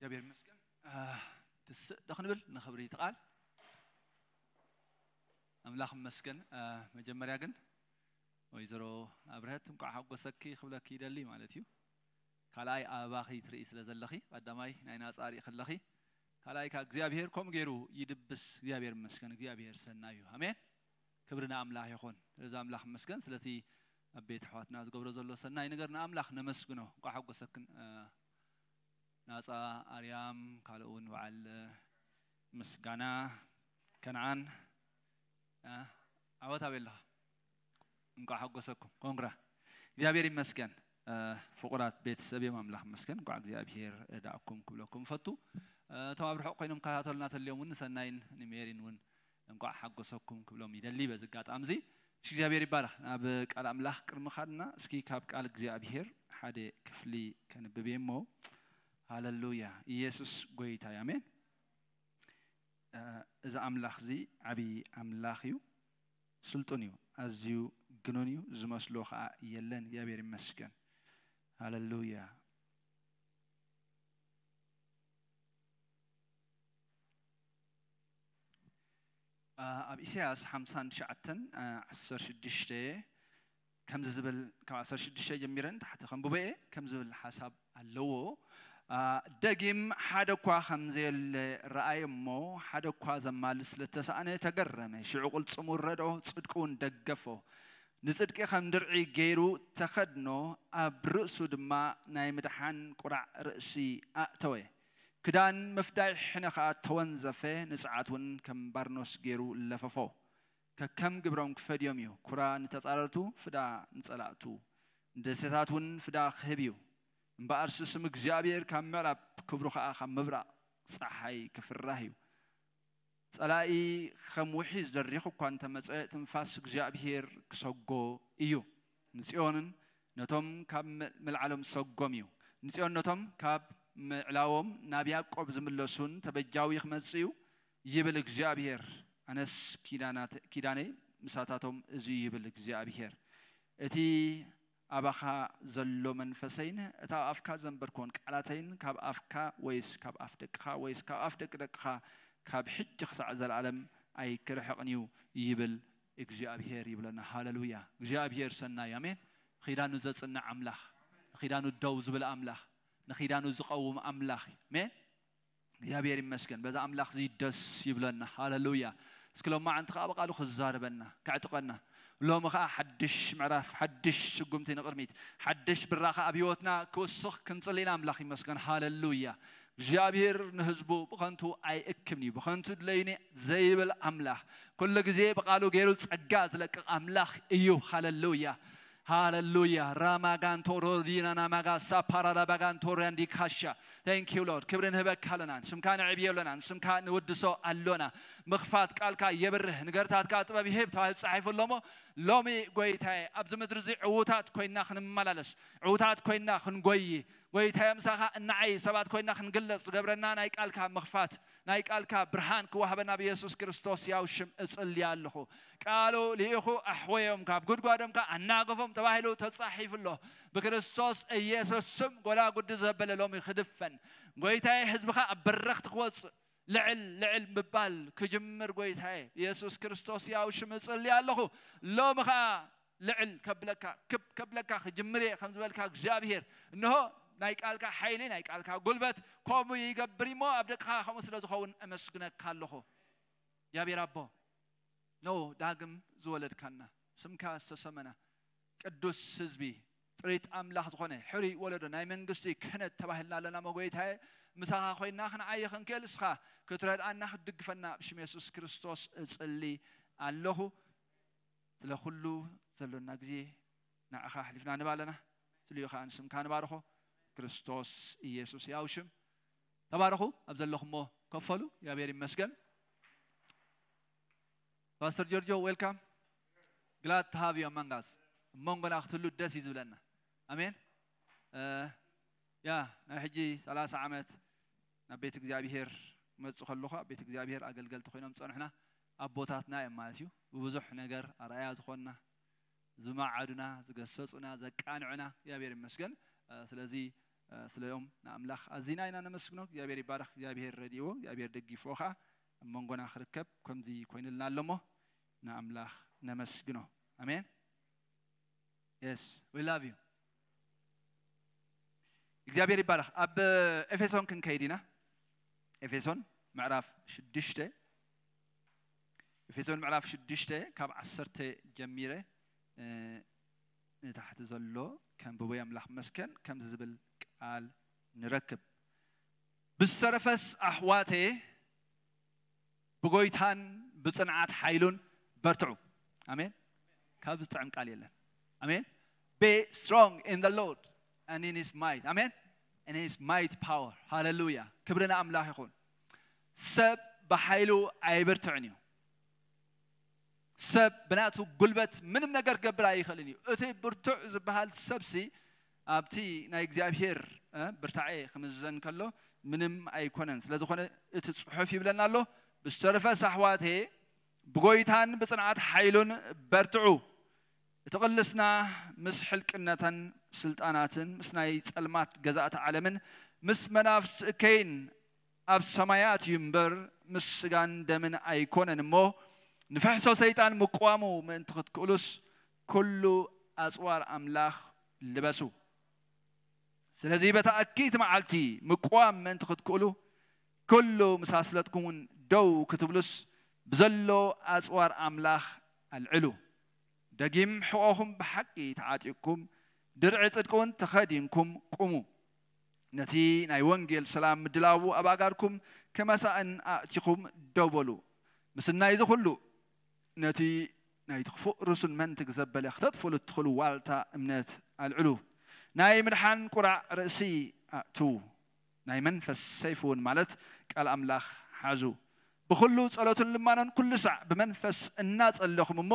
እግዚኣብሔር ይመስገን። ትስእ ዶ ክንብል ንኽብሪ እቲ ቃል? ኣምላኽ ይመስገን። መጀመርያ ግን ወይዘሮ ኣብርሀት እንኳዕ ሓጎሰኪ ክብለኪ ይደሊ ማለት እዩ። ካልኣይ ኣበባኺ ትርኢ ስለ ዘለኺ፣ ቀዳማይ ናይ ናጻ ርኢ ከለኺ፣ ካልኣይ ካብ እግዚኣብሔር ከምኡ ገይሩ ይድብስ። እግዚኣብሔር ይመስገን፣ እግዚኣብሔር ሰናይ እዩ። ኣሜን። ክብሪ ንኣምላኽ ይኹን። እዚ ኣምላኽ ይመስገን ስለቲ ኣብ ቤት ኣሕዋትና ዝገብሮ ዘሎ ሰናይ ነገር ንኣምላኽ ነመስግኖ። እንኳዕ ሓጎሰክን። ናጻ፣ ኣርያም፣ ካልእ እውን በዓል ምስጋና፣ ከነዓን፣ ዓወት ኣበይ ኣለኻ? እንኳዕ ሓጎሰኩም። ኮንግራ። እግዚኣብሔር ይመስገን። ፍቁራት ቤተሰብ እዮም፣ ኣምላኽ ይመስገን። እንኳዕ እግዚኣብሔር ረዳእኩም ክብለኩም ፈቱ። እቶም ኣብ ርሑቕ ኮይኖም ከታተሉና ተልዮም እውን ንሰናይን ንሜሪን እውን እንኳዕ ሓጎሰኩም ክብሎም ይደሊ። በዚ ኣጋጣሚ እዚ እሺ፣ እግዚኣብሔር ይባረኽ። ናብ ቃል ኣምላኽ ቅድሚ ኻድና እስኪ ካብ ቃል እግዚኣብሔር ሓደ ክፍሊ ከንብብ እየ እሞ። ሃለሉያ። ኢየሱስ ጎይታ እዩ። ኣሜን። እዚ ኣምላኽ እዚ ዓብዪ ኣምላኽ እዩ። ስልጡን እዩ። ኣዝዩ ግኑን እዩ። ዝመስሎ ኸዓ የለን። እግዚኣብሔር ይመስገን። ሃለሉያ። ኣብ ኢሳያስ ሓምሳን ትሽዓተን ዓሰርተ ሽዱሽተ ከምዚ ዝብል፣ ካብ ዓሰርተ ሽዱሽተ ጀሚረ ንታሕቲ ከንብቦ እየ። ከም ዝብል ሓሳብ ኣለዎ። ደጊም ሓደ እኳ ከም ዘየለ ረኣየ እሞ፣ ሓደ እኳ ዘማልስ ስለ እተሳእነ ተገረመ። ሽዑ ቅልጽሙ ረድኦ፣ ጽድቂ እውን ደገፎ። ንጽድቂ ከም ድርዒ ገይሩ ተኸድኖ፣ ኣብ ርእሱ ድማ ናይ ምድሓን ቁራዕ ርእሲ ኣእተወ። ክዳን ምፍዳይ ሕነ ኸኣ ተወንዘፈ፣ ንጽዓት እውን ከም ባርኖስ ገይሩ ለፈፎ። ከከም ግብሮም ክፈድዮም እዩ። ኩራ ንተጻረርቱ፣ ፍዳ ንጸላእቱ፣ ንደሴታት እውን ፍዳ ክህብ እዩ። እምበኣርሲ ስም እግዚኣብሔር ካብ ምዕራብ፣ ክብሩ ኸኣ ካብ ምብራቕ ጸሓይ ክፍራህ እዩ። ጸላኢ ከም ውሒ ዘሪኽ እኳ እንተመጸ፣ ትንፋስ እግዚኣብሔር ክሰጎ እዩ። ንጽዮንን ነቶም ካብ ም-፣ ምልዓሎም ሰጎም እዩ። ንጽዮን ነቶም ካብ ምዕላዎም ናብ ያዕቆብ ዝምለሱን ተበጃዊ ክመጽእ እዩ ይብል እግዚኣብሔር። ኣነስ ኪዳናት-፣ ኪዳነይ ምሳታቶም እዚ እዩ ይብል እግዚኣብሔር። እቲ ኣባኻ ዘሎ መንፈሰይን እታ ኣብ ኣፍካ ዘንበርክዎን ቃላተይን ካብ ኣፍካ ወይስ ካብ ኣፍ ደቅኻ ወይስ ካብ ኣፍ ደቂ ደቅኻ ካብ ሕጂ ክሳዕ ዘለኣለም ኣይክርሕቕን እዩ ይብል እግዚኣብሔር ይብለና። ሃለሉያ። እግዚኣብሔር ሰናይ፣ ኣሜን። ኺዳኑ ዘጽንዕ ኣምላኽ፣ ንኺዳኑ ደው ዝብል ኣምላኽ፣ ንኺዳኑ ዝቐውም ኣምላኽ፣ ኣሜን። እግዚኣብሔር ይመስገን። በዛ ኣምላኽ እዚ ደስ ይብለና። ሃለሉያ። እስኪ ሎማዓንቲ ኸዓ ብቓሉ ክዛረበና፣ ከዕጥቐና። ሎሚ ኸዓ ሓድሽ ምዕራፍ፣ ሓድሽ ስጉምቲ ንቕድሚት፣ ሓድሽ ብራኸ ኣብ ህይወትና ክውስኽ ክንጽሊ ኢና። ኣምላኽ ይመስገን። ሃለሉያ። እግዚኣብሔር ንህዝቡ ብኸንቱ ኣይእክብን እዩ፣ ብኸንቱ ድለዩኒ ዘይብል ኣምላኽ፣ ኩሉ ግዜ ብቓሉ ገይሩ ጸጋ ዝለቅቕ ኣምላኽ እዩ። ሃለሉያ። ሃለሉያ። ራማጋንቶ ሮዲናና ማጋሳ ፓራራባጋንቶ ሪያንዲ ካሻ። Thank you Lord። ክብሪ ንህበካ ኣሎና፣ ንስምካ ነዕብዮ ኣሎና፣ ንስምካ ንውድሶ ኣሎና። ምኽፋት ቃልካ የብርህ፣ ንገርታትካ ጥበብ ይህብ ተባሂሉ ተጻሒፉ ኣሎ እሞ፣ ሎሚ ጎይታዬ ኣብዚ ምድሪ እዚ ዕዉታት ኮይና ክንመላለስ፣ ዕዉታት ኮይና ክንጎይ፣ ጎይታዬ ምሳኻ እናዓይ ሰባት ኮይና ክንግለጽ ዝገብረና ናይ ቃልካ ምኽፋት፣ ናይ ቃልካ ብርሃን ክዋህበና ብየሱስ ክርስቶስ ያው ሽም እጽሊ ኣለኹ። ቃሉ ልኢኹ ኣሕወዮም ካብ ጉድጓዶም ከኣ ኣናገፎም ተባሂሉ ተጻሒፉ ኣሎ። ብክርስቶስ ኢየሱስ ስም ጎዳጉዲ ዘበለ ሎሚ ክድፈን። ጎይታዬ ህዝብኻ ኣብ በረኽቲ ክወጽእ ልዕል ልዕል ምባል ክጅምር ጎይታዬ ኢየሱስ ክርስቶስ ያው ሽም እጽሊ ኣለኹ። ሎሚ ኸኣ ልዕል ከብለካ ክብ ከብለካ ክጅምር እየ ከም ዝበልካ እግዚኣብሔር፣ እንሆ ናይ ቃልካ ሓይሊ ናይ ቃልካ ጉልበት ከምኡ ይገብር እሞ ኣብ ደቅኻ ከምኡ ስለ ዝኸውን እመስግነካ ኣለኹ። እግዚኣብሔር ኣቦ፣ ኖ ዳግም ዝወለድካና፣ ስምካ ዝተሰመና ቅዱስ ህዝቢ፣ ጥሪት ኣምላኽ ዝኾነ ሕሩይ ወለዶ ናይ መንግስቲ ክህነት ተባሂልና ኣለና። መጎይታዬ ምሳኻ ኮይና ክንዓይ ክንክእል እስኻ ክትረድኣና ክትድግፈና ኣብ ሽም የሱስ ክርስቶስ እጽሊ ኣለኹ። ስለ ኩሉ ዘሎና ግዜ ንዓኻ ኣሕሊፍና ንባ ኣለና። ስሊኡ ኸዓ ንስምካ ንባርኾ። ክርስቶስ ኢየሱስ ያው ሽም ተባረኹ። ኣብ ዘለኹሞ ከፈሉ። እግዚኣብሔር ይመስገን። ፓስተር ጆርጆ፣ ዌልካም። Glad to have you among us። ኣብ መንጎና ክትህሉ ደስ እዩ ዝብለና። ኣሜን። እ፣ ያ፣ ናይ ሕጂ ሰላሳ ዓመት ናብ ቤት እግዚኣብሔር ክመጽእ ከለኹ፣ ኣብ ቤት እግዚኣብሔር ኣገልገልቲ ኮይኖም ዝጸንሑና ኣቦታትና እዮም ማለት እዩ። ብብዙሕ ነገር ኣርኣያ ዝኾንና፣ ዝመዓዱና፣ ዝገሰጹና፣ ዘቃንዑና፣ እግዚኣብሔር ይመስገን። እ፣ ስለዚ ስለኦም ንኣምላኽ ኣዚና ኢና ነመስግኖ። እግዚኣብሔር ይባረኽ። እግዚኣብሔር ረድእዎ፣ እግዚኣብሔር ደጊፍዎ ከዓ ኣብ መንጎና ክርከብ ከምዚ ኮይኑልና ኣሎ እሞ ንኣምላኽ ነመስግኖ። ኣሜን። Yes, we love you. እግዚኣብሔር ይባረኽ። ኣብ ኤፌሶን ክንከይድ ኢና። ኤፌሶን ምዕራፍ ሽዱሽተ፣ ኤፌሶን ምዕራፍ ሽዱሽተ ካብ ዓሰርተ ጀሚረ ንታሕቲ ዘሎ ከንብቦ። ኣምላኽ መስከን ከምዚ ዝብል ቃል ንረክብ። ብዝተረፈስ ኣሕዋቴ ብጎይታን ብጽንዓት ሓይሉን በርትዑ። ኣሜን። ካብ ዝጥዕም ቃል የለን። ኣሜን። Be strong in the Lord and in his might. ኣሜን። In his might power. ሃሌሉያ። ክብሪ ንኣምላኽ ይኹን። ሰብ ብሓይሉ ኣይብርትዕን እዩ። ሰብ ብናቱ ጉልበት ምንም ነገር ክገብር ኣይኽእልን እዩ። እቲ ብርቱዕ ዝበሃል ሰብሲ ኣብቲ ናይ እግዚኣብሔር ብርታዐ ክምዘን ከሎ ምንም ኣይኮነን። ስለዝኾነ እቲ ጽሑፍ ይብለና ኣሎ፣ ብዝተረፈስ ኣሕዋቴ ብጎይታን ብጽንዓት ሓይሉን በርትዑ። እቲ ቅልስና ምስ ሕልቅነተን ስልጣናትን ምስ ናይ ጸልማት ገዛእቲ ዓለምን ምስ መናፍስቲ እከይን ኣብ ሰማያት እዩ እምበር ምስ ስጋን ደምን ኣይኮነን እሞ፣ ንፍሕሶ ሰይጣን ምቋሙ ምእንቲ ክትክእሉስ ኩሉ ኣጽዋር ኣምላኽ ልበሱ። ስለዚ በታ ኣኪይቲ መዓልቲ ምቋም ምእንቲ ክትክእሉ ኩሉ ምስ ኣስለጥኩምን ደው ክትብሉስ ብዘሎ ኣጽዋር ኣምላኽ ኣልዕሉ። ደጊም ሕቖኹም ብሓቂ ተዓጢቕኩም ድርዒ ጽድቂ እውን ተኸዲንኩም ቁሙ። ነቲ ናይ ወንጌል ሰላም ምድላዉ ኣብ ኣጋርኩም ከመሳእን ኣእቲኹም ደው በሉ። ምስናይ እዚ ኩሉ ነቲ ናይቲ ክፉእ ርሱን መንትግ ዘበለ ክተጥፍሉ እትኽእሉ ዋልታ እምነት ኣልዕሉ። ናይ ምድሓን ቁራዕ ርእሲ ኣእትዉ። ናይ መንፈስ ሰይፍ እውን ማለት ቃል ኣምላኽ ሓዙ። ብኹሉ ጸሎትን ልማኖን ኩሉ ሳዕ ብመንፈስ እናጸለኹም እሞ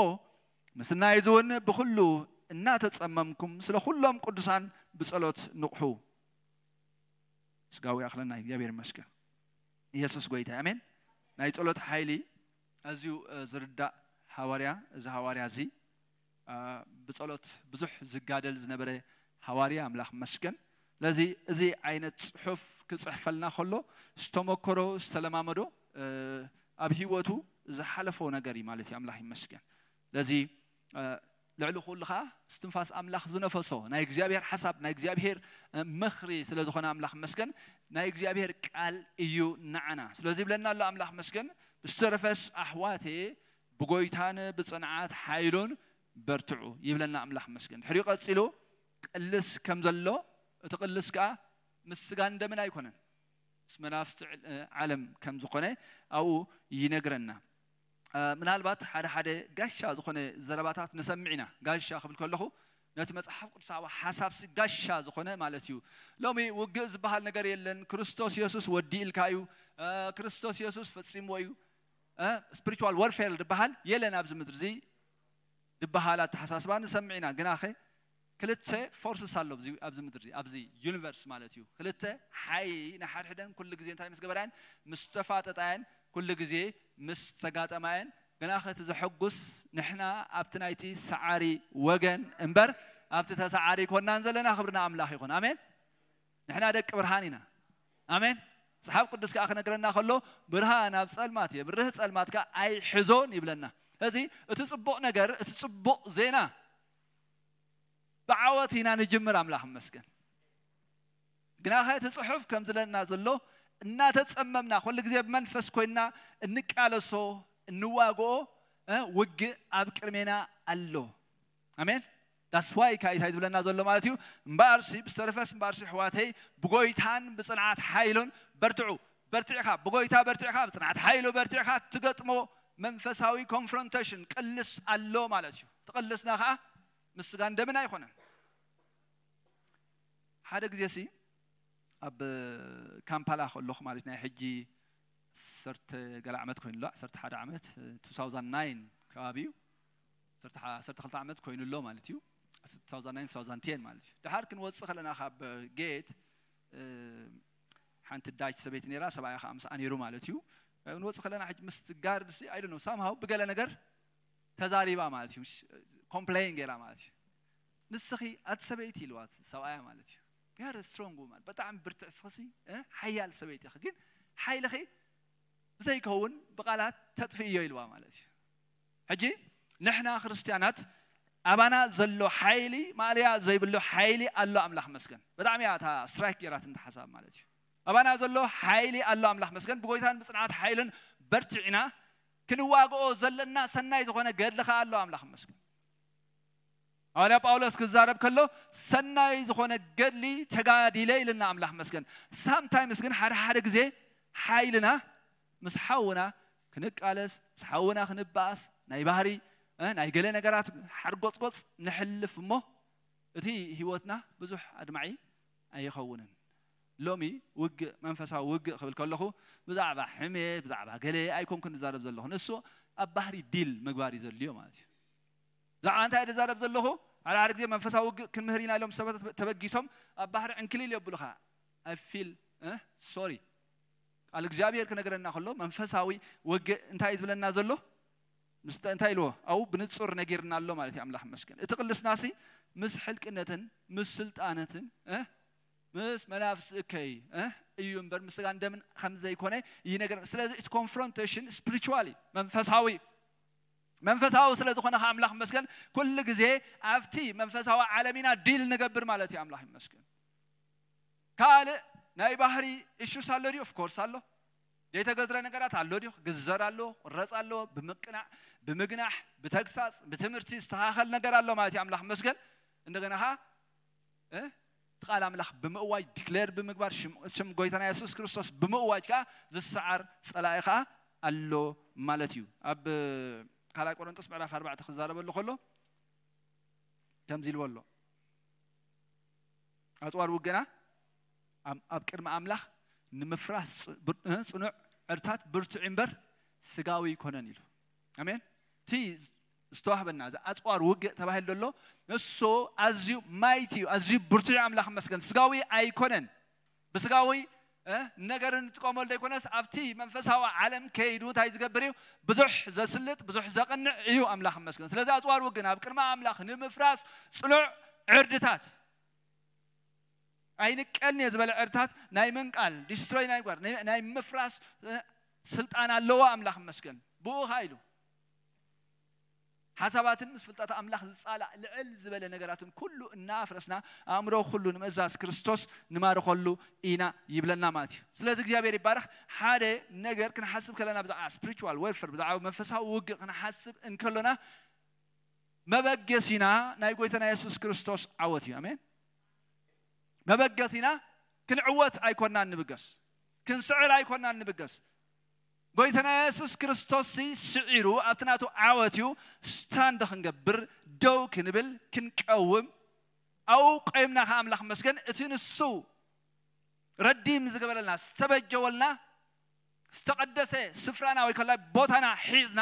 ምስናይ እዚ እውን ብኹሉ እናተጸመምኩም ስለ ኩሎም ቅዱሳን ብጸሎት ንቕሑ። ስጋዊ ኣኽለና እግዚኣብሔር ይመስገን። ኢየሱስ ጎይታ ኣሜን። ናይ ጸሎት ሓይሊ ኣዝዩ ዝርዳእ ሃዋርያ። እዚ ሃዋርያ እዚ ብጸሎት ብዙሕ ዝጋደል ዝነበረ ሃዋርያ ኣምላኽ መስገን። ስለዚ እዚ ዓይነት ጽሑፍ ክጽሕፈልና ከሎ ዝተመከሮ ዝተለማመዶ ኣብ ህይወቱ ዝሓለፎ ነገር እዩ ማለት እዩ። ኣምላኽ ይመስገን። ስለዚ ልዕሊ ኩሉ ኸዓ እስትንፋስ ኣምላኽ ዝነፈሶ ናይ እግዚኣብሔር ሓሳብ ናይ እግዚኣብሔር ምኽሪ ስለ ዝኾነ ኣምላኽ መስገን። ናይ እግዚኣብሔር ቃል እዩ ንዓና ስለዚ ይብለና ኣሎ ኣምላኽ መስገን። ብዝተረፈስ ኣሕዋቴ ብጎይታን ብጽንዓት ሓይሉን በርትዑ ይብለና ኣምላኽ መስገን። ድሕሪኡ ቀጺሉ ቅልስ ከም ዘሎ እቲ ቅልስ ከዓ ምስ ስጋን ደምን ኣይኮነን ምስ መናፍስቲ ዓለም ከም ዝኾነ ኣብኡ ይነግረና። ምናልባት ሓደ ሓደ ጋሻ ዝኾነ ዘረባታት ንሰምዕ ኢና። ጋሻ ክብል ከለኹ ነቲ መጽሓፍ ቅዱሳዊ ሓሳብሲ ጋሻ ዝኾነ ማለት እዩ። ሎሚ ውግእ ዝበሃል ነገር የለን። ክርስቶስ የሱስ ወዲእልካ እዩ። ክርስቶስ የሱስ ፈጺምዎ እዩ። ስፒሪቹዋል ወርፌር ዝበሃል የለን ኣብዚ ምድሪ እዚ ዝበሃል ኣተሓሳስባ ንሰምዕ ኢና። ግናኸ ክልተ ፎርስስ ኣሎ ኣብዚ ምድሪ ኣብዚ ዩኒቨርስ ማለት እዩ። ክልተ ሓይ ንሓድሕደን ኩሉ ግዜ እንታይ ምስ ገበራየን ምስ ተፋጠጣየን ኩሉ ግዜ ምስ ተጋጠማየን። ግናኸ እቲ ዘሐጉስ ንሕና ኣብቲ ናይቲ ሰዓሪ ወገን እምበር ኣብቲ ተሰዓሪ ኮናን ዘለና። ክብርና ኣምላኽ ይኹን። ኣሜን። ንሕና ደቂ ብርሃን ኢና። ኣሜን። መጽሓፍ ቅዱስ ከዓ ክነግረና ከሎ ብርሃን ኣብ ጸልማት የብርህ፣ ጸልማት ከዓ ኣይሕዞን ይብለና። ስለዚ እቲ ጽቡቕ ነገር እቲ ጽቡቕ ዜና ብዓወት ኢና ንጅምር። ኣምላኽ መስገን። ግናኸ እቲ ጽሑፍ ከም ዝለና ዘሎ እናተጸመምና ኩሉ ግዜ ብመንፈስ ኮይንና እንቃለሶ እንዋግኦ ውግእ ኣብ ቅድሜና ኣሎ። ኣሜን። ዳስዋይ ካይታይ ዝብለና ዘሎ ማለት እዩ። እምበኣርሲ ብዝተረፈስ እምበኣርሲ ኣሕዋተይ ብጎይታን ብፅንዓት ሓይሉን በርትዑ። በርቲዕኻ ብጎይታ በርቲዕኻ ብፅንዓት ሓይሉ በርቲዕካ ትገጥሞ መንፈሳዊ ኮንፍሮንቴሽን ቅልስ ኣሎ ማለት እዩ። ትቕልስና ከዓ ምስ ስጋን ደምን ኣይኮነን። ሓደ ግዜ ሲ ኣብ ካምፓላ ከለኹ ማለት ናይ ሕጂ ዓሰርተ ገለ ዓመት ኮይኑ ኣሎ፣ ዓሰርተ ሓደ ዓመት፣ two thousand nine ከባቢ እዩ። ዓሰርተ ክልተ ዓመት ኮይኑ ኣሎ ማለት እዩ። two thousand nine two thousand ten ማለት እዩ። ድሓር ክንወፅእ ከለና ካብ ጌት ሓንቲ ዳች ሰበይቲ ነይራ፣ ሰብኣያ ከዓ ምስኣ ነይሩ ማለት እዩ። ክንወፅእ ከለና ሕጂ ምስ ጋርድ ሲ ኣይዶ ሳምሃው ብገለ ነገር ተዛሪባ ማለት እዩ። ኮምፕሌን ገይራ ማለት እዩ። ንስኺ ኣቲ ሰበይቲ ኢልዋ ሰብኣያ ማለት እዩ። You're a strong woman. ብጣዕሚ ብርትዕ ስኽሲ ሓያል ሰበይቲ ኢኺ፣ ግን ሓይልኺ ብዘይከውን ብቓላት ተጥፍእዮ ኢልዋ ማለት እዩ። ሕጂ ንሕና ክርስትያናት ኣባና ዘሎ ሓይሊ ማእለያ ዘይብሉ ሓይሊ ኣሎ። ኣምላኽ መስገን። ብጣዕሚ እያ እታ ስትራይክ ገይራት እንተ ሓሳብ ማለት እዩ። ኣባና ዘሎ ሓይሊ ኣሎ። ኣምላኽ መስገን። ብጎይታን ብጽንዓት ሓይልን በርቲዕና ክንዋግኦ ዘለና ሰናይ ዝኾነ ገድሊ ኸኣ ኣሎ። ኣምላኽ መስገን። ሃዋርያ ጳውሎስ ክዛረብ ከሎ ሰናይ ዝኾነ ገድሊ ተጋዲለ ኢልና ኣምላኽ መስገን። ሳምታይምስ ግን ሓደ ሓደ ግዜ ሓይልና ምስ ሓውና ክንቃለስ፣ ምስ ሓውና ክንበኣስ፣ ናይ ባህሪ ናይ ገለ ነገራት ሓርጎፅጎፅ ንሕልፍ እሞ እቲ ህይወትና ብዙሕ ኣድማዒ ኣይኸውንን። ሎሚ ውግእ፣ መንፈሳዊ ውግእ ክብል ከለኹ ብዛዕባ ሕሜት፣ ብዛዕባ ገለ ኣይኮንኩን ዝዛረብ ዘለኹ። ንሱ ኣብ ባህሪ ዲል ምግባር እዩ ዘድልዮ ማለት እዩ። ብዛዕባ እንታይ ዝዛረብ ዘለኹ? ሓደ ሓደ ግዜ መንፈሳዊ ውግእ ክንምህር ኢና ኢሎም ሰባት ተበጊሶም ኣብ ባህሪ ዕንክሊል የብሉኻ። I feel sorry። ቃል እግዚኣብሔር ክነገረና ከሎ መንፈሳዊ ውግእ እንታይ እዩ ዝብለና ዘሎ? ምስ እንታይ ኢልዎ? ኣው ብንጹር ነጊርና ኣሎ ማለት እዩ። ኣምላኽ መስገን። እቲ ቅልስናሲ ምስ ሕልቅነትን ምስ ስልጣነትን ምስ መናፍስ እከይ እዩ እምበር ምስ ስጋን ደምን ከም ዘይኮነ ይነገር። ስለዚ እቲ ኮንፍሮንቴሽን ስፒሪቹዋል መንፈሳዊ መንፈሳዊ ስለ ዝኾነ ኣምላኽ መስገን ኩሉ ግዜ ኣብቲ መንፈሳዊ ዓለም ኢና ዲል ንገብር ማለት እዩ። ኣምላኽ ይመስገን። ካልእ ናይ ባህሪ እሹስ ኣሎ ድዩ? ኦፍኮርስ ኣሎ። ዘይተገዝረ ነገራት ኣሎ ድዩ? ግዘር ኣሎ፣ ቁረፅ ኣሎ፣ ብምቅናዕ ብምግናሕ ብተግሳፅ ብትምህርቲ ዝተኻኸል ነገር ኣሎ ማለት እዩ። ኣምላኽ መስገን። እንደገና ኸዓ እቲ ቃል ኣምላኽ ብምእዋጅ ዲክሌር ብምግባር ሽም ጎይታና የሱስ ክርስቶስ ብምእዋጅ ከዓ ዝሰዓር ፀላኢ ከዓ ኣሎ ማለት እዩ። ኣብ ካልኣይ ቆሮንጦስ ምዕራፍ ኣርባዕተ ክዛረበሉ ከሎ ከምዚ ኢልዎ ኣሎ። ኣፅዋር ውግና ኣብ ቅድሚ ኣምላኽ ንምፍራስ ፅኑዕ ዕርታት ብርቱዕ እምበር ስጋዊ ይኮነን ኢሉ። ኣሜን። እቲ ዝተዋህበና እዚ ኣፅዋር ውግእ ተባሂሉ ዘሎ ንሱ ኣዝዩ ማይቲ እዩ፣ ኣዝዩ ብርቱዕ ኣምላኽ መስገን። ስጋዊ ኣይኮነን። ብስጋዊ ነገር እንጥቀመሉ ዘይኮነስ ኣብቲ መንፈሳዊ ዓለም ከይዱ እንታይ ዝገብር እዩ? ብዙሕ ዘስልጥ፣ ብዙሕ ዘቕንዕ እዩ። ኣምላኽ መስገን። ስለዚ ኣፅዋር ውግን ኣብ ቅድሚ ኣምላኽ ንምፍራስ ፅኑዕ ዕርድታት ኣይንቀልንየ ዝበለ ዕርድታት ናይ ምንቃል ዲስትሮይ ናይ ጓር ናይ ምፍራስ ስልጣን ኣለዎ። ኣምላኽ መስገን። ብኡ ኢሉ ሓሳባትን ምስ ፍልጠት ኣምላኽ ዝጻላእ ልዕል ዝበለ ነገራትን ኩሉ እናፍረስና ኣእምሮ ኩሉ ንምእዛዝ ክርስቶስ ንማርኸሉ ኢና ይብለና ማለት እዩ። ስለዚ እግዚኣብሔር ይባረኽ። ሓደ ነገር ክንሓስብ ከለና ብዛዕባ ስፕሪቹዋል ወርፈር ብዛዕባ መንፈሳዊ ውግእ ክንሓስብ እንከሎና መበገሲና ናይ ጎይታና የሱስ ክርስቶስ ዓወት እዩ። ኣሜን። መበገሲና ክንዕወት ኣይኮናን ንብገስ፣ ክንስዕር ኣይኮናን ንብገስ። ጎይታና የሱስ ክርስቶስ ስዒሩ ኣብቲ ናቱ ዓወት እዩ ስታንድ ክንገብር ደው ክንብል ክንቀውም ኣብኡ ቆይምና ከ ኣምላኽ መስገን እቲ ንሱ ረዲም ዝገበረልና ዝተበጀወልና ዝተቐደሰ ስፍራና ወይ ከላይ ቦታና ሒዝና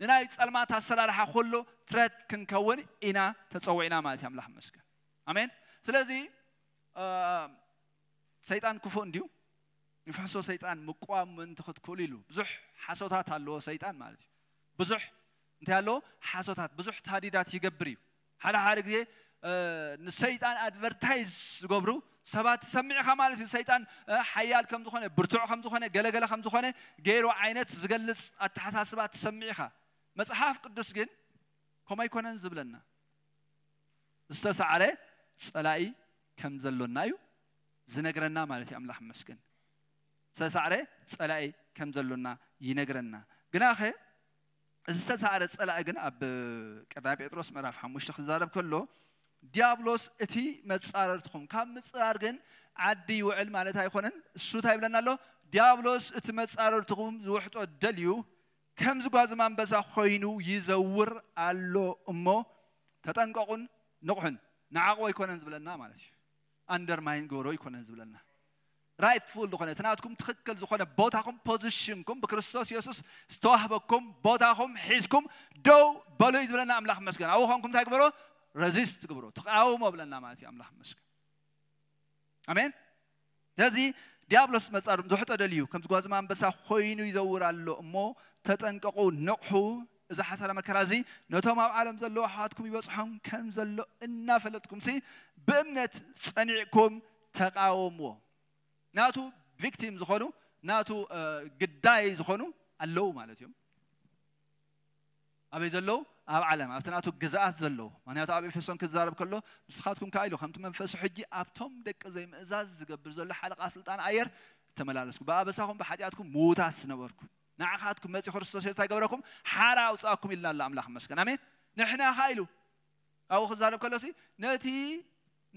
ንናይ ጸልማት ኣሰራርሓ ኩሉ ትረት ክንከውን ኢና ተጸዊዕና ማለት እዩ። ኣምላኽ መስገን። ኣሜን። ስለዚ ሰይጣን ክፉእ እንድዩ። ንፍሕሶ ሰይጣን ምቋም ምእንቲ ክትክእሉ ኢሉ ብዙሕ ሓሶታት ኣለዎ ሰይጣን ማለት እዩ። ብዙሕ እንታይ ኣለዎ? ሓሶታት፣ ብዙሕ ታዲዳት ይገብር እዩ። ሓደ ሓደ ግዜ ንሰይጣን ኣድቨርታይዝ ዝገብሩ ሰባት ትሰምዕ ኢኻ ማለት እዩ። ሰይጣን ሓያል ከም ዝኾነ፣ ብርቱዕ ከም ዝኾነ፣ ገለገለ ከም ዝኾነ ገይሩ ዓይነት ዝገልጽ ኣተሓሳስባ ትሰምዕ ኢኻ። መጽሓፍ ቅዱስ ግን ከምኡ ኣይኮነን ዝብለና። ዝተሳዕረ ጸላኢ ከም ዘሎና እዩ ዝነግረና ማለት እዩ። ኣምላኽ ይመስገን። ዝተሳዕረ ጸላኢ ከም ዘሎና ይነግረና። ግናኸ እዚ ዝተሳዕረ ጸላኢ ግን ኣብ ቀዳማይ ጴጥሮስ ምዕራፍ ሓሙሽተ ክዛረብ ከሎ ዲያብሎስ እቲ መጻረርትኹም፣ ካብ ምጽራር ግን ዓዲ ይውዕል ማለት ኣይኮነን። እሱ እንታይ ይብለና ኣሎ? ዲያብሎስ እቲ መጻረርትኹም ዝውሕጦ ደልዩ ከም ዝጓዝም ኣንበሳ ኮይኑ ይዘውር ኣሎ እሞ ተጠንቀቑን ንቕሑን። ንዓቑ ኣይኮነን ዝብለና ማለት እዩ። ኣንደርማይን ግበሮ ኣይኮነን ዝብለና። ራይትፉል ዝኾነ እቲ ናትኩም ትኽክል ዝኾነ ቦታኹም ፖዚሽንኩም ብክርስቶስ የሱስ ዝተዋህበኩም ቦታኹም ሒዝኩም ደው በሉ እዩ ዝብለና። ኣምላኽ መስገን። ኣብኡ ኾንኩም እንታይ ግበሮ? ረዚስት ግብሮ፣ ተቃውሞ ብለና ማለት እዩ። ኣምላኽ መስገን። ኣሜን። ስለዚ ዲያብሎስ መጻሩ ዝውሕጦ ደልዩ ከም ዝጓዝም ኣንበሳ ኮይኑ ይዘውር ኣሎ እሞ ተጠንቀቑ፣ ንቕሑ። እዚ ሓሳረ መከራ እዚ ነቶም ኣብ ዓለም ዘለዉ ኣሕዋትኩም ይበጽሖም ከም ዘሎ እናፈለጥኩም ሲ ብእምነት ጸኒዕኩም ተቃወምዎ። ናቱ ቪክቲም ዝኾኑ፣ ናቱ ግዳይ ዝኾኑ ኣለዉ ማለት እዮም። ኣበይ ዘለዉ? ኣብ ዓለም ኣብቲ ናቱ ግዝኣት ዘለዉ። ምክንያቱ ኣብ ኤፌሶን ክዛረብ ከሎ ንስኻትኩም ከኣ ኢሉ ከምቲ መንፈሱ ሕጂ ኣብቶም ደቂ ዘይምእዛዝ ዝገብር ዘሎ ሓለቓ ስልጣን ኣየር ተመላለስኩ፣ ብኣበሳኹም ብሓጢኣትኩም ምዉታት ዝነበርኩም፣ ንዓኻትኩም መጺኡ ክርስቶስ እንታይ ገበረኩም? ሓራ ኣውጻእኩም ኢልና ኣሎ ኣምላኽ መስገን። ኣሜን። ንሕና ኸኣ ኢሉ ኣብኡ ክዛረብ ከሎሲ ነቲ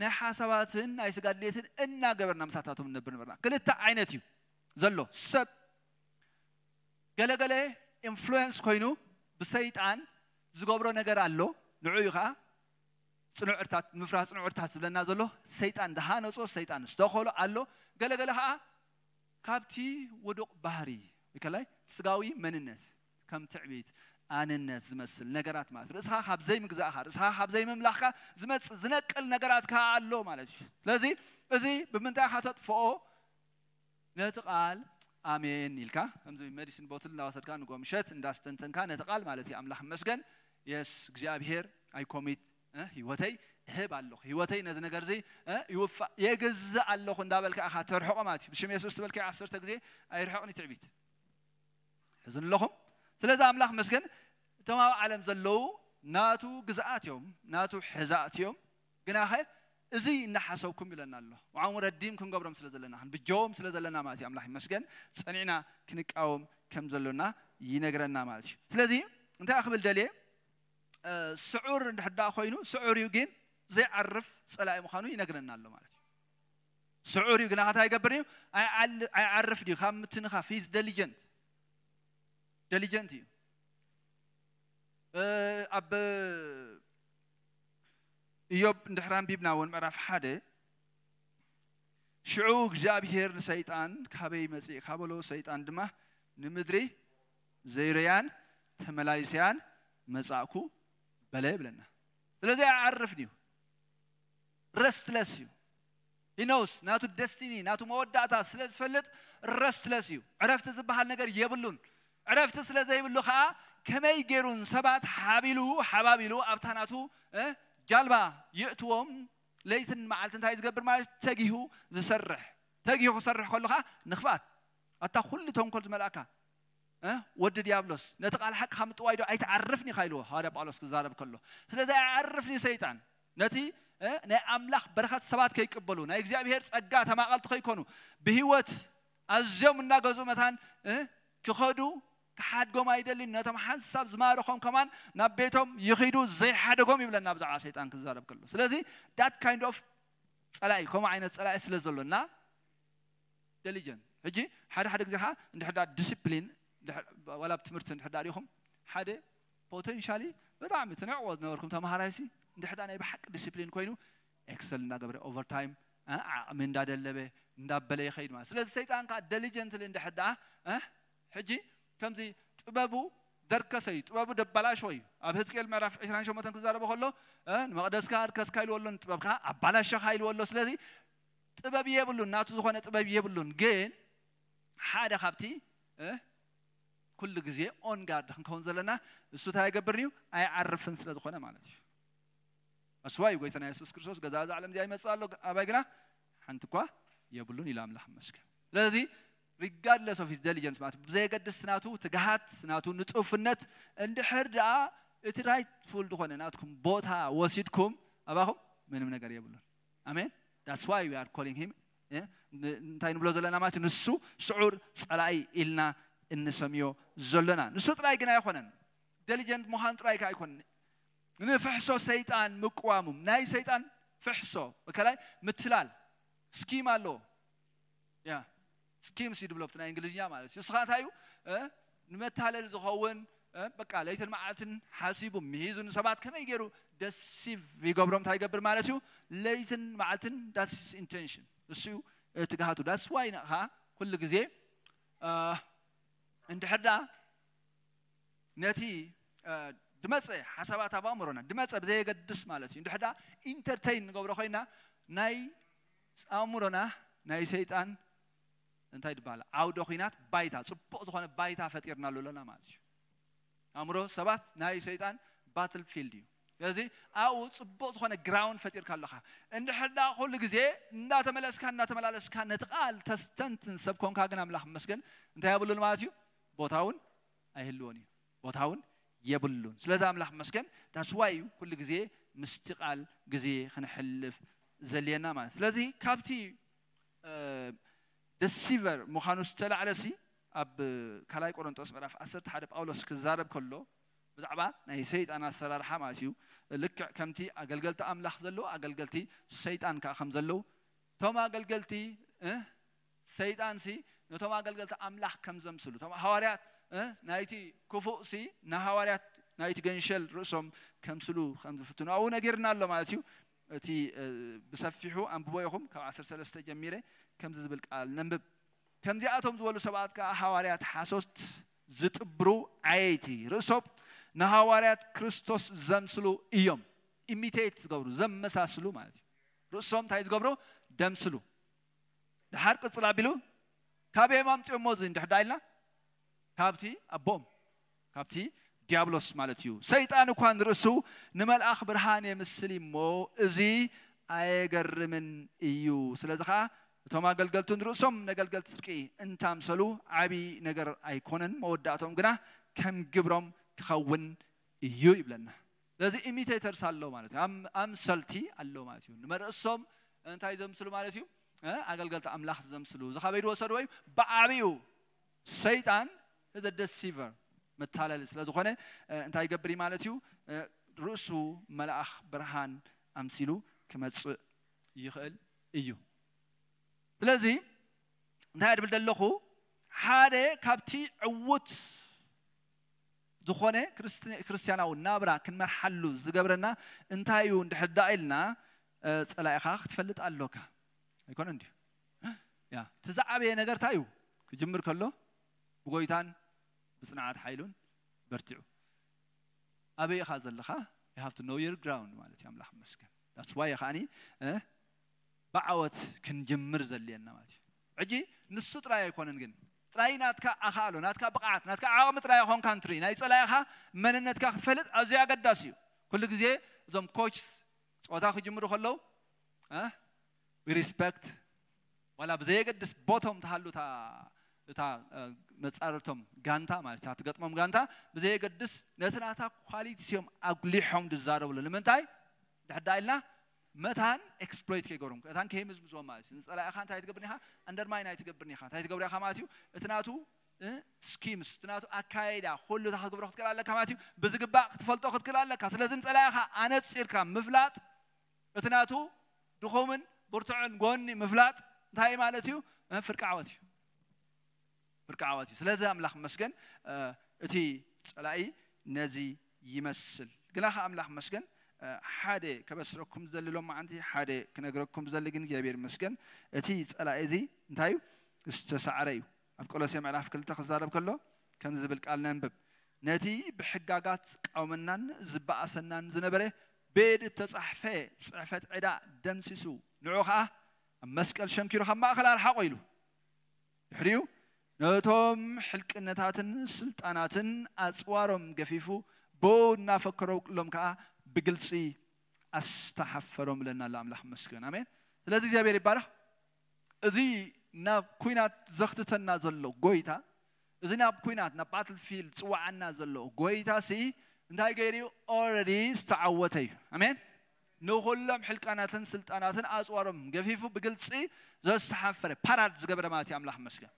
ናይ ሓሳባትን ናይ ስጋ ድሌትን እናገበርና ምሳታቶም ንነብር ነበርና። ክልተ ዓይነት እዩ ዘሎ ሰብ። ገለገለ ኢንፍሉዌንስ ኮይኑ ብሰይጣን ዝገብሮ ነገር ኣሎ። ንዑ እዩ ከዓ ጽኑዕ ዕርታት ንምፍራህ ጽኑዕ ዕርታት ዝብለና ዘሎ። ሰይጣን ዝሃነጾ፣ ሰይጣን ዝተኸሎ ኣሎ። ገለገለ ከዓ ካብቲ ውዱቕ ባህሪ ወይከላይ ስጋዊ መንነት ከም ትዕቢት፣ ኣንነት ዝመስል ነገራት ማለት ርእስኻ ካብ ዘይምግዛእካ፣ ርእስኻ ካብ ዘይምምላኽካ ዝመጽእ ዝነቅል ነገራት ከዓ ኣሎ ማለት እዩ። ስለዚ እዚ ብምንታይ ኢኻ ተጥፍኦ? ነቲ ቃል ኣሜን ኢልካ ከምዚ ሜዲሲን ቦትል እንዳወሰድካ ንጎ ምሸት እንዳስተንተንካ ነቲ ቃል ማለት እዩ። ኣምላኽ መስገን የስ እግዚኣብሔር ኣይ ኮሚት ህይወተይ እህብ ኣለኹ፣ ህይወተይ ነዚ ነገር እዚ ይውፋእ የግዝእ ኣለኹ እንዳበልካ ኢኻ ተርሕቆ ማለት እዩ። ብሽም የሱስ ትበልካ ዓሰርተ ግዜ ኣይርሕቕን እዩ ትዕቢት። ሕዝን ኣለኹም። ስለዚ ኣምላኽ መስገን እቶም ኣብ ዓለም ዘለዉ ናቱ ግዝኣት እዮም፣ ናቱ ሕዛእት እዮም። ግናኸ እዚ እናሓሰብኩም ይብለና ኣሎ። ንዖም ረዲም ክንገብሮም ስለ ዘለና ክንብጀዎም ስለ ዘለና ማለት እዩ። ኣምላኽ ይመስገን ጸኒዕና ክንቃወም ከም ዘሎና ይነግረና ማለት እዩ። ስለዚ እንታይ ክብል ደልየ፣ ስዑር እንድሕር ደኣ ኮይኑ ስዑር እዩ፣ ግን ዘይዓርፍ ጸላኢ ምዃኑ ይነግረና ኣሎ ማለት እዩ። ስዑር እዩ፣ ግና እንታይ ይገብር እዩ? ኣይዓርፍ ድዩ? ካብ ምትንኻፍ ሂዝ ደሊጀንት፣ ደሊጀንት እዩ። ኣብ ኢዮብ እንድሕር ኣንቢብና እውን ምዕራፍ ሓደ፣ ሽዑ እግዚኣብሔር ንሰይጣን ካበይ መጺእካ በሎ፣ ሰይጣን ድማ ንምድሪ ዘይረያን ተመላሊሰያን መጻእኩ በለ ይብለና። ስለዚ ኣይዓርፍን እዩ፣ ረስትለስ እዩ። ሂኖስ ናቱ ደስቲኒ ናቱ መወዳእታ ስለ ዝፈልጥ ረስትለስ እዩ። ዕረፍቲ ዝበሃል ነገር የብሉን። ዕረፍቲ ስለ ዘይብሉ ከዓ ከመይ ገይሩ ንሰባት ሓቢሉ ሓባቢሉ ኣብታ ናቱ እ ጃልባ ይእትዎም? ለይትን መዓልቲ እንታይ ዝገብር ማለት ተጊሁ ዝሰርሕ። ተጊሁ ክሰርሕ ከሎ ከዓ ንኽፍኣት ኣታ ኩሉ ተንኮል ዝመልኣካ እ ወዲ ዲያብሎስ ነቲ ቃል ሓቂ ካብ ምጥዋይ ዶ ኣይትዓርፍን ኢኻ ኢልዎ ሃዋርያ ጳውሎስ ክዛረብ ከሎ። ስለዚ ኣይዓርፍን እዩ ሰይጣን ነቲ እ ናይ ኣምላኽ በረኸት ሰባት ከይቅበሉ ናይ እግዚኣብሔር ጸጋ ተማቐልቲ ከይኮኑ ብህይወት ኣዝዮም እናገዝኡ መታን እ ክኸዱ ክሓድጎም ኣይደልን። ነቶም ሓንሳብ ዝማረኾም ከማን ናብ ቤቶም ይኺዱ ዘይሓደጎም ይብለና ብዛዕባ ሰይጣን ክዛረብ ከሎ። ስለዚ that kind of ጸላኢ ከምኡ ዓይነት ጸላኢ ስለ ዘሎና ደሊጀን ሕጂ ሓደ ሓደ ግዜ ከዓ እንድሕዳ ዲስፕሊን ዋላ ኣብ ትምህርቲ እንድሕዳ ሪኹም ሓደ ፖቴንሻሊ ብጣዕሚ ትንዕዎ ዝነበርኩም ተምሃራይሲ እንድሕዳ ናይ ብሓቂ ዲስፕሊን ኮይኑ ኤክሰል እንዳገበረ ኦቨርታይም ዓቕሚ እንዳደለበ እንዳበለ ይኸይድ ማለት። ስለዚ ሰይጣን ከዓ ደሊጀንትሊ እንድሕዳ ሕጂ ከምዚ ጥበቡ ደርከሰ እዩ፣ ጥበቡ ደባላሾ እዩ። ኣብ ህዝቅኤል ምዕራፍ ዕስራን ሸሞንተን ክዛረቦ ከሎ ንመቕደስካ ኣርከስካ ኢልዎ ኣሎ፣ ንጥበብካ ኣባላሸኻ ኢልዎ ኣሎ። ስለዚ ጥበብ የብሉን፣ ናቱ ዝኾነ ጥበብ የብሉን። ግን ሓደ ካብቲ ኩሉ ግዜ ኦን ጋርድ ክንከውን ዘለና እሱ እንታይ ይገብር እዩ? ኣይዓርፍን ስለ ዝኾነ ማለት እዩ። ኣስዋይ ጎይታና የሱስ ክርስቶስ ገዛ እዛ ዓለም እዚኣ ይመጽእ ኣሎ፣ ኣባይ ግና ሓንቲ እኳ የብሉን ኢሉ ኣምላኽ መስገን። ስለዚ ሪጋርድለስ ኦፍ ሂዝ ደሊጀንስ ማለት ብዘየገድስ ናቱ ትግሃት ናቱ ንጡፍነት እንድሕር ደኣ እቲ ራይትፉል ዝኾነ ናትኩም ቦታ ወሲድኩም ኣባኹም ምንም ነገር የብሉን። ኣሜን። That's why we are calling him እንታይ ንብሎ ዘለና ማለት ንሱ ስዑር ጸላኢ ኢልና እንሰምዮ ዘለና። ንሱ ጥራይ ግን ኣይኮነን። ደሊጀንት ምዃን ጥራይ ከ ኣይኮነን። ንፍሕሶ ሰይጣን ምቅዋሙ ናይ ሰይጣን ፍሕሶ ከላይ ምትላል ስኪም ኣለዎ። ያ ስኪምስ ይድብሎ ብቲ ናይ እንግሊዝኛ ማለት እዩ። ንስኻ እንታይ እዩ ንመታለል ዝኸውን በቃ ለይትን መዓልትን ሓሲቡ ምሂዙ ንሰባት ከመይ ገይሩ ደሲቭ ይገብሮም እንታይ ይገብር ማለት እዩ። ለይትን መዓልትን that's his intention እሱ እዩ ትግሃቱ። That's why ንኻ ኩሉ ግዜ እንድሕር ደኣ ነቲ ድመፀ ሓሳባት ኣብ ኣእምሮና ድመፀ ብዘየገድስ ማለት እዩ። እንድሕር ደኣ ኢንተርቴይን ንገብሮ ኮይና ናይ ኣእምሮና ናይ ሰይጣን እንታይ ድበሃል ዓውደ ኹናት ባይታ ፅቡቕ ዝኾነ ባይታ ፈጢርናሉ ኣለና ማለት እዩ። ኣእምሮ ሰባት ናይ ሰይጣን ባትል ፊልድ እዩ። ስለዚ ኣብኡ ጽቡቕ ዝኾነ ግራውንድ ፈጢርካ ኣለኻ። እንድሕር ደኣ ኩሉ ግዜ እንዳተመለስካ እንዳተመላለስካ ነቲ ቃል ተስተንትን ሰብ ኮንካ ግን ኣምላኽ መስገን እንታይ የብሉን ማለት እዩ? ቦታ እውን ኣይህልዎን እዩ። ቦታ እውን የብሉን። ስለዚ ኣምላኽ መስገን that's why እዩ ኩሉ ግዜ ምስቲ ቃል ግዜ ክንሕልፍ ዘልየና ማለት። ስለዚ ካብቲ ደሲቨር ምዃኑ ዝተላዕለሲ ኣብ ካልኣይ ቆሮንጦስ ምዕራፍ ዓሰርተ ሓደ ጳውሎስ ክዛረብ ከሎ ብዛዕባ ናይ ሰይጣን ኣሰራርሓ ማለት እዩ። ልክዕ ከምቲ ኣገልገልቲ ኣምላኽ ዘለዉ ኣገልገልቲ ሰይጣን ከዓ ከም ዘለዉ እቶም ኣገልገልቲ እ፣ ሰይጣን ሲ ነቶም ኣገልገልቲ ኣምላኽ ከም ዘምስሉ እቶም ሃዋርያት እ፣ ናይቲ ክፉእ ሲ ንሃዋርያት ናይቲ ገንሸል ርእሶም ከምስሉ ከም ዝፍትኑ ኣብኡ ነጊርና ኣሎ ማለት እዩ። እቲ እ፣ ብሰፊሑ ኣንብቦ ኢኹም ካብ ዓሰርተ ሰለስተ ጀሚረ ከምዚ ዝብል ቃል ነንብብ። ከምዚኣቶም ዝበሉ ሰባት ከዓ ሃዋርያት ሓሶት ዝጥብሩ ዓየይቲ ርእሶም ንሃዋርያት ክርስቶስ ዘምስሉ እዮም። ኢሚቴት ዝገብሩ ዘመሳስሉ ማለት እዩ። ርእሶም እንታይ ዝገብሩ? ደምስሉ። ድሓር ቅጽል ኣቢሉ ካበይ ኣምጽኦሞ እዚ እንድሕር ደኣ ኢልና ካብቲ ኣቦም ካብቲ ዲያብሎስ ማለት እዩ። ሰይጣን እኳ ንርእሱ ንመልኣኽ ብርሃን የምስል እሞ እዚ ኣየገርምን እዩ። ስለዚ ኸዓ እቶም ኣገልገልቱ ንርእሶም ነገልገልቲ ጽድቂ እንታምሰሉ ዓቢ ነገር ኣይኮነን፣ መወዳእቶም ግና ከም ግብሮም ክኸውን እዩ ይብለና። ስለዚ ኢሚቴተርስ ኣሎ ማለት እዩ። ኣም- ኣምሰልቲ ኣሎ ማለት እዩ። ንመርእሶም እንታይ ዘምስሉ ማለት እዩ? እ፣ ኣገልገልቲ ኣምላኽ ዘምስሉ። እዚ ካበይ ዝወሰድዎ እዩ? ብዓቢኡ ሰይጣን እዚ ደሲቨር መታለሊ ስለ ዝኾነ እ፣ እንታይ ይገብር እዩ ማለት እዩ? እ፣ ርእሱ መልኣኽ ብርሃን ኣምሲሉ ክመጽእ ይኽእል እዩ። ስለዚ እንታይ ድብል ዘለኹ ሓደ ካብቲ ዕዉት ዝኾነ ክርስትያናዊ ናብራ ክንመርሓሉ ዝገብረና እንታይ እዩ እንድሕር ዳ ኢልና ጸላኢኻ ክትፈልጥ ኣሎካ ኣይኮነ እንዲዩ ያ እቲ ዝዓበየ ነገር እንታይ እዩ ክጅምር ከሎ ብጎይታን ብፅንዓት ሓይሉን በርቲዑ ኣበይ ኢኻ ዘለኻ you have to know your ground ማለት እዩ ኣምላኽ መስገን that's why ከዓኒ ብዓወት ክንጅምር ዘልየና ማለት እዩ ሕጂ ንሱ ጥራይ ኣይኮነን ግን ጥራይ ናትካ ኣኻእሎ ናትካ ብቕዓት ናትካ ዓቕሚ ጥራይ ኣይኮንካን ትርኢ ናይ ጸላኢኻ መንነትካ ክትፈልጥ ኣዝዩ ኣገዳሲ እዩ ኩሉ ግዜ እዞም ኮችስ ጸወታ ክጅምሩ ከለዉ we respect ዋላ ብዘየገድስ ቦቶም ተሃሉ እታ መጻርርቶም ጋንታ ማለት እታ ትገጥሞም ጋንታ ብዘየገድስ ነቲ ናታ ኳሊቲ እዮም ኣጉሊሖም ዝዛረብሉ ንምንታይ ድሕዳ ኢልና መታን ኤክስፕሎይት ከይገብሮም መታን ከይምዝምዝዎም ማለት እዩ ንጸላኢኻ እንታይ ትገብር ኢኻ ኣንደርማይን ኣይትገብርን ኢኻ እንታይ ትገብር ኢኻ ማለት እዩ እቲ ናቱ ስኪምስ እቲ ናቱ ኣካይዳ ኩሉ እታ ክትገብሮ ክትክእል ኣለካ ማለት እዩ ብዝግባእ ክትፈልጦ ክትክእል ኣለካ ስለዚ ንጸላኢኻ ኣነጺርካ ምፍላጥ እቲ ናቱ ድኹምን ብርቱዕን ጎኒ ምፍላጥ እንታይ ማለት እዩ ፍርቂ ዓወት እዩ ፍርቂ ዓወት እዩ ስለዚ ኣምላኽ መስገን እቲ ጸላኢ ነዚ ይመስል ግና ከ ኣምላኽ መስገን ሓደ ከበስረኩም ዝደሊ ሎም መዓንቲ ሓደ ክነግረኩም ዝደሊ ግን እግዚኣብሔር መስገን እቲ ጸላኢ እዚ እንታይ እዩ ዝተሳዕረ እዩ ኣብ ቆሎሴ ምዕራፍ ክልተ ክዛረብ ከሎ ከምዚ ዝብል ቃል ነንብብ ነቲ ብሕጋጋት ዝቃወመናን ዝበኣሰናን ዝነበረ ብኢድ እተጻሕፈ ጽሕፈት ዕዳ ደምሲሱ ንዑ ኸኣ ኣብ መስቀል ሸንኪሩ ካብ ማእኸል ኣርሓቆ ኢሉ ድሕሪኡ ነቶም ሕልቅነታትን ስልጣናትን ኣፅዋሮም ገፊፉ ብኡ እናፈከረሎም ከዓ ብግልፂ ኣስተሓፈሮም ለና ለኣምላኽ መስገን ኣሜን ስለዚ እግዚኣብሔር ይባረኽ እዚ ናብ ኩናት ዘኽትተና ዘሎ ጎይታ እዚ ናብ ኩናት ናብ ባትልፊልድ ዝፅዋዓና ዘሎ ጎይታ ሲ እንታይ ገይሩ ኦረዲ ዝተዓወተ እዩ ኣሜን ንኹሎም ሕልቃናትን ስልጣናትን ኣፅዋሮም ገፊፉ ብግልፂ ዘዝተሓፈረ ፓራድ ዝገበረ ማለት እዩ ኣምላኽ መስገን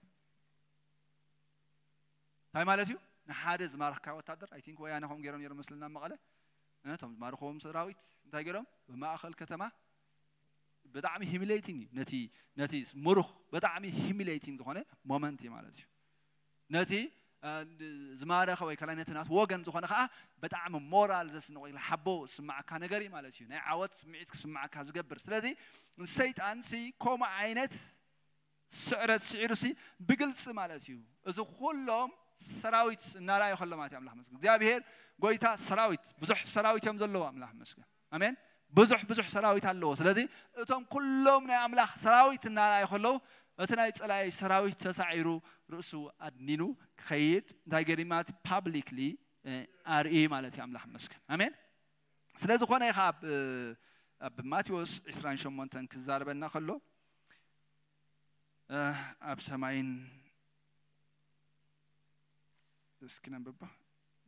እንታይ ማለት እዩ ንሓደ ዝማረኽካ ወታደር ኣይ ቲንክ ወያነ ከም ገይሮም ነይሮም መስለና መቐለ እቶም ዝማርኽዎም ሰራዊት እንታይ ገይሮም ብማእኸል ከተማ ብጣዕሚ ሂሚሌቲንግ እዩ ነቲ ነቲ ምሩኽ ብጣዕሚ ሂሚሌቲንግ ዝኾነ ሞመንት እዩ ማለት እዩ ነቲ ዝማረኸ ወይ ከላይ ነቲ ናት ወገን ዝኾነ ከዓ ብጣዕሚ ሞራል ዘስንቆ ኢለ ሓቦ ዝስማዓካ ነገር እዩ ማለት እዩ ናይ ዓወት ስምዒት ክስማዓካ ዝገብር ስለዚ ሰይጣን ሲ ከምኡ ዓይነት ስዕረት ስዒሩ ሲ ብግልፂ ማለት እዩ እዚ ኩሎም ሰራዊት እናረኣዩ ከሎ ማለት እዩ ኣምላኽ መስገን እግዚኣብሄር ጎይታ ሰራዊት ብዙሕ ሰራዊት እዮም ዘለዎ ኣምላኽ መስገን ኣሜን ብዙሕ ብዙሕ ሰራዊት ኣለዎ ስለዚ እቶም ኩሎም ናይ ኣምላኽ ሰራዊት እናረኣዩ ከለዉ እቲ ናይ ፀላኢ ሰራዊት ተሳዒሩ ርእሱ ኣድኒኑ ክኸይድ እንታይ ገይሩ ማለት ፓብሊክሊ ኣርኢ ማለት እዩ ኣምላኽ መስገን ኣሜን ስለ ዝኾነ ኢኻ ኣብ ኣብ ማቴዎስ ዕስራን ሸሞንተን ክዛረበና ከሎ ኣብ ሰማይን እስኪ ነንብባ።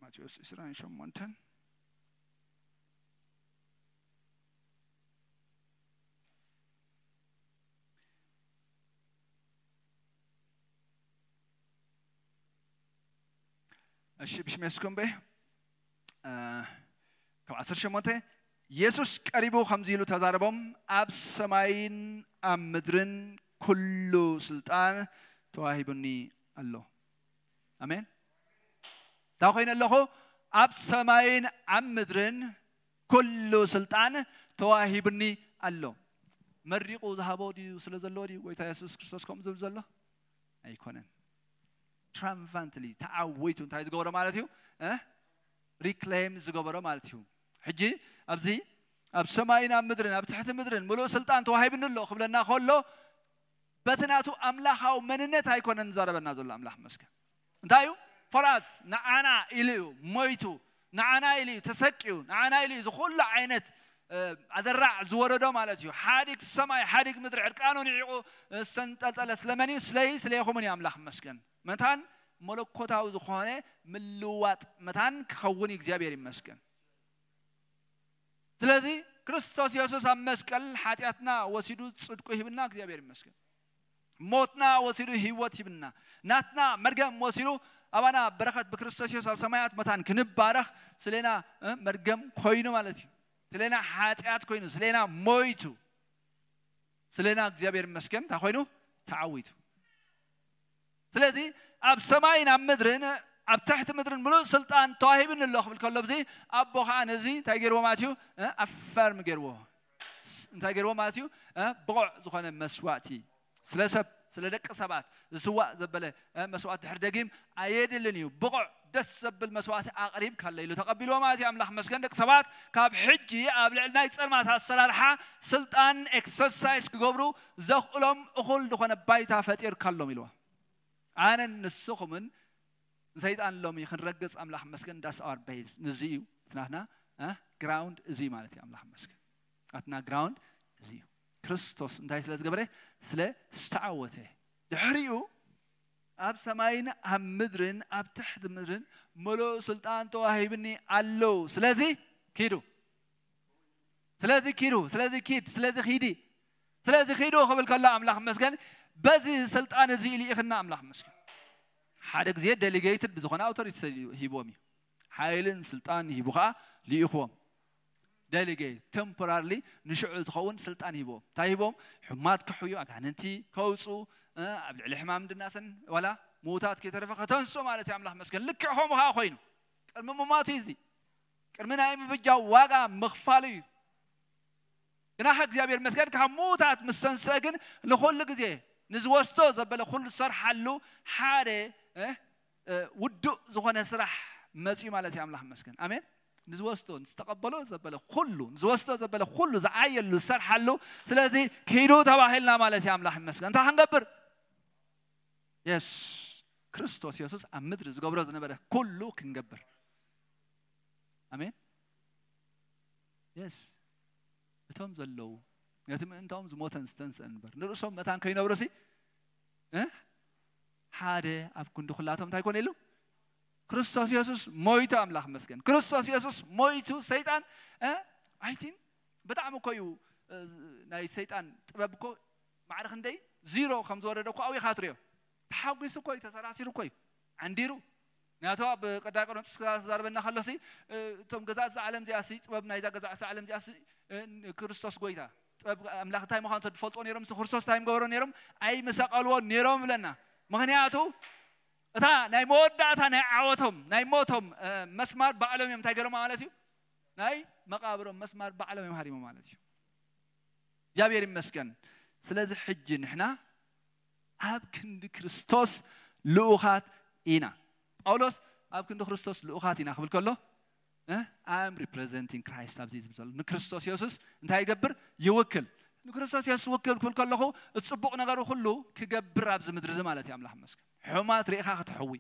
ማቴዎስ ዕስራን ሸሞንተን እሺ ብሽሜስኩም በ ካብ ዓሰርተ ሸሞንተ ኢየሱስ ቀሪቡ ከምዚ ኢሉ ተዛረቦም፣ ኣብ ሰማይን ኣብ ምድርን ኩሉ ስልጣን ተዋሂቡኒ ኣሎ። ኣሜን። እንታይ ኮይነ ኣለኹ? ኣብ ሰማይን ኣብ ምድርን ኩሉ ስልጣን ተዋሂብኒ ኣሎ። መሪቑ ዝሃቦ ድዩ ስለ ዘለዎ ድዩ ጎይታ የሱስ ክርስቶስ ከምኡ ዝብል ዘሎ? ኣይኮነን። ትራምፋንትሊ ተዓዊቱ እንታይ ዝገበሮ ማለት እዩ? ሪክሌም ዝገበሮ ማለት እዩ። ሕጂ ኣብዚ ኣብ ሰማይን ኣብ ምድርን ኣብ ትሕቲ ምድርን ምሉእ ስልጣን ተዋሂብኒ ኣሎ ክብለና ከሎ በቲ ናቱ ኣምላኻዊ መንነት ኣይኮነን ዝዛረበና ዘሎ ኣምላኽ መስገን። እንታይ እዩ? ፈራዝ ንዓና ኢሉ እዩ ሞይቱ፣ ንዓና ኢሉ እዩ ተሰቅዩ፣ ንዓና ኢሉ እዩ ዝኹሉ ዓይነት ኣደራዕ ዝወረዶ ማለት እዩ። ሓዲግ ሰማይ ሓዲግ ምድሪ ዕርቃኑ ንዒቑ ዝተንጠልጠለ ስለመን እዩ? ስለይ ስለይኹምን እዩ ኣምላኽ መስገን። መታን መለኮታዊ ዝኾነ ምልዋጥ መታን ክኸውን እዩ። እግዚኣብሔር ይመስገን። ስለዚ ክርስቶስ የሱስ ኣብ መስቀል ሓጢኣትና ወሲዱ ጽድቁ ሂብና እግዚኣብሔር ይመስገን። ሞትና ወሲዱ ህይወት ሂብና፣ ናትና መርገም ወሲዱ ኣባና በረኸት ብክርስቶስ የሱስ ኣብ ሰማያት መታን ክንባረኽ ስሌና መርገም ኮይኑ ማለት እዩ። ስሌና ሓጢኣት ኮይኑ ስሌና ሞይቱ ስሌና እግዚኣብሔር ይመስገን እንታይ ኮይኑ ተዓዊቱ። ስለዚ ኣብ ሰማይን ኣብ ምድርን ኣብ ትሕቲ ምድርን ምሉእ ስልጣን ተዋሂብኒ ኣሎ ክብል ከሎ ብዚ ኣቦ ከዓ ነዚ እንታይ ገይርዎ ማለት እዩ? ኣፈርም ገይርዎ። እንታይ ገይርዎ ማለት እዩ? ብቑዕ ዝኾነ መስዋእቲ ስለ ሰብ ስለ ደቂ ሰባት ዝስዋእ ዘበለ መስዋእቲ ድሕር ደጊም ኣየድልን እዩ። ብቑዕ ደስ ዘብል መስዋእቲ ኣቕሪብ ካለ ኢሉ ተቐቢልዎ ማለት እዩ። ኣምላኽ መስገን ደቂ ሰባት ካብ ሕጂ ኣብ ልዕሊ ናይ ጸልማት ኣሰራርሓ ስልጣን ኤክሰርሳይዝ ክገብሩ ዘኽእሎም እኹል ዝኾነ ባይታ ፈጢርካሎም ኢልዎ። ኣነን ንስኹምን ንሰይጣን ሎሚ ክንረግጽ ኣምላኽ መስገን ዳስ ኣር ቤዝ ንዚ እዩ እቲ ናትና ግራውንድ እዚ ማለት እዩ። ኣምላኽ መስገን ኣትና ግራውንድ እዚ እዩ። ክርስቶስ እንታይ ስለ ዝገበረ ስለ ዝተዓወተ ድሕሪኡ ኣብ ሰማይን ኣብ ምድርን ኣብ ትሕቲ ምድርን ምሉእ ስልጣን ተዋሂብኒ ኣሎ። ስለዚ ኪዱ ስለዚ ኪዱ ስለዚ ኪድ ስለዚ ኪዲ ስለዚ ኪዱ ክብል ከሎ ኣምላኽ መስገን በዚ ስልጣን እዚ ልኢኽና ኣምላኽ መስገን። ሓደ ግዜ ዴሊጌትድ ብዝኾነ ኣውቶሪቲ ሂቦም እዩ። ሓይልን ስልጣን ሂቡ ከዓ ልኢኽዎም። ዴሊጌት ቴምፖራርሊ ንሽዑ ዝኸውን ስልጣን ሂቦም እንታይ ሂቦም? ሕማት ክሕዩ ኣጋንንቲ ከውፁ ኣብ ልዕሊ ሕማም ድናሰን ዋላ ምውታት ከይተረፈ ከተንሱ ማለት እዩ። ኣምላኽ መስገን ልክዕ ከምኡ ከዓ ኮይኑ ቅድሚ ምማቱ እዩ እዚ ቅድሚ ናይ ምብጃው ዋጋ ምኽፋሉ እዩ። ግናኸ እግዚኣብሔር መስገን ካብ ምውታት ምስ ተንስአ ግን ንኹሉ ግዜ ንዝወስዶ ዘበለ ኩሉ ዝሰርሓሉ ሓደ ውዱእ ዝኾነ ስራሕ መፅዩ ማለት እዩ። ኣምላኽ መስገን ኣሜን። ንዝወስዶ ዝተቐበሎ ዘበለ ኩሉ ንዝወስዶ ዘበለ ኩሉ ዝዓየሉ ዝሰርሓሉ ስለዚ ኪዱ ተባሂልና ማለት እዩ። ኣምላኽ መስገን እንታይ ክንገብር የስ ክርስቶስ የሱስ ኣብ ምድሪ ዝገብሮ ዝነበረ ኩሉ ክንገብር ኣሜን። የስ እቶም ዘለዉ ነቲ ምእንታኦም ዝሞተን ዝተንስአን እምበር ንርእሶም መታን ከይነብሩ ሲ ሓደ ኣብ ክንዲ ኩላቶም እንታይ ኮነ ኢሉ ክርስቶስ የሱስ ሞይቱ ኣምላኽ መስገን ክርስቶስ የሱስ ሞይቱ ሰይጣን ኣይቲን ብጣዕሚ እኮ እዩ ናይ ሰይጣን ጥበብ እኮ ማዕረ ክንደይ ዚሮ ከም ዝወረደ እኮ ኣብኡ ኢኻ ትሪኦ። ተሓጒሱ እኮ እዩ ተሰራሲሩ እኮ እዩ ዓንዲሩ። ምክንያቱ ኣብ ቀዳይ ቆሮንቶስ ክዛረበና ከሎሲ እቶም ገዛእቲ ዓለም እዚኣሲ ጥበብ ናይዛ ገዛእቲ ዓለም እዚኣሲ ክርስቶስ ጎይታ ጥበብ ኣምላኽ እንታይ ምዃኑ ተድፈልጦ ነይሮም ክርስቶስ እንታይ ምገበሮ ነይሮም ኣይምሰቐልዎ ነይሮም ብለና። ምክንያቱ እታ ናይ መወዳእታ ናይ ዓወቶም ናይ ሞቶም መስማር ባዕሎም እዮም እንታይ ገይሮም ማለት እዩ ናይ መቃብሮም መስማር ባዕሎም እዮም ሃሪሞ ማለት እዩ። እግዚኣብሔር ይመስገን። ስለዚ ሕጂ ንሕና ኣብ ክንዲ ክርስቶስ ልኡኻት ኢና። ጳውሎስ ኣብ ክንዲ ክርስቶስ ልኡኻት ኢና ክብል ከሎ I am representing Christ ኣብዚ ዝብል ዘሎ ንክርስቶስ የሱስ እንታይ ይገብር ይውክል። ንክርስቶስ የሱስ ውክል ክብል ከለኹ እቲ ፅቡቕ ነገሩ ኩሉ ክገብር ኣብዚ ምድሪ እዚ ማለት እዩ። ኣምላኽ መስገን ሕማት ርኢኻ ክትሕዊ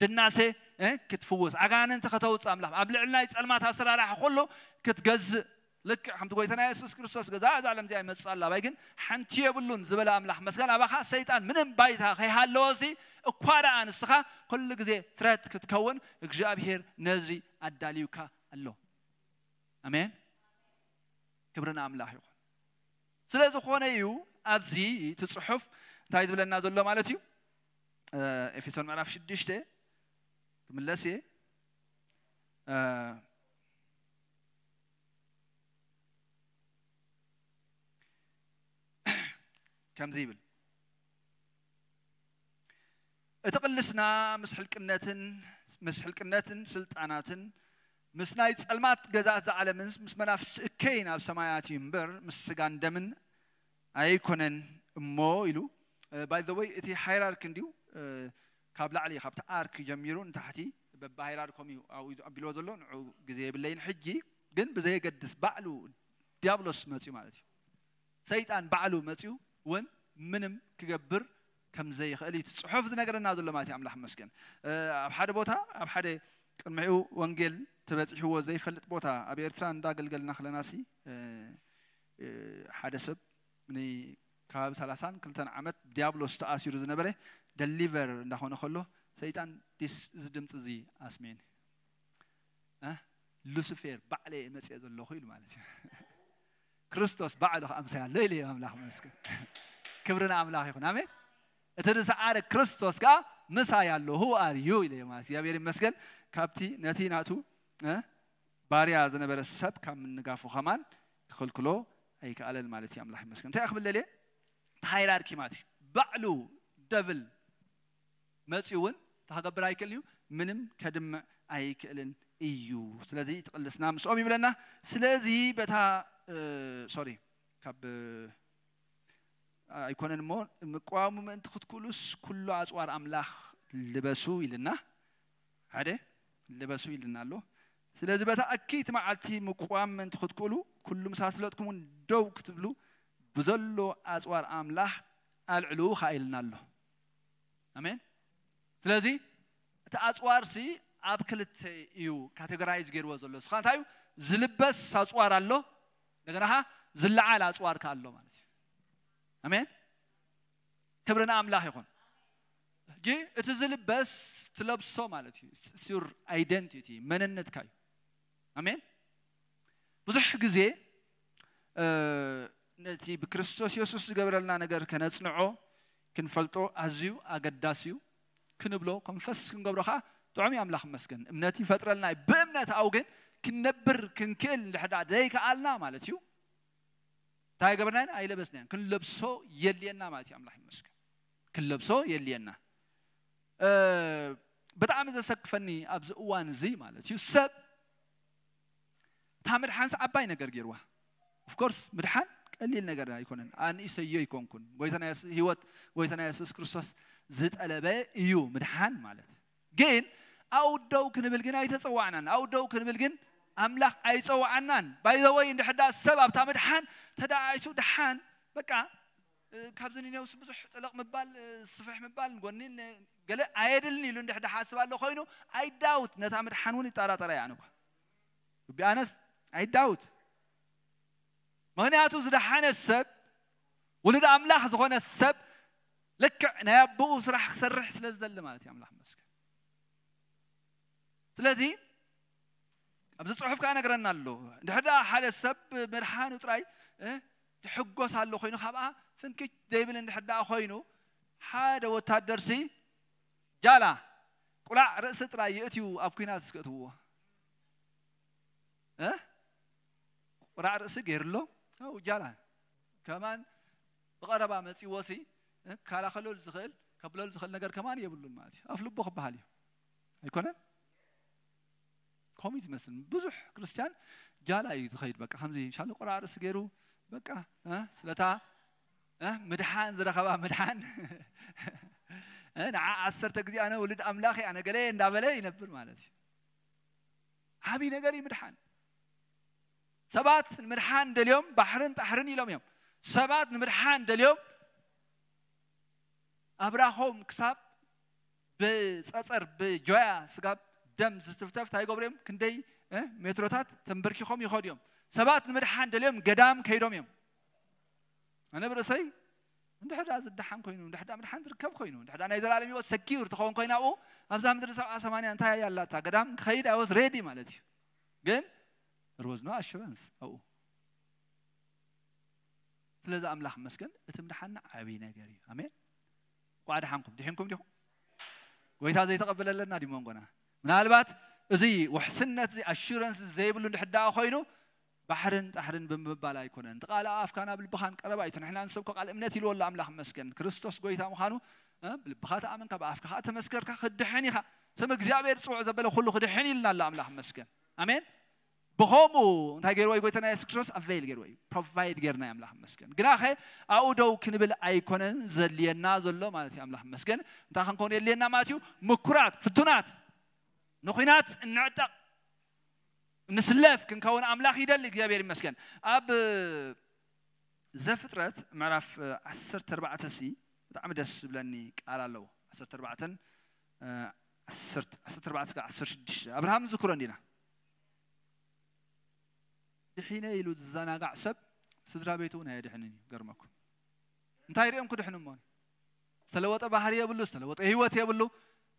ድናሴ እ፣ ክትፍውስ፣ ኣጋንንቲ ከተውፅእ ኣምላኽ፣ ኣብ ልዕሊ ናይ ጸልማት ኣሰራርሓ ኩሉ ክትገዝእ፣ ልክዕ ከምቲ ጎይታና የሱስ ክርስቶስ፣ ገዛ እዛ ዓለም እዚኣ ይመጽእ ኣሎ፣ ኣባይ ግን ሓንቲ የብሉን ዝበለ ኣምላኽ መስገን፣ ኣባኻ ሰይጣን ምንም ባይታ ከይሃለዎ፣ እዚ እኳ ደኣ ንስኻ ኩሉ ግዜ ትረት ክትከውን እግዚኣብሔር ነዚ ኣዳልዩካ ኣሎ። ኣሜን። ክብሪ ንኣምላኽ ይኹን። ስለ ዝኾነ እዩ ኣብዚ እቲ ጽሑፍ እንታይ ዝብለና ዘሎ ማለት እዩ። እ፣ ኤፌሶን ምዕራፍ ሽዱሽተ ክምለስ እየ። እ፣ ከምዚ ይብል፣ እቲ ቅልስና ምስ ሕልቅነትን፣ ምስ ሕልቅነትን ስልጣናትን፣ ምስ ናይ ጸልማት ገዛእቲ ዓለምን ምስ መናፍስቲ እከይን ኣብ ሰማያት እዩ እምበር፣ ምስ ስጋን ደምን ኣይኮነን እሞ ኢሉ። ባይ ዘ ወይ፣ እቲ ሃይራርኪ እንዲዩ፣ እ፣ ካብ ላዕሊ፣ ካብቲ ኣርክ ጀሚሩ ንታሕቲ በብሃይራርኮም እዩ ኣብኡ ኣቢልዎ ዘሎ። ንዑ ግዜ የብለይን። ሕጂ ግን ብዘየገድስ ባዕሉ ዲያብሎስ መፅዩ ማለት እዩ። ሰይጣን ባዕሉ መፅዩ እውን ምንም ክገብር ከም ዘይኽእል እዩ እቲ ጽሑፍ ዝነገረና ዘሎ ማለት እዩ። ኣምላኽ መስገን። እ፣ ኣብ ሓደ ቦታ፣ ኣብ ሓደ ቅድሚኡ ወንጌል ተበጺሕዎ ዘይፈልጥ ቦታ፣ ኣብ ኤርትራ እንዳገልገልና ከለና ሲ፣ እ፣ እ፣ ሓደ ሰብ ን-፣ ከባቢ ሰላሳን ክልተን ዓመት ዲያብሎስ ተኣሲሩ ዝነበረ ደሊቨር እንዳኾነ ከሎ፣ ሰይጣን ዲስ፣ እዚ ድምፂ እዚ ኣስሜን፣ እ፣ ሉሲፌር ባዕለ እየ መፅየ ዘለኹ ኢሉ ማለት እዩ። ክርስቶስ ባዕሉ ከኣ ምሳይ ኣሎ ኢለ፣ ኣምላኽ መስገን። ክብሪ ንኣምላኽ ይኹን። ኣሜን። እቲ ዝሰዓረ ክርስቶስ ከኣ ምሳይ ኣሎ፣ who are you ኢለ ማለት እዩ። እግዚኣብሔር ይመስገን። ካብቲ ነቲ ናቱ፣ እ፣ ባርያ ዝነበረ ሰብ ካብ ምንጋፉ ከማን ክኽልክሎ ኣይከኣለን ማለት እዩ። ኣምላኽ ይመስገን። እንታይ ክብል ደልየ? እቲ ሃይራርኪ ማለት እዩ። ባዕሉ ደብል መፂኡ እውን እንታይ ክገብር ኣይክእልን እዩ፣ ምንም ከድምዕ ኣይክእልን እዩ። ስለዚ እቲ ቅልስና ምስኦም ይብለና። ስለዚ በታ፣ እ፣ ሶሪ፣ ካብ፣ እ፣ ኣይኮነን እሞ፣ ምቅዋሙ ምእንቲ ክትክእሉስ ኩሉ ኣጽዋር ኣምላኽ ልበሱ ኢልና። ሓደ፣ ልበሱ ኢልና ኣሎ። ስለዚ በታ እኪይቲ መዓልቲ ምቅዋም ምእንቲ ክትክእሉ፣ ኩሉ ምሳስለጥኩም እውን ደው ክትብሉ፣ ብዘሎ ኣጽዋር ኣምላኽ ኣልዕሉ ኸኣ ኢልና ኣሎ። ኣሜን። ስለዚ እቲ ኣጽዋር ሲ ኣብ ክልተ እዩ ካቴጎራይዝ ገይርዎ ዘሎ። እስኻ እንታይ እዩ? ዝልበስ ኣጽዋር ኣሎ፣ እንደገና ኸኣ ዝለዓል ኣጽዋር ከኣ ኣሎ ማለት እዩ። ኣሜን። ክብሪ ንኣምላኽ ይኹን። ሕጂ እቲ ዝልበስ ትለብሶ ማለት እዩ። It's your identity፣ መንነትካ እዩ። ኣሜን። ብዙሕ ግዜ፣ እ፣ ነቲ ብክርስቶስ የሱስ ዝገበረልና ነገር ከነጽንዖ፣ ክንፈልጦ ኣዝዩ ኣገዳሲ እዩ። ክንብሎ፣ ኮንፈስ ክንገብሮ ኸኣ ጥዑም እዩ። ኣምላኽ ይመስገን። እምነት ይፈጥረልና እዩ። ብእምነት ኣው ግን ክንነብር ክንክእል እንድሕር ደኣ ዘይከኣልና ማለት እዩ። እንታይ ገበርናዮን ኣይለበስናዮን። ክንለብሶ የድልየና ማለት እዩ። ኣምላኽ ይመስገን። ክንለብሶ የድልየና። እ፣ ብጣዕሚ ዘሰክፈኒ ኣብዚ እዋን እዚ ማለት እዩ፣ ሰብ እታ ምድሓንስ ዓባይ ነገር ገይርዋ። ኦፍኮርስ ምድሓን ቀሊል ነገር ኣይኮነን። ኣንእሰዮ ኣይኮንኩን። ጎይታና የሱስ፣ ህይወት ጎይታና የሱስ ክርስቶስ ዝጠለበ እዩ ምድሓን ማለት። ግን ኣብኡ ደው ክንብል ግን ኣይተጸዋዕናን። ኣብኡ ደው ክንብል ግን ኣምላኽ ኣይጸዋዓናን። ባይ ዘ ወይ፣ እንድሕር ደኣ ሰብ ኣብታ ምድሓን ተደኣይሱ፣ ደሓን፣ በቃ፣ እ፣ ካብዚ ኒነውስ ብዙሕ ጥልቕ ምባል፣ እ፣ ስፍሕ ምባል፣ ንጎኒ ን-፣ ገለ ኣየድልን ኢሉ እንድሕር ደሓስብ ኣሎ ኮይኑ፣ ኣይ ዳውት ነታ ምድሓን እውን ይጠራጠረ እየ ኣነ እኳ። ቢኣነስ ኣይ ዳውት። ምኽንያቱ ዝደሓነ ሰብ፣ ውሉድ ኣምላኽ ዝኾነ ሰብ፣ ልክዕ ናይ ኣቦኡ ስራሕ ክሰርሕ ስለ ዝደሊ ማለት እዩ። ኣምላኽ ይመስገን። ስለዚ ኣብዚ ጽሑፍ ከኣ ነገረና ኣሎ። እንድሕር ደኣ ሓደ ሰብ ምድሓኑ ጥራይ፣ እ፣ ትሕጎስ ኣሎ ኮይኑ፣ ካብኣ ፍንክች ዘይብል እንድሕር ደኣ ኮይኑ፣ ሓደ ወታደርሲ ጃላ ቁላዕ ርእሲ ጥራይ የእትዩ ኣብ ኲናት እስከእትውዎ። እ? ቁላዕ ርእሲ ገይርሎ፣ ኣው ጃላ። ከማን ብቐረባ መጺዎ ሲ፣ እ፣ ካላኸለሉ ዝኽእል፣ ከብለሉ ዝኽእል ነገር ከማን የብሉን ማለት እዩ። ኣፍ ልቡ ክበሃል እዩ። ኣይኮነን? ከምኡ እዩ ዝመስል። ብዙሕ ክርስቲያን ጃላ እዩ ዝኸይድ። በቃ ከምዚ ሻለ ቁላዕ ርእሲ ገይሩ፣ በቃ፣ እ፣ ስለታ፣ እ፣ ምድሓን ዝረኸባ ምድሓን፣ እ፣ ንዓ ዓሰርተ ግዜ ኣነ ውሉድ ኣምላኽ እየ፣ ኣነ ገለ እየ እንዳበለ ይነብር ማለት እዩ። ዓብይ ነገር እዩ ምድሓን። ሰባት ንምድሓን ደልዮም ባሕርን ጣሕርን ኢሎም እዮም። ሰባት ንምድሓን ደልዮም ኣብራኾም ክሳብ ብጸጸር፣ ብጆያ ስጋብ ደም ዝትፍተፍ እንታይ ይገብሩ እዮም? ክንደይ እ፣ ሜትሮታት ተንበርኪኾም ይኸዱ እዮም። ሰባት ንምድሓን ደልዮም ገዳም ከይዶም እዮም። ኣነ ብርእሰይ እንድሕር ደኣ ዝደሓን ኮይኑ፣ እንድሕር ደኣ ምድሓን ዝርከብ ኮይኑ፣ እንድሕር ደኣ ናይ ዘላለም ህይወት ሰኪር ትኸውን ኮይና ኣብኡ ኣብዛ ምድሪ ሰብዓ ሰማንያ እንታይ ኣላታ? ገዳም ክኸይድ I was ready ማለት እዩ። ግን there was no assurance ኣብኡ። ስለዚ ኣምላኽ መስገን እቲ ምድሓና ዓብዪ ነገር እዩ። ኣሜን። ኳ ደሓንኩም ድሒንኩም ዲኹም? ጎይታ ዘይተቐበለለና ድዩ መንጎና? ምናልባት እዚ ውሕስነት እዚ ኣሹረንስ ዘይብሉ እንድሕር ደኣ ኮይኑ ባሕርን ጣሕርን ብምባል ኣይኮነን። እቲ ቃል ኣብ ኣፍካን ኣብ ልብኻን ቀረባ እዩ። እቲ ንሕና ንሰብኮ ቃል እምነት ኢልዎ ኣሎ ኣምላኽ መስገን። ክርስቶስ ጎይታ ምዃኑ እ፣ ብልብኻ ተኣመንካ ብኣፍካ ከዓ ተመስከርካ ክድሕን ኢኻ። ስም እግዚኣብሔር ጽውዕ ዘበለ ኩሉ ክድሕን ኢልና ኣሎ ኣምላኽ መስገን። ኣሜን። ብኸምኡ እንታይ ገይርዎ እዩ ጎይታና የሱስ ክርስቶስ ኣቬይል ገይርዎ እዩ። ፕሮቫይድ ገይርና ኣምላኽ መስገን። ግናኸ ኣብኡ ደው ክንብል ኣይኮነን ዘድልየና ዘሎ ማለት እዩ ኣምላኽ መስገን። እንታይ ክንከውን የድልየና ማለት እዩ? ምኩራት ፍቱናት ንኹናት እንዕጠቕ ንስለፍ ክንከውን ኣምላኽ ይደሊ እግዚኣብሔር ይመስገን። ኣብ ዘፍጥረት ምዕራፍ ዓሰርተ ኣርባዕተ ሲ ብጣዕሚ ደስ ዝብለኒ ቃል ኣለዎ። ዓሰርተ ኣርባዕተን ዓሰርተ ኣርባዕተ እስካብ ዓሰርተ ሽዱሽተ ኣብርሃም ንዝክሮ እንዲና ድሒነ ኢሉ ዝዘናጋዕ ሰብ ስድራ ቤቱ እውን ኣየድሕንን እዩ። ገርመኩም እንታይ ሪኦም ክድሕኑ እሞ ዝተለወጠ ባህሪ የብሉ ዝተለወጠ ህይወት የብሉ።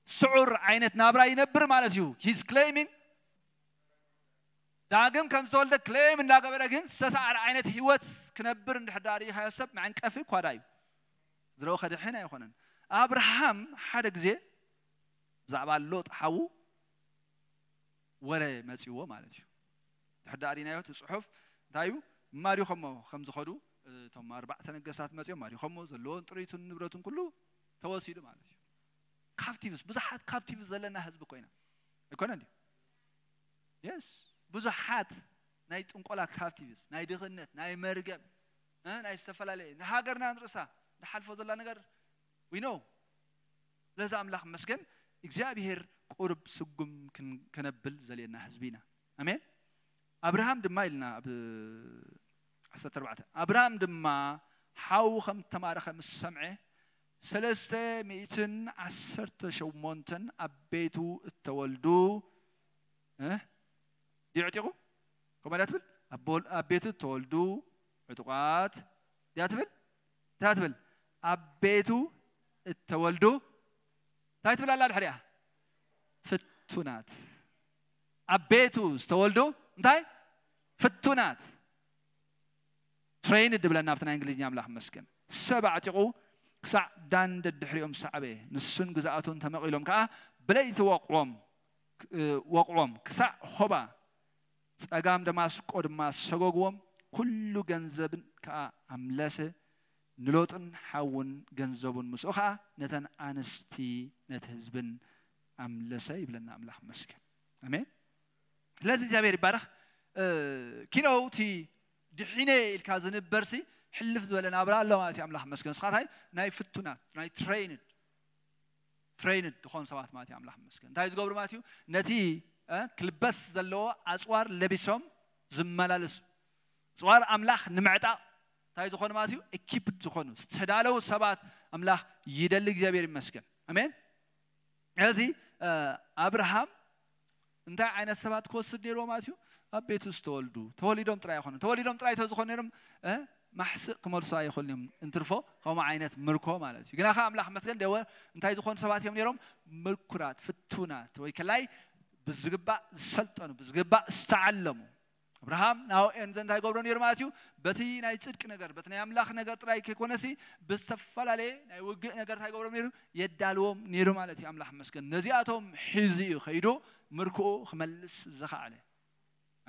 ስዑር ዓይነት ናብራ ይነብር ማለት እዩ። He's claiming ዳግም ከም ዝተወልደ ክሌም እንዳገበረ ግን ዝተሰዓረ ዓይነት ህይወት ክነብር እንድሕር ዳኣ ርኢኻዮ ሰብ መዕንቀፊ ኳዳ እዩ። ዝረኦ ከድሕን ኣይኮነን። ኣብርሃም ሓደ ግዜ ብዛዕባ ሎጥ ሓዉ ወረ መጺዎ ማለት እዩ። ድሕር ዳኣ ሪናዮ እቲ ጽሑፍ እንታይ እዩ? ማሪኾሞ ከም ዝኸዱ እቶም ኣርባዕተ ነገስታት መጺኦም ማሪኾሞ ዘለዎን ጥሪቱን ንብረቱን ኩሉ ተወሲዱ ማለት እዩ። ካፕቲቭስ ብዙሓት ካፕቲቭስ ዘለና ህዝቢ ኮይና ኣይኮነ እንዲ የስ ብዙሓት ናይ ጥንቆላ ካፕቲቭስ ናይ ድኽነት ናይ መርገም እ፣ ናይ ዝተፈላለየ ንሃገርና ንርእሳ ንሓልፎ ዘላ ነገር we know ስለዚ ኣምላኽ መስገን እግዚኣብሔር ቁርብ ስጉም ክን- ከነብል ዘልየና ህዝቢ ኢና። ኣሜን። ኣብርሃም ድማ ኢልና ኣብ ዓሰርተ ኣርባዕተ ኣብርሃም ድማ ሓዉ ከም ተማረኸ ምስ ሰምዐ ሰለስተ ሚእትን ዓሰርተ ሸሞንተን ኣብ ቤቱ እተወልዱ እ? ድዩ ዕጢቑ? ከምኡ ድያ ትብል? ኣብ ቦል- ኣብ ቤቱ እተወልዱ ዕጡቓት ድያ ትብል? እንታይ ትብል? ኣብ ቤቱ እተወልዱ እንታይ ትብል ኣላ ድሕሪኣ? ፍቱናት። ኣብ ቤቱ ዝተወልዱ እንታይ? ፍቱናት። ትሬይንድ ድብለና ኣብቲ ናይ እንግሊዝኛ ኣምላኽ መስገን ሰብ ኣዕጢቑ ክሳዕ ዳን ደድሕሪኦም ሰዓበ ንሱን ግዝኣቱን ተመቒሎም ከዓ ብለይቲ ወቕዎም ወቕዎም ክሳዕ ሆባ ጸጋም ደማስቆ ድማ ሰጎግዎም ኩሉ ገንዘብን ከዓ ኣምለሰ ንሎጥን ሓውን ገንዘቡን ምስኡ ከዓ ነተን ኣንስቲ ነቲ ህዝብን ኣምለሰ ይብለና ኣምላኽ መስገን ኣሜን ስለዚ እግዚኣብሔር ይባረኽ ኪነውቲ ድሒነ ኢልካ ዝንበርሲ ሕልፍ ዝበለ ናብራ ኣሎ ማለት እዩ ኣምላኽ መስገን ስኻታይ ናይ ፍቱናት ናይ ትሬይንድ ትሬይንድ ዝኾኑ ሰባት ማለት እዩ ኣምላኽ መስገን እንታይ ዝገብሩ ማለት እዩ ነቲ ክልበስ ዘለዎ ኣፅዋር ለቢሶም ዝመላለሱ ኣፅዋር ኣምላኽ ንምዕጣቕ እንታይ ዝኾኑ ማለት እዩ ኢኪፕድ ዝኾኑ ዝተዳለዉ ሰባት ኣምላኽ ይደሊ እግዚኣብሔር ይመስገን ኣሜን እዚ ኣብርሃም እንታይ ዓይነት ሰባት ክወስድ ነይርዎ ማለት እዩ ኣብ ቤቱ ዝተወልዱ ተወሊዶም ጥራይ ይኾኑ ተወሊዶም ጥራይ ተዝኾኑ ነይሮም ማሕስእ ክመልሱ ኣይኽእሉን እዮም እንትርፎ ከምኡ ዓይነት ምርኮ ማለት እዩ ግና ከዓ ኣምላኽ መስገን ደወ እንታይ ዝኾኑ ሰባት እዮም ነይሮም ምርኩራት ፍቱናት ወይ ከላይ ብዝግባእ ዝሰልጠኑ ብዝግባእ ዝተዓለሙ ኣብርሃም ናኦኤን ዘ እንታይ ገብሮ ነይሩ ማለት እዩ በቲ ናይ ፅድቂ ነገር በቲ ናይ ኣምላኽ ነገር ጥራይ ከይኮነሲ ብዝተፈላለየ ናይ ውግእ ነገር እንታይ ገብሮም ነይሩ የዳልዎም ነይሩ ማለት እዩ ኣምላኽ መስገን ነዚኣቶም ሒዙ እዩ ከይዱ ምርክኡ ክመልስ ዝኸኣለ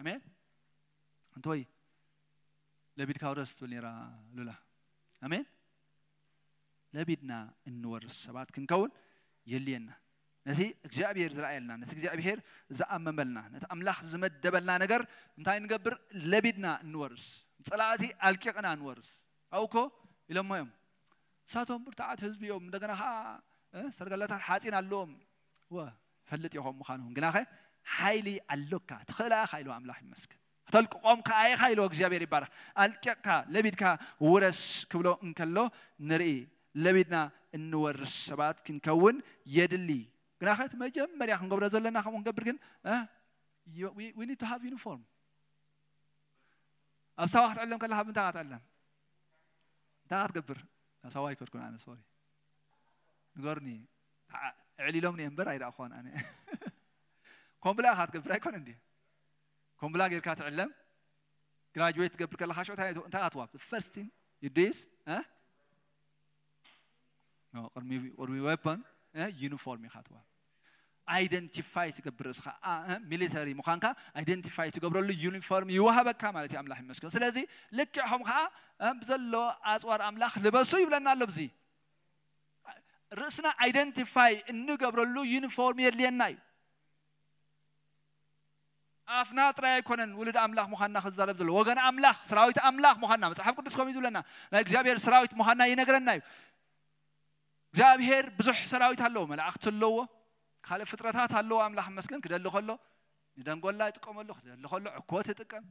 ኣሜን እንተወይ ለቢድካ ውረስ ትብል ነራ ሉላ ኣሜን ለቢድና እንወርስ ሰባት ክንከውን የልየና ነቲ እግዚኣብሔር ዝረኣየልና ነቲ እግዚኣብሔር ዝኣመመልና ነቲ ኣምላኽ ዝመደበልና ነገር እንታይ ንገብር ለቢድና እንወርስ ፀላእቲ ኣልቂቕና እንወርስ ኣውኮ ኢሎሞ እዮም እሳቶም ብርታዓት ህዝቢ እዮም እንደገና ከዓ ሰርገላታት ሓፂን ኣለዎም ወ ፈልጥ ኢኹም ምዃኑ ግናኸ ሓይሊ ኣሎካ ትኽእላ ኢኻ ኢሉ ኣምላኽ ይመስገን ክተልቅቖም ከዓ ኢኻ ኢልዎ እግዚኣብሔር ይባረኽ ኣልቂቕካ ለቢድካ ውረስ ክብሎ እንከሎ ንርኢ ለቢድና እንወርስ ሰባት ክንከውን የድሊ ግናኸ እቲ መጀመርያ ክንገብሮ ዘለና ከምኡ ክንገብር ግን እ፣ you- we, we need to have uniform። ኣብ ሳዋ ክትዕለም ከለኻ ብምንታይ ክትዕለም? እንታይ ክትገብር? ኣብ ሳዋ ኣይከድኩን ኣነ፣ ሶሪ። ንገሩኒ። ተዓ- ኣዕሊሎምኒ እምበር ኣይረኣኹን ኣነ። ኮምብላ ኢኻ ትገብር ኣይኮነ እንዲ? ኮምብላ ጌርካ ትዕለም። ግራጁዌት ትገብር ከለኻ ሽዑ እንታይ እንታይ ክትዋብ? ፈርስቲን ይዱይስ ቅድሚ ቅድሚ ዌፐን ዩኒፎርም ኢኻ ትዋብ። ኣይደንቲፋይ ትገብር እስኻ ሚሊተሪ ምዃንካ ኣይደንቲፋይ ትገብረሉ ዩኒፎርም ይወሃበካ ማለት እዩ። ኣምላኽ ይመስገን። ስለዚ ልክዕኹም ከዓ እ፣ ብዘሎ ኣፅዋር ኣምላኽ ልበሱ ይብለና ኣሎ። ብዚ ርእስና ኣይደንቲፋይ እንገብረሉ ዩኒፎርም የድልየና እዩ። ኣፍና ጥራይ ኣይኮነን ውሉድ ኣምላኽ ምዃንና ክዛረብ ዘሎ፣ ወገን ኣምላኽ፣ ሰራዊት ኣምላኽ ምዃንና መጽሓፍ ቅዱስ ከምኡ እዩ ዝብለና። ናይ እግዚኣብሔር ሰራዊት ምዃንና ይነግረና እዩ። እግዚኣብሔር ብዙሕ ሰራዊት ኣለዎ። መላእኽቲ ኣለዎ፣ ካልእ ፍጥረታት ኣለዎ። ኣምላኽ መስገን ክደሊ ከሎ ንደንጎላ ይጥቀመሉ፣ ክደሊ ከሎ ዕኮት ይጥቀም፣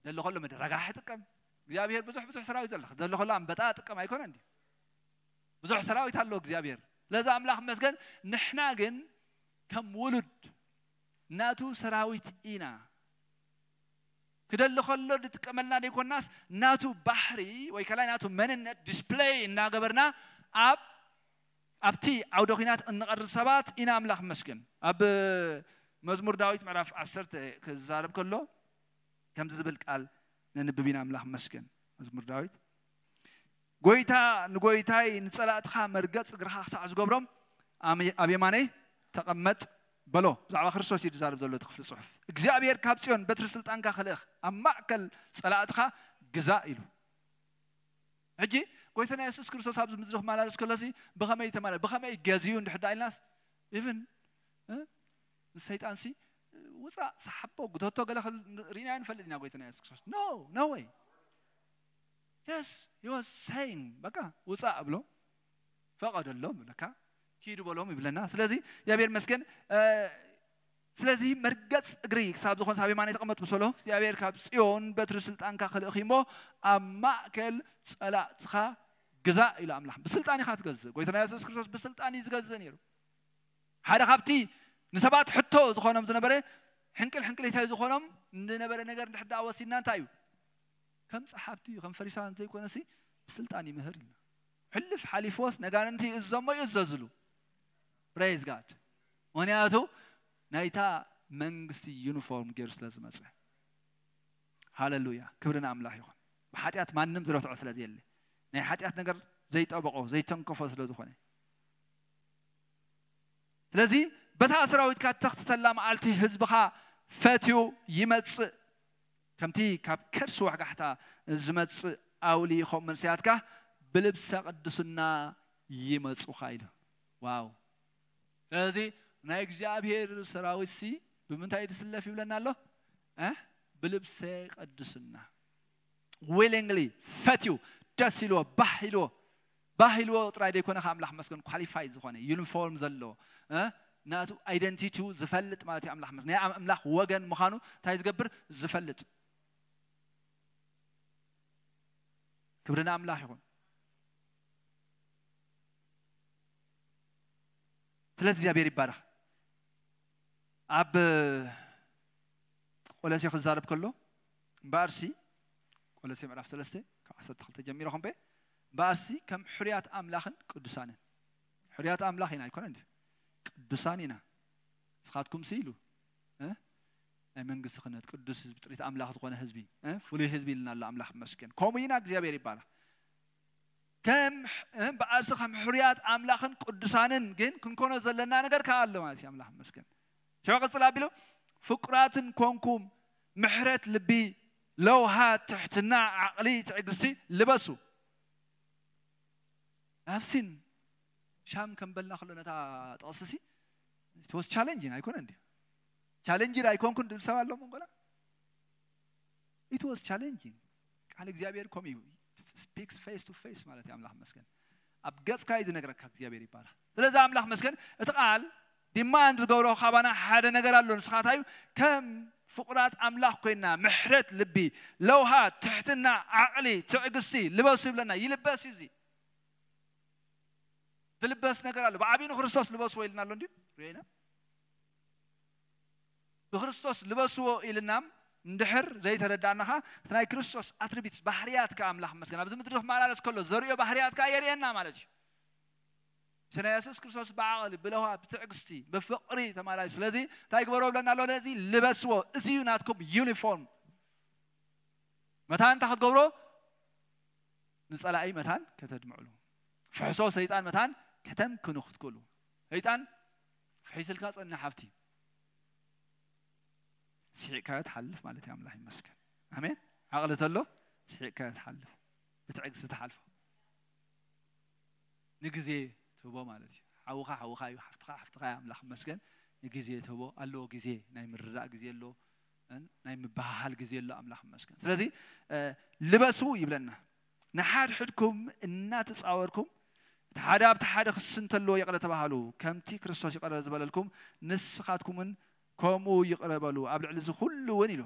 ክደሊ ከሎ መደረጋሕ ይጥቀም። እግዚኣብሔር ብዙሕ ብዙሕ ሰራዊት ዘሎ፣ ክደሊ ከሎ ኣንበጣ ይጥቀም ኣይኮነ እንዲ? ብዙሕ ሰራዊት ኣለዎ እግዚኣብሔር። ስለዚ ኣምላኽ መስገን። ንሕና ግን ከም ውሉድ ናቱ ሰራዊት ኢና። ክደሊ ከሎ ዝጥቀመልና ዘይኮናስ ናቱ ባህሪ ወይ ከላይ ናቱ መንነት ዲስፕሌይ እናገበርና ኣብ ኣብቲ ዓውደ ኲናት እንቐርብ ሰባት ኢና። ኣምላኽ መስገን። ኣብ መዝሙር ዳዊት ምዕራፍ ዓሰርተ ክዛረብ ከሎ ከምዚ ዝብል ቃል ነንብብ ኢና። ኣምላኽ መስገን። መዝሙር ዳዊት ጎይታ ንጎይታይ ንጸላእትኻ መርገጽ እግርኻ ክሳዕ ዝገብሮም ኣም- ኣብ የማነይ ተቐመጥ በሎ። ብዛዕባ ክርስቶስ እዩ ዝዛረብ ዘሎ እቲ ክፍሊ ጽሑፍ። እግዚኣብሔር ካብ ጽዮን በትሪ ስልጣንካ ክልእኽ ኣብ ማእከል ጸላእትኻ ግዛእ ኢሉ። ሕጂ ጎይታና የሱስ ክርስቶስ ኣብዚ ምድሪ ክመላለስ ከሎሲ ብኸመይ ተመላ ብኸመይ ገዝዩ እንድሕር ዳ ኢልናስ ኢቭን ንሰይጣንሲ ውፃእ ሰሓቦ ግተቶ ገለ ክል- ርኢና ንፈልጥ ኢና። ጎይታና የሱስ ክርስቶስ no no way yes he was saying በቃ ውፃእ እብሎ ፈቐደሎም ለካ ኪዱ በሎም ይብለና። ስለዚ እግዚኣብሔር መስገን። ስለዚ መርገፅ እግሪ ክሳብ ዝኾን ሳብ የማን የተቐመጡ ምሰሎ እግዚኣብሔር ካብ ፅዮን በትሪ ስልጣንካ ክልእኺ እሞ ኣብ ማእከል ፀላእትኻ ግዛእ ኢሉ ኣምላኽ። ብስልጣን ኢኻ ትገዝእ። ጎይታና የሱስ ክርስቶስ ብስልጣን እዩ ዝገዝእ ነይሩ። ሓደ ካብቲ ንሰባት ሕቶ ዝኾኖም ዝነበረ ሕንቅል ሕንቅሊታይ ዝኾኖም ዝነበረ ነገር እንድሕር ደኣ ወሲድና እንታይ እዩ ከም ጸሓፍቲ ከም ፈሪሳውያን ዘይኮነሲ ብስልጣን ይምህር ኢልና። ሕልፍ ሓሊፍዎስ ነጋንንቲ ይእዘሞ ይእዘዝሉ። ፕሬዝ ጋድ። ምክንያቱ ናይታ መንግስቲ ዩኒፎርም ገይሩ ስለ ዝመፀ። ሃለሉያ ክብሪ ንኣምላኽ ይኹን። ብሓጢኣት ማንም ዝረትዖ ስለ ዘየለ ናይ ሓጢኣት ነገር ዘይጠበቆ ዘይተንከፎ ስለ ዝኾነ ስለዚ በታ ሰራዊትካ ተኽትተላ መዓልቲ ህዝብኻ ፈትዩ ይመጽእ። ከምቲ ካብ ከርሲ ዋሕጋሕታ ዝመጽእ ኣውሊ ኸም መንስያትካ ብልብሰ ቅድስና ይመጹኻ ኢሉ። ዋው። ስለዚ ናይ እግዚኣብሔር ሰራዊት ሲ ብምንታይ ድስለፍ ይብለና ኣሎ? እ? ብልብሰ ቅድስና ዊሊንግሊ ፈትዩ ደስ ኢልዎ ባህ ኢልዎ ባህ ኢልዎ ጥራይ ዘይኮነ ካብ ኣምላኽ መስገን ኳሊፋይ ዝኾነ ዩኒፎርም ዘለዎ እ? ናቱ ኣይደንቲቲው ዝፈልጥ ማለት እዩ። ኣምላኽ መስ ናይ ኣምላኽ ወገን ምዃኑ እንታይ ዝገብር ዝፈልጥ ክብሪ ንኣምላኽ ይኹን። ስለዚ እግዚኣብሔር ይባረኽ። ኣብ ቆሎሴ ክዛረብ ከሎ እምበኣርሲ ቆሎሴ ምዕራፍ ሰለስተ ካብ ዓሰርተ ክልተ ጀሚረ ኹምበ እምበኣርሲ ከም ሕርያት ኣምላኽን ቅዱሳንን ሕርያት ኣምላኽ ኢና ኣይኮነ እንዲ ቅዱሳን ኢና ንስኻትኩም ሲ ኢሉ እ? ናይ መንግስቲ ክነት ቅዱስ ህዝቢ ጥሪት ኣምላኽ ዝኾነ ህዝቢ እ? ፍሉይ ህዝቢ ኢልና ኣሎ ኣምላኽ መስገን ከምኡ ኢና እግዚኣብሔር ይባላል ከም እ? በኣሲ ከም ሕርያት ኣምላኽን ቅዱሳንን ግን ክንኮኖ ዘለና ነገር ከዓ ኣሎ ማለት እዩ ኣምላኽ መስገን ሸው ቀፅል ኣቢሉ ፍቁራትን ኮንኩም ምሕረት ልቢ ለውሃት ትሕትና ዓቕሊ ትዕግስቲ ልበሱ ኣብሲን ሻም ከም በልና ከሎ ነታ ጥቕስሲ it was challenging ኣይኮነ እንዲ challenging ኣይኮንኩን ድብል ሰብ ኣሎ መንጎና it was challenging ቃል እግዚኣብሔር ኮም እዩ speaks face to face ማለት ኣምላኽ መስገን ኣብ ገጽካ እዩ ዝነግረካ እግዚኣብሔር ይባላል ስለዚ ኣምላኽ መስገን እቲ ቃል ዲማንድ ዝገብሮ ካባና ሓደ ነገር ኣሎ ንስኻታዩ ከም ፍቁራት ኣምላኽ ኮይና ምሕረት ልቢ ለውሃት ትሕትና ዓቕሊ ትዕግስቲ ልበሱ ይብለና ይልበስ እዩ እዚ ዝልበስ ነገር ኣሎ ብዓብዩ ንክርስቶስ ልበስዎ ኢልና ኣሎ እንድዩ ርኢና ብክርስቶስ ልበስዎ ኢልናም እንድሕር ዘይተረዳእናኻ፣ እቲ ናይ ክርስቶስ ኣትሪቢትስ፣ ባህርያት ከኣ ኣምላኽ መስገን ኣብዚ ምድሪ ክመላለስ ከሎ ዘርእዮ ባህርያት ከኣ የርእየና ማለት እዩ። ስለ የሱስ ክርስቶስ ብዓቕሊ፣ ብለውሃት፣ ብትዕግስቲ፣ ብፍቕሪ ተማላዩ። ስለዚ እንታይ ግበርዎ ብለና ኣሎ? ነዚ ልበስዎ። እዚ እዩ ናትኩም ዩኒፎርም። መታን እንታይ ክትገብሮ? ንጸላኢ መታን ከተድምዕሉ፣ ፍሕሶ ሰይጣን መታን ከተምክኑ ክትክእሉ። ሰይጣን ፍሒስልካ ጸኒ ሓፍቲ፣ ስሒቕካዮ ትሓልፍ ማለት እዩ። ኣምላኽ ይመስገን። ኣሜን። ዓቕሊ ተሎ ስሒቕካዮ ትሓልፍ፣ ብትዕግስቲ ትሓልፎ። ንግዜ ትህቦ ማለት እዩ። ሓውኻ ሓውኻ እዩ፣ ሓፍትኻ ሓፍትኻ እያ። ኣምላኽ ይመስገን። ንግዜ ትህቦ ኣለዎ። ግዜ ናይ ምርዳእ ግዜ ኣሎ፣ ናይ ምበሃሃል ግዜ ኣሎ። ኣምላኽ ይመስገን። ስለዚ ልበሱ ይብለና። ንሓድሕድኩም እናተጻወርኩም፣ እቲ ሓደ ኣብቲ ሓደ ክሲ እንተለዎ ይቕረ ተባሃሉ፣ ከምቲ ክርስቶስ ይቕረ ዝበለልኩም ንስኻትኩምን ከምኡ ይቕረ በሉ። ኣብ ልዕሊ እዚ ኩሉ እውን ኢሉ፣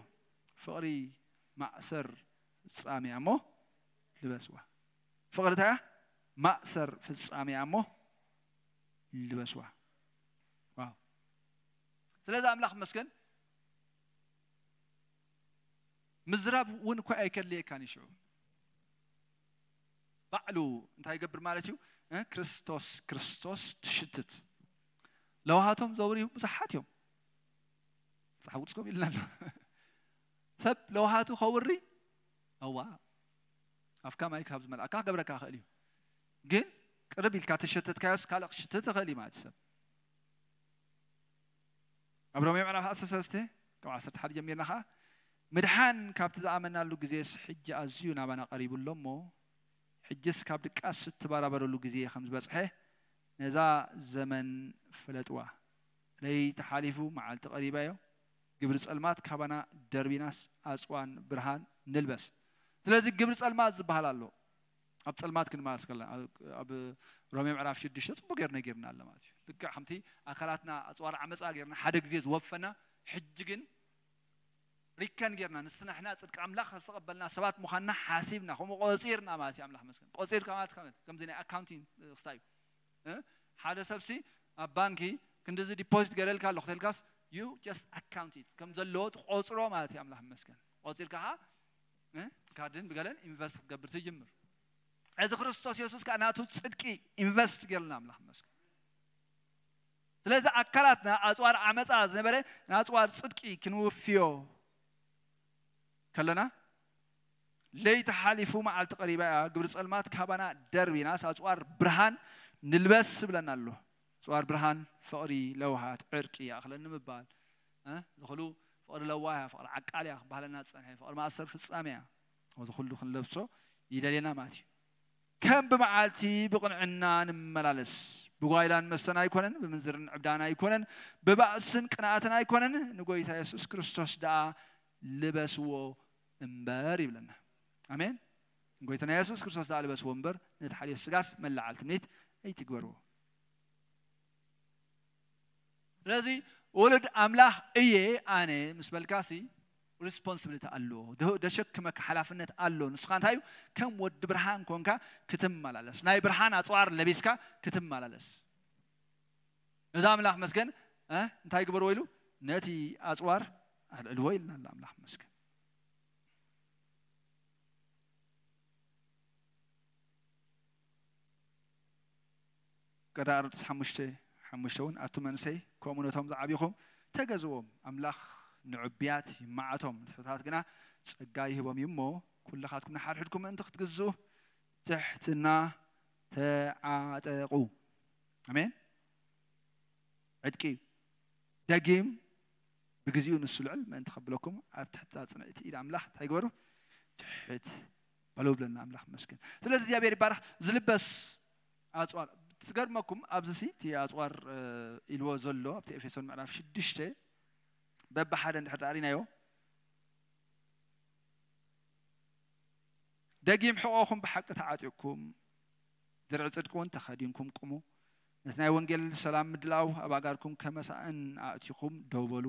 ፍቕሪ ማእሰር ፍጻሜ እያ እሞ ልበስዋ። ፍቕሪ እንታይ እያ? ማእሰር ፍጻሜ እያ እሞ ልበስዋ። ዋው። ስለዚ ኣምላኽ መስገን ምዝራብ እውን እኳ ኣይከድልየካን እዩ። ሽዑ ባዕሉ እንታይ ይገብር ማለት እዩ? እ፣ ክርስቶስ፣ ክርስቶስ ትሽትት። ለውሃቶም ዘውርዩ ብዙሓት እዮም። መጽሓፍ ቅዱስ ከምኡ ኢልና ኣሎ። ሰብ ለውሃቱ ከውሪ፣ እዋ፣ ኣፍካ ማይ ካብ ዝመልኣካ ክገብረካ ይኽእል እዩ። ግን ቅርብ ኢልካ ተሸተትካዮስ ካልእ ክሽትት ይኽእል እዩ ማለት እዩ ሰብ። ኣብ ሮሜ ምዕራፍ ዓሰርተ ሰለስተ ካብ ዓሰርተ ሓደ ጀሚርና ኸዓ፣ ምድሓን ካብቲ ዝኣመናሉ ግዜስ ሕጂ ኣዝዩ ናባና ቀሪቡ ኣሎ እሞ፣ ሕጅስ ካብ ድቃስ እትበራበረሉ ግዜ ከም ዝበጽሐ ነዛ ዘመን ፍለጥዋ። ለይቲ ሓሊፉ መዓልቲ ቀሪባ እዮ። ግብሪ ጸልማት ካባና ደርቢናስ ኣጽዋር ብርሃን ንልበስ። ስለዚ ግብሪ ጸልማት ዝበሃል ኣሎ። ኣብ ጸልማት ክንመላለስ ከለና፣ ኣብ፣ ኣብ ሮሜ ምዕራፍ ሽዱሽተ ጽቡቕ ጌሩ ነጊርና ኣሎ ማለት እዩ። ልክዕ ከምቲ ኣካላትና ኣጽዋር ዓመጻ ጌርና ሓደ ግዜ ዝወፈና፣ ሕጂ ግን ሪከን ጌርና፣ ንስና ሕና ጽድቂ ኣምላኽ ከም ዝተቐበልና ሰባት ምዃንና ሓሲብና፣ ከምኡ ቆጺርና ማለት እዩ። ኣምላኽ መስገን። ቆጺርካ ማለት ከመ-፣ ከምዚ ናይ ኣካውንቲንግ ክስታይ እዩ። እ? ሓደ ሰብሲ ኣብ ባንኪ ክንድዚ ዲፖዚት ገረልካ ኣለኹ ተልካስ፣ you just account it፣ ከም ዘለዎ ትቆጽሮ ማለት እዩ። ኣምላኽ መስገን። ቆጺርካ ኸዓ፣ እ? ካርድን ብገለን ኢንቨስት ክትገብር ትጅምር። እዚ ክርስቶስ የሱስ ከኣ ናቱ ጽድቂ ኢንቨስት ጌርልና፣ ኣምላኽ መስገን። ስለዚ ኣካላትና ኣጽዋር ዓመጻ ዝነበረ ንኣጽዋር ጽድቂ ክንውፍዮ ከለና፣ ለይቲ ሓሊፉ መዓልቲ ቀሪባ እያ፣ ግብሪ ጸልማት ካባና ደርቢናስ ኣጽዋር ብርሃን ንልበስ ይብለና ኣሎ። ኣጽዋር ብርሃን ፍቕሪ፣ ለውሃት፣ ዕርቂ፣ ይኣኽለኒ ምባል፣ እ፣ እዚ ኩሉ ፍቕሪ ለዋህ እያ፣ ፍቕሪ ዓቃል እያ ክበሃለና ዝጸንሐ፣ ፍቕሪ ማእሰር ፍጻሜ እያ። እዚ ኩሉ ክንለብሶ ይደልየና ማለት እዩ። ከም ብመዓልቲ ብቕንዕና ንመላለስ፣ ብጓይላን መስተን ኣይኮነን፣ ብምንዝርን ዕብዳን ኣይኮነን፣ ብባእስን ቅንኣትን ኣይኮነን፣ ንጎይታ የሱስ ክርስቶስ ደኣ ልበስዎ እምበር ይብለና። ኣሜን። ንጎይታና የሱስ ክርስቶስ ደኣ ልበስዎ እምበር፣ ነቲ ሓልዮት ስጋስ መለዓል ትምኒት ኣይትግበርዎ። ስለዚ ውሉድ ኣምላኽ እየ ኣነ ምስ በልካሲ ሪስፖንሲቢሊቲ ኣሎ፣ ደ-፣ ደሸክመካ ሓላፍነት ኣሎ። ንስኻ እንታይ እዩ? ከም ወዲ ብርሃን ኮንካ ክትመላለስ፣ ናይ ብርሃን ኣጽዋር ለቢስካ ክትመላለስ። እዚ ኣምላኽ መስገን፣ እ፣ እንታይ ግበርዎ ኢሉ? ነቲ ኣጽዋር ኣልዕልዎ ኢልና ኣሎ። ኣምላኽ መስገን። ቀዳርጥስ ሓሙሽተ ሓሙሽተ እውን፣ ኣቱ መንእሰይ፣ ከምኡ ነቶም ዝዓብኹም ተገዝዎም። ኣምላኽ ንዕቡያት ይመዓቶም፣ ንትሑታት ግና ጸጋ ይህቦም እዩ እሞ፣ ኩልኻትኩም ንሓድሕድኩም ምእንቲ ክትግዝኡ ትሕትና ተዓጠቑ። ኣሜን። ዕጥቂ እዩ። ደጊም ብግዜኡ ንሱ ልዕል ምእንቲ ከብለኩም፣ ኣብ ትሕቲ ጽንዕቲ ኢድ ኣምላኽ እንታይ ግበሩ? ትሕት በሉ ብለና። ኣምላኽ ይመስገን። ስለዚ እግዚኣብሔር ይባረኽ። ዝልበስ ኣጽዋር፣ ትገርመኩም፣ ኣብዚ ሲ እቲ ኣጽዋር፣ እ፣ ኢልዎ ዘሎ ኣብቲ ኤፌሶን ምዕራፍ ሽዱሽተ በብሓደ እንድሕር ደኣ ሪናዮ፣ ደጊም ሕቖኹም ብሓቂ ተዓጢቕኩም፣ ድርዒ ጽድቂ እውን ተኸዲንኩም ቁሙ። ነቲ ናይ ወንጌል ሰላም ምድላው ኣብ ኣጋርኩም ከመሳእን ኣእቲኹም ደው በሉ።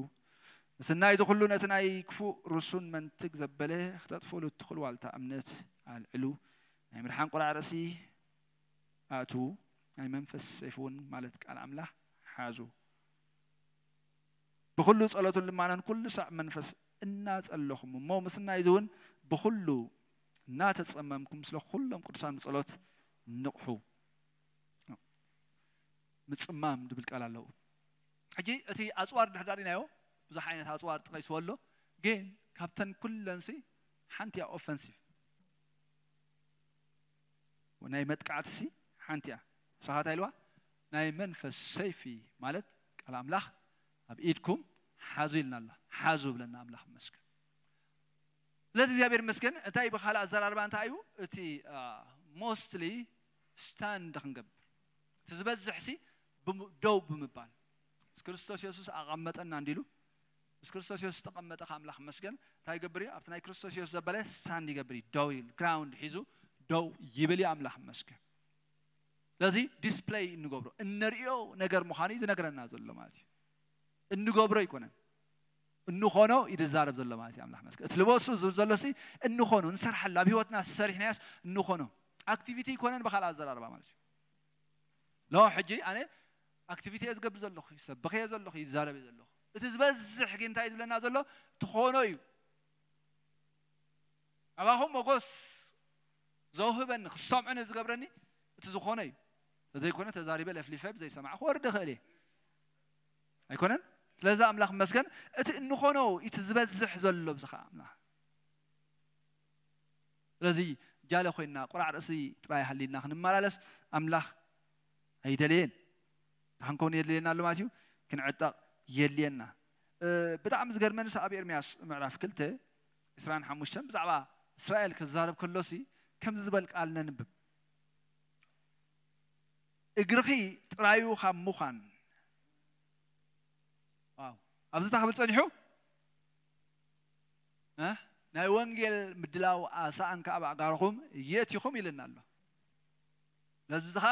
ምስናይ እዚ ኩሉ ነቲ ናይ ክፉእ ርሱን መንትግ ዘበለ ክተጥፍእሉ እትኽእሉ ዋልታ እምነት ኣልዕሉ። ናይ ምድሓን ቁራዕ ርእሲ ኣእትዉ። ናይ መንፈስ ሰይፊ እውን ማለት ቃል ኣምላኽ ሓዙ። ብኹሉ ጸሎትን ልማናን ኩሉ ሳዕ መንፈስ እናጸለኹም እሞ ምስናይ እውን ብኹሉ እናተጸመምኩም ስለ ኩሎም ቅዱሳን ብጸሎት ንቕሑ። ምጽማም ድብል ቃል ኣለዉ። ሕጂ እቲ ኣጽዋር ድሕዳር ኢናዮ ብዙሕ ዓይነት ኣጽዋር ጥቐይስዎ ኣሎ። ግን ካብተን ኩለንሲ ሓንቲ እያ ኦፈንሲቭ፣ ናይ መጥቃዕትሲ ሓንቲ እያ። ንስኻ እንታይ ኢልዋ? ናይ መንፈስ ሰይፊ ማለት ቃል ኣምላኽ ኣብ ኢድኩም ሓዙ ኢልና ኣሎ። ሓዙ ብለና ኣምላኽ ይመስገን። ስለዚ እግዚኣብሔር ይመስገን። እንታይ ብኻልእ ኣዘራርባ እንታይ እዩ እቲ ሞስትሊ ስታንድ ክንገብር እቲ ዝበዝሕ ሲ ብም- ደው ብምባል ምስ ክርስቶስ የሱስ ኣቐመጠና እንዲሉ ምስ ክርስቶስ የሱስ ተቐመጠ ኣምላኽ መስገን እንታይ ይገብር እዩ? ኣብቲ ናይ ክርስቶስ የሱስ ዘበለ ስታንድ ይገብር እዩ። ደው ይብል፣ ግራውንድ ሒዙ ደው ይብል እዩ ኣምላኽ መስገን። ስለዚ ዲስፕሌይ እንገብሮ እንርእዮ ነገር ምዃኑ እዩ ዝነግረና ዘሎ ማለት እዩ። እንገብሮ ኣይኮነን፣ እንኾኖ እዩ ዝዛረብ ዘሎ ማለት እዩ ኣምላኽ መስገን። እቲ ልበሱ ዝብል ዘሎ ሲ እንኾኖ፣ ንሰርሓሉ፣ ኣብ ህይወትና ሰሪሕናያስ እንኾኖ። ኣክቲቪቲ ኣይኮነን ብኻልእ ኣዘራርባ ማለት እዩ። ሎ ሕጂ ኣነ ኣክቲቪቲ እየ ዝገብር ዘለኹ፣ ይሰብኽ እየ ዘለኹ፣ ይዛረብ እየ ዘለኹ። እቲ ዝበዝሕ ግን እንታይ ዝብለና ዘሎ? ትኾኖ እዩ። ኣባኹም መጎስ ዘውህበኒ ክሰምዑኒ ዝገብረኒ እቲ ዝኾነ እዩ። ተዘይኮነ ተዛሪበ ለፍሊፈ ብዘይሰማዕ ክወርድ ይኽእል እየ ኣይኮነን። ስለዚ ኣምላኽ መስገን እቲ እንኾኖ እቲ ዝበዝሕ ዘሎ ብዚ ከዓ ኣምላኽ ስለዚ ጃለ ኮይና ቁራዕ ርእሲ ጥራይ ሃሊና ክንመላለስ ኣምላኽ ኣይደለየን። ንክንከውን የድልየና ኣሎ ማለት እዩ። ክንዕጠቕ የድልየና። ብጣዕሚ ዝገርመንስ ኣብ ኤርምያስ ምዕራፍ ክልተ ዕስራን ሓሙሽተን ብዛዕባ እስራኤል ክዛረብ ከሎሲ ከምዚ ዝበል ቃል ነንብብ። እግርኺ ጥራዩ ካብ ምዃን ኣብዚ እንታይ ክብል ጸኒሑ? ናይ ወንጌል ምድላው ኣሳእን ከዓ ብኣጋርኹም የእቲኹም ኢልና ኣሎ። ስለዚ ከዓ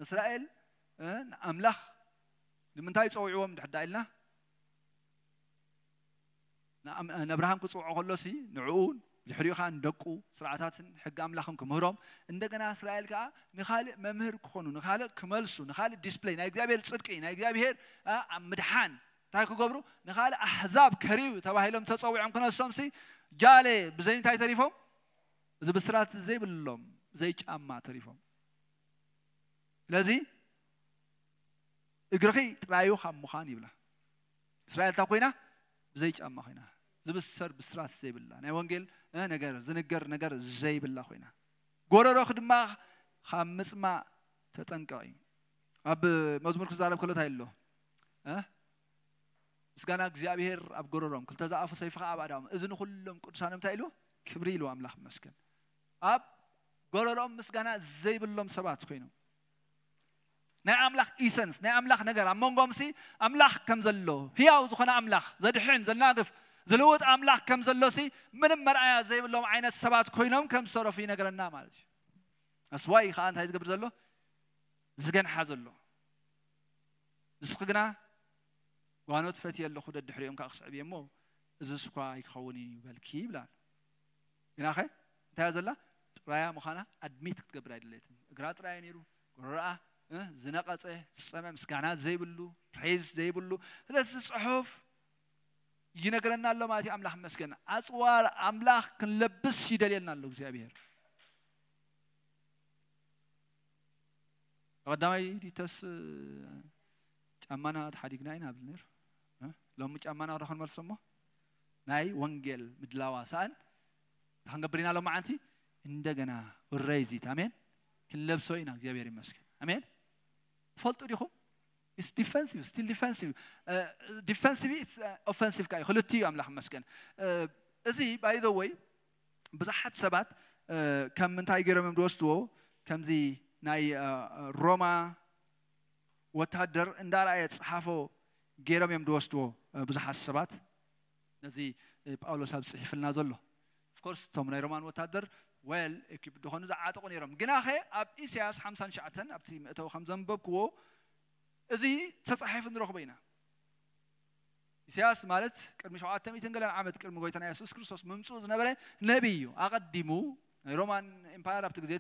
እስራኤል ንኣምላኽ ንምንታይ ጸውዕዎም ድሕዳ ኢልና ንኣብርሃም ክጽውዖ ከሎሲ ንዕኡ ድሕሪኡ ከዓ ንደቁ ስርዓታትን ሕጊ ኣምላኽን ክምህሮም እንደገና እስራኤል ከዓ ንኻልእ መምህር ክኾኑ ንኻልእ ክመልሱ ንኻልእ ዲስፕሌይ ናይ እግዚኣብሔር ፅድቂ ናይ እግዚኣብሔር ምድሓን እንታይ ክገብሩ ንኻልእ ኣሕዛብ ከሪብ ተባሂሎም ተፀዊዖም ክነሶም ሲ ጃለ ብዘይ እንታይ ተሪፎም እዚ ብስራት ዘይብሎም ብዘይ ጫማ ተሪፎም ስለዚ እግርኺ ጥራዩ ካብ ምዃን ይብላ እስራኤል እታ ኮይና ብዘይ ጫማ ኮይና ዝብሰር ብስራት ዘይብላ ናይ ወንጌል ነገር ዝንገር ነገር ዘይብላ ኮይና ጎረሮኽ ድማ ካብ ምፅማእ ተጠንቀቂ ኣብ መዝሙር ክዛረብ ከሎ እንታይ ኣሎ ምስጋና እግዚኣብሔር ኣብ ጎረሮም ክልተ ዝኣፉ ሰይፍኻ ኣብ ኣዳም እዚ ንኩሎም ቅዱሳን እንታይ ኢሉ ክብሪ ኢሉ ኣምላኽ መስገን ኣብ ጎረሮም ምስጋና ዘይብሎም ሰባት ኮይኖም ናይ ኣምላኽ ኢሰንስ ናይ ኣምላኽ ነገር ኣብ መንጎም ሲ ኣምላኽ ከም ዘሎ ህያው ዝኾነ ኣምላኽ ዘድሕን ዘናግፍ ዝልውጥ ኣምላኽ ከም ዘሎ ሲ ምንም መርኣያ ዘይብሎም ዓይነት ሰባት ኮይኖም ከም ዝተረፉ ይነግረና ማለት እዩ ኣስዋይ ከዓ እንታይ ዝገብር ዘሎ ዝገንሓ ዘሎ ንስኺ ግና ጓኖት ፈትየ ኣለኹ ደድሕሪኦም ከዓ ክስዕብ እየ እሞ እዚ ስኳ ኣይክኸውን እዩ በልኪ ይብላል ግናኸ እንታይ ዘላ ጥራያ ምዃና ኣድሚት ክትገብር ኣይደለየትን እግራ ጥራያ ነይሩ ጎረረኣ ዝነቐፀ ዝፀመ ምስጋና ዘይብሉ ፕሬዝ ዘይብሉ ስለዚ ጽሑፍ ይነግረና ኣሎ ማለት ኣምላኽ መስገን ኣፅዋር ኣምላኽ ክንለብስ ይደልየልና ኣሎ እግዚኣብሔር ቀዳማይ ዲተስ ጫማና ተሓዲግና ኢና ብል ነር ሎሚ ጫማና ዶ ክንመልሶ እሞ ናይ ወንጌል ምድላዋ ሰኣን ክንገብር ኢና ሎመዓንቲ እንደገና ሬዚት ኣሜን ክንለብሶ ኢና እግዚኣብሔር ይመስገን ኣሜን ትፈልጡ ዲኹም ዲፈንሲቭ ስቲል ዲፈንሲቭ ዲፈንሲቭ ኦፈንሲቭ ካ ክልትዩ ኣምላኽ መስገን እዚ ባይ ወይ ብዙሓት ሰባት ከም ምንታይ ገይሮም እዮም ዝወስድዎ ከምዚ ናይ ሮማ ወታደር እንዳረኣየ ዝፀሓፎ ገይሮም እዮም ዝወስድዎ ብዙሓት ሰባት ነዚ ጳውሎስ ኣብ ፅሒፍልና ዘሎ ኦፍኮርስ እቶም ናይ ሮማን ወታደር ወል ኤኪፕ ዝኾኑ ዝዓጠቑ ነይሮም ግናኸ ኣብ ኢሳያስ ሓምሳን ትሽዓተን ኣብቲ መእተዊ ከም ዘንበብክዎ እዚ ተፃሒፉ ንረኽቦ ኢና ኢሳያስ ማለት ቅድሚ ሸውዓተ ሚእትን ገለን ዓመት ቅድሚ ጎይታና የሱስ ክርስቶስ ምምፅኡ ዝነበረ ነቢይ እዩ ኣቐዲሙ ናይ ሮማን ኤምፓየር ኣብቲ ግዜ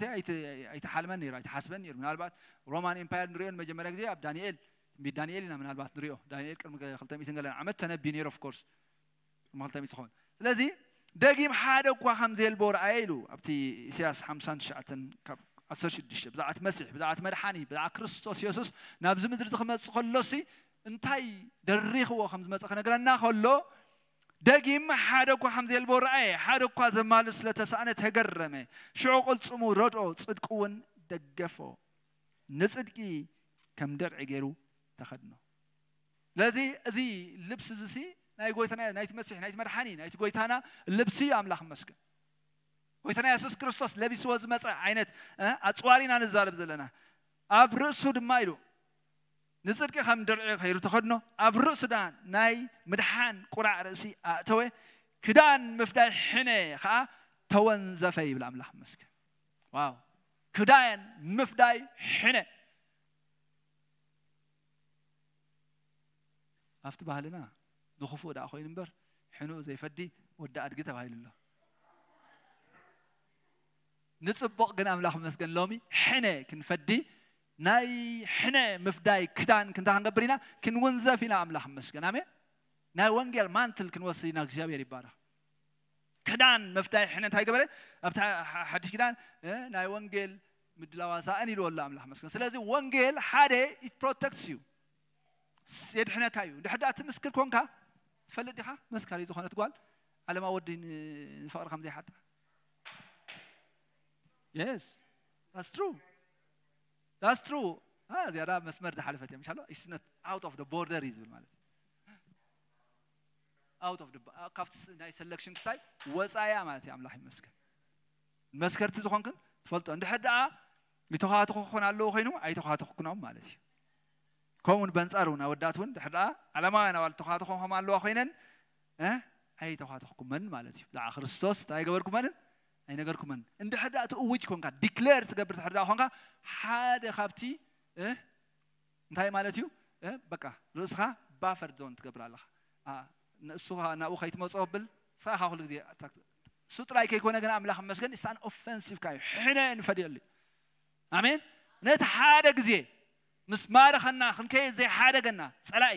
ኣይተሓልመን ነይሩ ኣይተሓስበን ነይሩ ምናልባት ሮማን ኤምፓየር ንሪኦ ንመጀመርያ ግዜ ኣብ ዳንኤል ትንቢት ዳንኤል ኢና ምናልባት ንሪኦ። ዳንኤል ቅድሚ ክልተ ሚእትን ገለን ዓመት ተነብዩ ነይሩ። Of course ቅድሚ ክልተ ሚእቲ ዝኸውን። ስለዚ ደጊም ሓደ እኳ ከም ዘየልቦ ረኣየ ኢሉ ኣብቲ ኢሳያስ ሓምሳን ትሽዓተን ካብ ዓሰርተ ሽዱሽተ፣ ብዛዕባ እቲ መሲሕ፣ ብዛዕባ እቲ መድሓኒ፣ ብዛዕባ ክርስቶስ የሱስ ናብዚ ምድሪ እዚ ክመጽእ ከሎሲ እንታይ ደሪኽዎ ከም ዝመጸ ክነግረና ከሎ፣ ደጊም ሓደ እኳ ከም ዘየልቦ ረኣየ፣ ሓደ እኳ ዘማሉ ስለ ተሳእነ ተገረመ። ሽዑ ቅልጽሙ ረድኦ፣ ጽድቂ እውን ደገፎ። ንጽድቂ ከም ደርዒ ገይሩ ተኸድኖ። ስለዚ እዚ ልብሲ እዚ ሲ ናይ ጎይታና፣ ናይቲ መሲሕ፣ ናይቲ መድሓኒ፣ ናይቲ ጎይታና ልብሲ እዩ። ኣምላኽ ይመስገን። ጎይታና የሱስ ክርስቶስ ለቢስዎ ዝመጸ ዓይነት፣ እ፣ ኣጽዋር ኢና ንዛረብ ዘለና። ኣብ ርእሱ ድማ ኢሉ ንጽድቂ ከም ድርዒ ገይሩ ተኸድኖ፣ ኣብ ርእሱ ድማ ናይ ምድሓን ቁራዕ ርእሲ ኣእተወ፣ ክዳን ምፍዳይ ሕነ ኸኣ ተወንዘፈ ይብል። ኣምላኽ ይመስገን። ዋው! ክዳን ምፍዳይ ሕነ። ኣብቲ ባህልና ንኽፉእ ደኣ ኮይኑ እምበር ሕኑኡ ዘይፈዲ ወዲ ኣድጊ ተባሂሉ ኣሎ። ንጽቡቕ ግን ኣምላኽ ይመስገን ሎሚ ሕነ ክንፈዲ ናይ ሕነ ምፍዳይ ክዳን ክንታ ክንገብር ኢና፣ ክንውንዘፍ ኢና። ኣምላኽ ይመስገን። ኣሜን። ናይ ወንጌል ማንትል ክንወስድ ኢና። እግዚኣብሔር ይባረኽ። ክዳን መፍዳይ ሕነ እንታይ ገበረ? ኣብቲ ሓ- ሓ- ሓድሽ ኪዳን፣ እ፣ ናይ ወንጌል ምድላዋ ሳእን ኢልዎ ኣሎ ኣምላኽ ይመስገን። ስለዚ ወንጌል ሓደ it protects you፣ የድሕነካ እዩ። እንድሕር ደኣ ትምስክር ኮንካ ትፈልጥ ዲኻ? መስካሪ ዝኾነት ጓል ዓለማዊ ወዲ ን- ንፍቕሪ ከም ዘይሓጣ። Yes, that's true, that's true። አ፣ ዝያዳ መስመር ዝሓለፈት እያ። ምሻሎ it's not out of the border እዩ ዝብል ማለት እዩ። Out of the፣ ካብቲ ስ- ናይ ሰለክሽን ክሳይ ወፃያ ማለት እዩ። ኣምላኽ ይመስገን። መስከርቲ ዝኾንክን ትፈልጦ። እንድሕር ደኣ ይተኻትኹ ክኾን ኣለዎ ኮይኑ ኣይተኻትኹኩኖም ማለት እዩ። ከምኡ እውን በንጻሩ እውን ኣወዳት እውን ድሕር ደኣ ዓለማውያን ኣባል ተኻትኹ ከም ኣለዋ ኮይነን፣ እ፣ ኣይተኻትኹኩመን ማለት እዩ። ብዛዕባ ክርስቶስ እንታይ ኣይገበርኩመንን ኣይነገርኩመን። እንድሕር ደኣ እቲ እውጅ ኮንካ፣ ዲክሌር ትገብር ድሕር ደኣ ኮንካ፣ ሓደ ካብቲ፣ እ፣ እንታይ ማለት እዩ? እ፣ በቃ ርእስኻ ባፈር ዞን ትገብር ኣለኻ። አ፣ ንእሱ ኸኣ ናብኡ ከይትመጽኦ ብል፣ ንስኻ ኢኻ ኩሉ ግዜ ኣታክ-፣ እሱ ጥራይ ከይኮነ ግን ኣምላኽ ይመስገን፣ it's an offensive ካዩ። ሕነ ንፈድየሉ እዩ። ኣሜን። ነቲ ሓደ ግዜ ምስ ማረኸና ክንከይድ ዘይሓደገና ጸላኢ፣